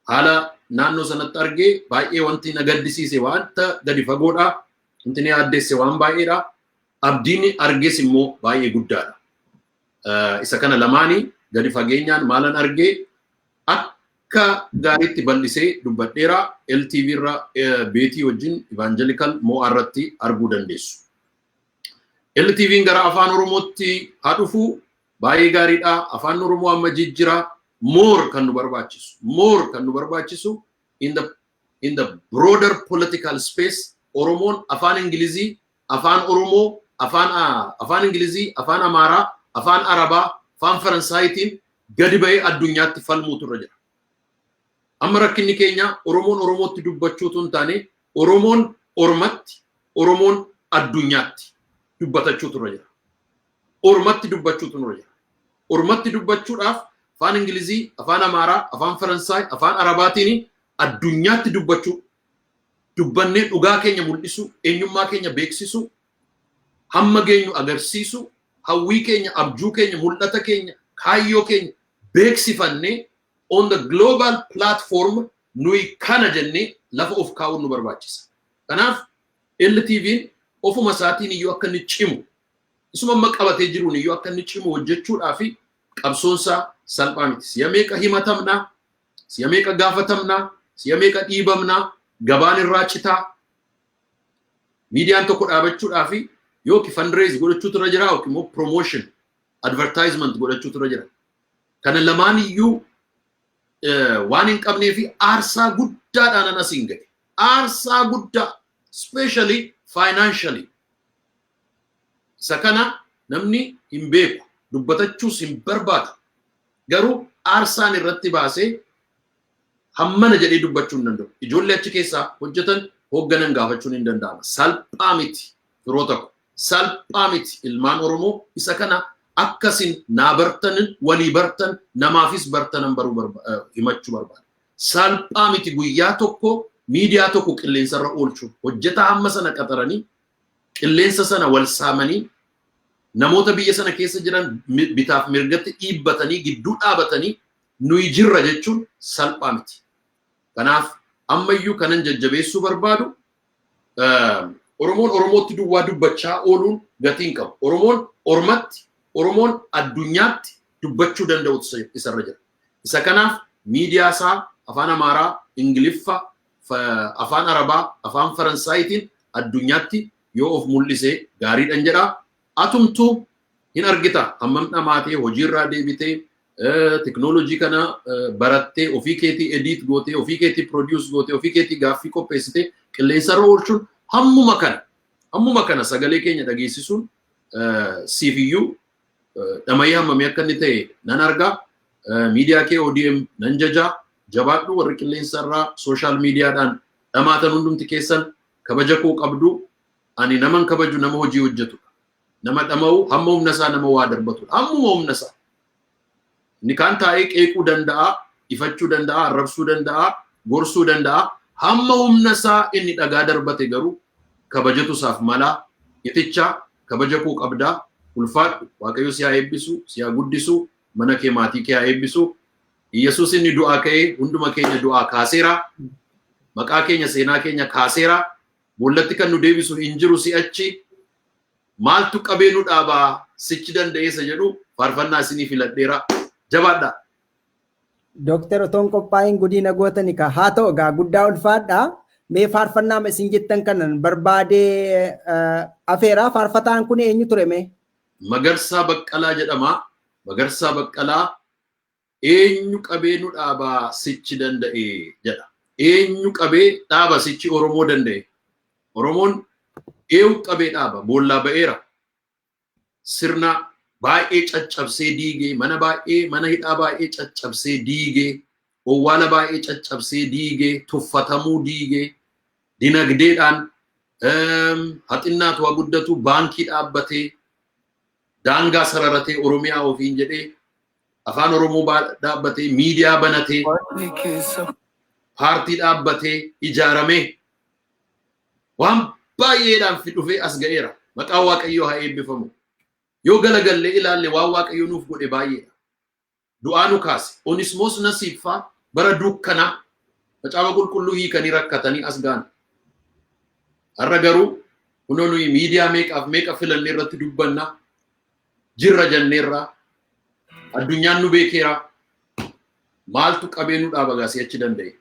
Haala naannoo sanatti argee baay'ee wanti na gaddisiise wanta gadi fagoodhaa, wanti na yaaddeesse waan baay'eedha. Abdiin arges immoo baay'ee guddaadha. Isa kana lamaanii gadi fageenyaan maalan argee akka gaariitti bal'isee dubbadheera. LTV irra beetii wajjin, Evangelical, Mo'aa irratti arguu dandeessu. LTV'n gara afaan Oromootti haa dhufu, baay'ee gaariidha. Afaan Oromoo amma jijjira. More kan nu barbaachisu. More kan nu barbaachisu in the broader political space, Oromoon afaan Ingilizii, afaan Oromoo, afaan Ingilizii, afaan Amaaraa, afaan Arabaa, afaan Faransaayitiin gadi ba'ee addunyaatti falmuutu irra jira. Amma rakkinni keenya Oromoon Oromootti dubbachuutu hin taane, Oromoon Ormatti, Oromoon addunyaatti dubbatachuutu irra jira. Ormatti dubbachuutu irra jira. Ormatti dubbachuudhaaf afaan Ingilizii, afaan Amaaraa, afaan Faransaay, afaan Arabaatiin addunyaatti dubbachuu, dubbannee dhugaa keenya mul'isu, eenyummaa keenya beeksisu, hamma geenyu agarsiisu, hawwii keenya, abjuu keenya, mul'ata keenya, kaayyoo keenya beeksifannee on the global platform nuyi kana jennee lafa of kaa'uun nu barbaachisa. Kanaaf LTV'n ofuma isaatiin iyyuu akka inni cimu, isuma amma qabatee jiruun iyyuu akka inni cimu hojjechuudhaa fi qabsoonsaa salphaa miti. Si'a meeqa himatamnaa, si'a meeqa gaafatamnaa, si'a meeqa dhiibamnaa, gabaan irraa citaa. Miidiyaan tokko dhaabachuudhaa fi yookiin fundraise godhachuutu irra jira yookiin immoo promotion, advertisement godhachuutu irra jira. Kana lamaan iyyuu waan hin qabnee fi aarsaa guddaadhaan anas hin ga'e. Aarsaa guddaa, especially financially. Isa kana namni hin beeku, dubbatachuus hin barbaadu. Garuu aarsaan irratti baasee hammana jedhee dubbachuu hin danda'u. Ijoollee achi keessaa hojjetan, hoogganan gaafachuun hin danda'ama. Salphaa miti, firoota ko. Salphaa miti, ilmaan Oromoo, isa kana akkasin naa bartan, walii bartan, namaafis bartanan baruu himachuu barbaada. Salphaa miti guyyaa tokko miidiyaa tokko qilleensarra oolchuu, hojjetaa hamma sana qaxaranii, qilleensa sana wal saamanii, namoota biyya sana keessa jiran bitaaf mirgatti dhiibbatanii, gidduu dhaabatanii nuyi jirra jechuun salphaa miti. Kanaaf ammayyuu kanan jajjabeessuu barbaadu, Oromoon Oromootti duwwaa dubbachaa ooluun gatii hin qabu. Oromoon Ormatti, Oromoon addunyaatti dubbachuu danda'utu isarra jira. Isa kanaaf miidiyaa isaa afaan Amaaraa, Ingiliffa, afaan Arabaa, afaan Faransaayitiin addunyaatti yoo of mul'ise gaariidhan jedha. Atumtuu hin argita, hammam dhamaatee hojiirraa deebitee, teknoolojii kana barattee, ofii keetii edit gootee, ofii keetii produce gootee, ofii keetii gaaffii qopheessitee qilleensarra oolchuun, hammuma kana sagalee keenya dhageessisuun siif iyyuu dhamayyee hammamii akka inni ta'e nan argaa. Miidiyaa kee ODM nan jajaa, jabaadhu. Warri qilleensarraa social miidiyaadhaan dhamaatan hundumti keessan kabaja koo qabdu. Ani naman kabaju nama hojii hojjetudha. Nama dhama'u, hamma humna isaa nama waa darbatudha. Hammuma humna isaa. Inni kaan taa'ee qeequu danda'a, ifachuu danda'a, arrabsuu danda'a, gorsuu danda'a. Hamma humna isaa inni dhagaa darbate garuu kabajatu isaaf malaa. Itichaa, kabaja koo qabdaa, ulfaadhu, Waaqayyo si haa eebbisu, si haa guddisu. Mana kee maatii kee haa eebbisu. Yesuus inni du'aa ka'ee hunduma keenya du'aa kaaseera. Maqaa keenya seenaa keenya kaaseera. Boollatti kan nu deebisu hin jiru si'achi. Maaltu qabee nu dhaabaa sichi danda'eessa jedhu faarfannaa isinii filadheera. Jabaadha. Dooktar otoon qophaa'in guddina gootani ka haa ta'u egaa guddaa ulfaadha. Mee faarfannaa isin jettan kanan barbaadee afeeraa faarfataan kun eenyu ture mee? Magarsaa Baqqalaa jedhama. Magarsaa Baqqalaa eenyu qabee nu dhaabaa sichi danda'e jedha. Eenyu qabee dhaaba sichi Oromoo danda'e. Oromoon eenyu qabee dhaaba boollaa ba'eera. Sirna baay'ee caccabsee diigee mana baay'ee mana hidhaa baay'ee caccabsee diigee owwaala baay'ee caccabsee diigee tuffatamuu diigee dinagdeedhaan haxinnaatu haa guddatu baankii dhaabbatee daangaa sararatee Oromiyaa ofiin jedhee afaan Oromoo dhaabbatee miidiyaa banatee paartii dhaabbatee ijaaramee waan baay'eedhaan dhufee as ga'eera. Maqaan Waaqayyoo haa eebbifamu. Yoo galagallee ilaalle waan Waaqayyo nuuf godhe baay'eedha. Du'aa nu kaase. Onismoos Nasiiffaa bara dukkanaa macaafa qulqulluu hiikanii rakkatanii as ga'an. Har'a garuu kunoo nuyi miidiyaa meeqaaf meeqa filannee irratti dubbanna jirra jenneerra addunyaan nu beekeera maaltu qabee nu dhaaba gaasii achi danda'e.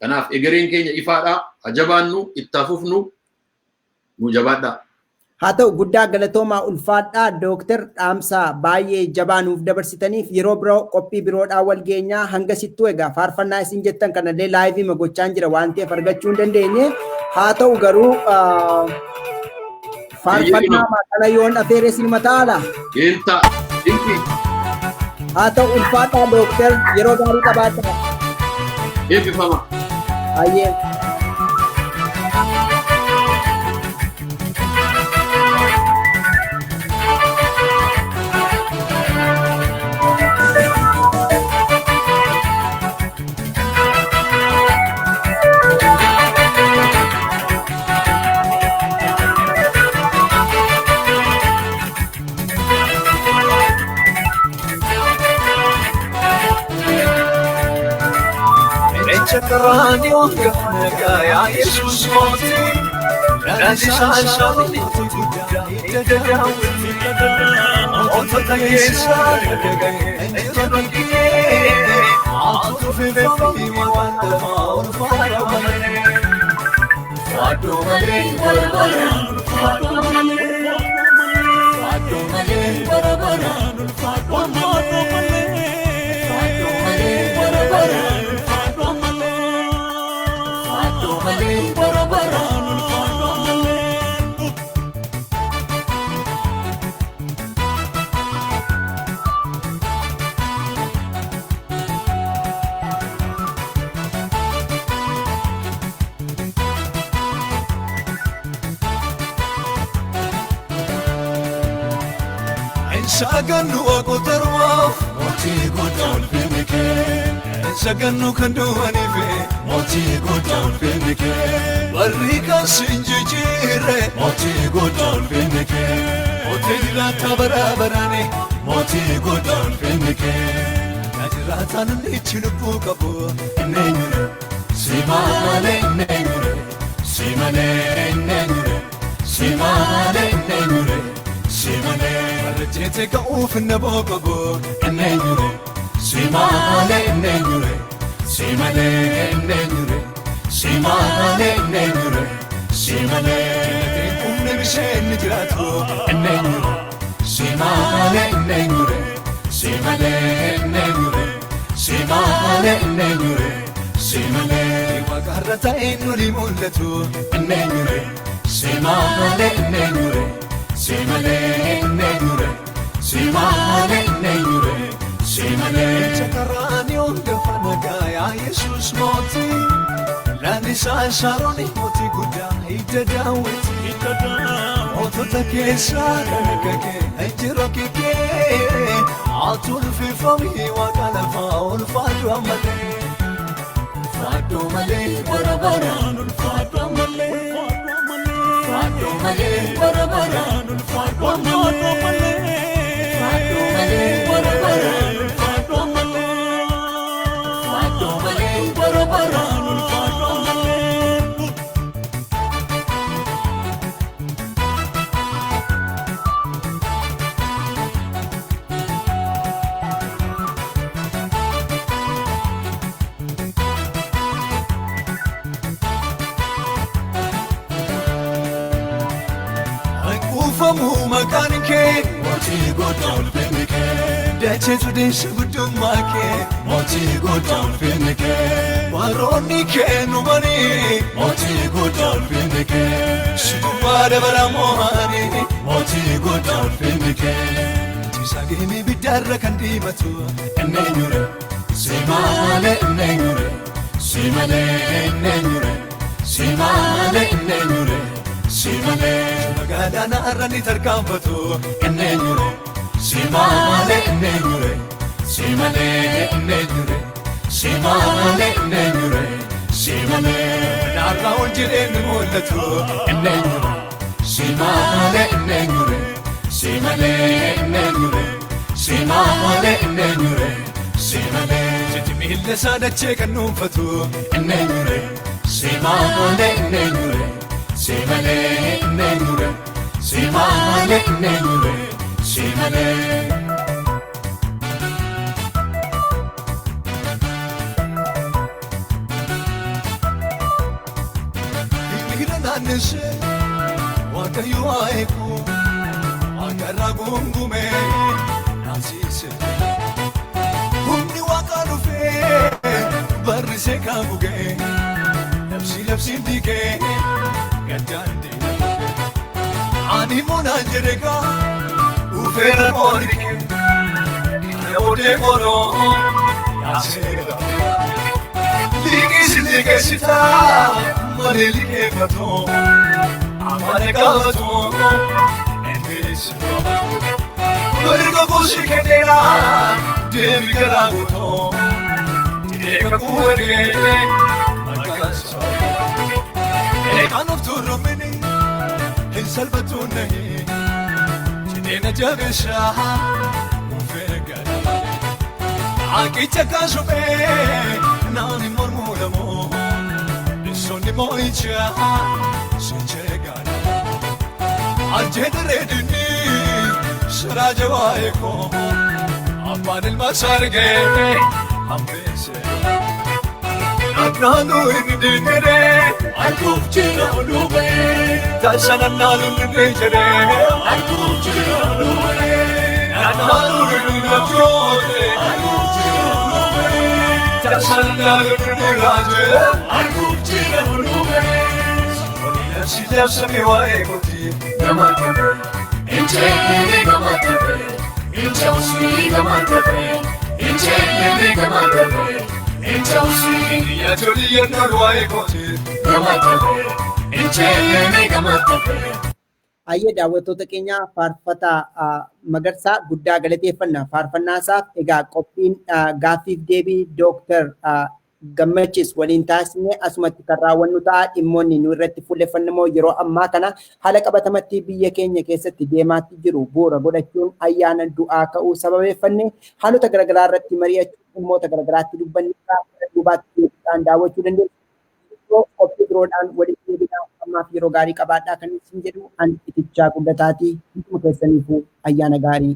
Kanaaf egereen keenya ifaadha. Haa jabaannu, itti hafufnu, nu jabaadhaa. Haa ta'u guddaa galatoomaa ulfaadhaa Dooktar Dhaamsaa baay'ee jabaa nuuf dabarsitaniif yeroo biroo qophii biroodhaa wal geenyaa hanga sittuu egaa faarfannaa isin jettan kanallee laayivii gochaan jira waan ta'eef argachuu hin dandeenye. Haa ta'u garuu faarfannaa kana yoon afeere isin mataala. Geenta dinqii. Haa ta'u ulfaadhaa Dooktar yeroo gaarii qabaadhaa. Eebbifama. Baay'ee. Chakarani ya Yesus moti Nanti Sagannu akotarwaaf mootii guddaa ulfinni kee. Sagannu kan du'aniif mootii guddaa ulfinni kee. Barri kan siin jijjiirre mootii guddaa ulfinni kee. Mootii jiraata bara baraani mootii guddaa ulfinni kee. Na jiraataan inni lubbuu qabu inni eenyure si malee inni eenyure si malee inni eenyure si malee inni eenyure. Simale, barreete ka'uuf na boqogo enneenyure. Simale enneenyure, simale enneenyure, simale enneenyure, simale. Humna bisheen ni jiraatu enneenyure. Simale enneenyure, simale enneenyure, simale enneenyure, simale. Waaqarra ta'een nuli mul'atu enneenyure, simale enneenyure. Simale enneenyure, simale enneenyure, simale. Chakarani hundafa nagaa yaa Yesuus mootii. Lalisaan Sharoon mootii guddaa hidda daawwiti. Mootota keessaa kan akka kee injiroo kee. Ati ulfifamii waaqa lafaa ulfaadhu ammallee. Ulfaadhu malee bara baraan ulfaadhu ammallee. Ulfaadhu malee bara baraan ulfaadhu ammallee. Ulfaadhu malee bara baraan. Waamamu maqaan kee mootii guddaa ulfinni kee dacheetu deessu guddummaa kee mootii guddaa ulfinni kee baroonni kee numanii mootii guddaa ulfinni kee sigubbaa dabala moo'anii mootii guddaa ulfinni kee tisaagee biddaarra kan diimatu inni eenyure si malee inni eenyure si malee inni eenyure si malee inni eenyure. Si malee magaalaan har'a ni tarkaanfatu inni eenyure si malee inni eenyure si malee inni eenyure si malee inni eenyure si malee naarraa ol jedhee ni mul'atu inni eenyure si malee inni eenyure si malee inni eenyure si malee inni eenyure si malee sitti miila isaa dachee kan dhuunfatu inni eenyure si malee inni eenyure. Si malee inni eenyure si malee inni eenyure si malee. Migira naannessee Waaqayyo haa eegu waaqarraa gungumee naasise. Humni waaqaa dhufee barrisee kan gugee labsii labsiin diigee. Ani moonaan jedhe gaa dhufeera qoorike kana boodee qoroo yaasee liqeessi liqeessitaa malee liqeeffatoo amala qabatoo innis mirga kuusi kenneera deemi garaa guutoo deega kuuwwee maqaan isaa. Kan of turumini hin salphatu nahi jireenya jabeessaa ufee gala Aqicha kaasubee naani mormuudhamoo Issoonni moo'ichaa sinchee gala Ajjeeta reedinni saraa jabaa eekoo abbaan ilma sargee hambeesse. Naannoo inni diinee arguuf jira oduubee taasisan naannoo inni jedhee arguuf jira oduubee naannoo inni nafjootee arguuf jira oduubee taasisan naannoo inni raajee arguuf jira oduubee labsi labsame waa'ee kooti gama tabe injeenee gama tabe injawsii gama tabe injeenee gama tabe. Ayyee daawwattoota keenya faarfataa Magarsaa guddaa galateeffanna. Faarfannaa isaaf egaa qophiin gaaffiif deebii Dooktar Gammachiis waliin taasisne asumatti kan raawwannu ta'a. Dhimmoonni nu irratti fuulleffannu immoo yeroo ammaa kana haala qabatamatti biyya keenya keessatti deemaatti jiru bu'uura godhachuun ayyaana du'aa ka'uu sababeeffanne haalota garaagaraa irratti mari'achuu dhimmoota garaagaraatti dubbanne duubaatti daawwachuu dandeessu. Qophii biroodhaan walitti deebinaa ammaaf yeroo gaarii qabaadhaa kan isin jedhu an itichaa guddataatii hunduma keessaniifuu ayyaana gaarii.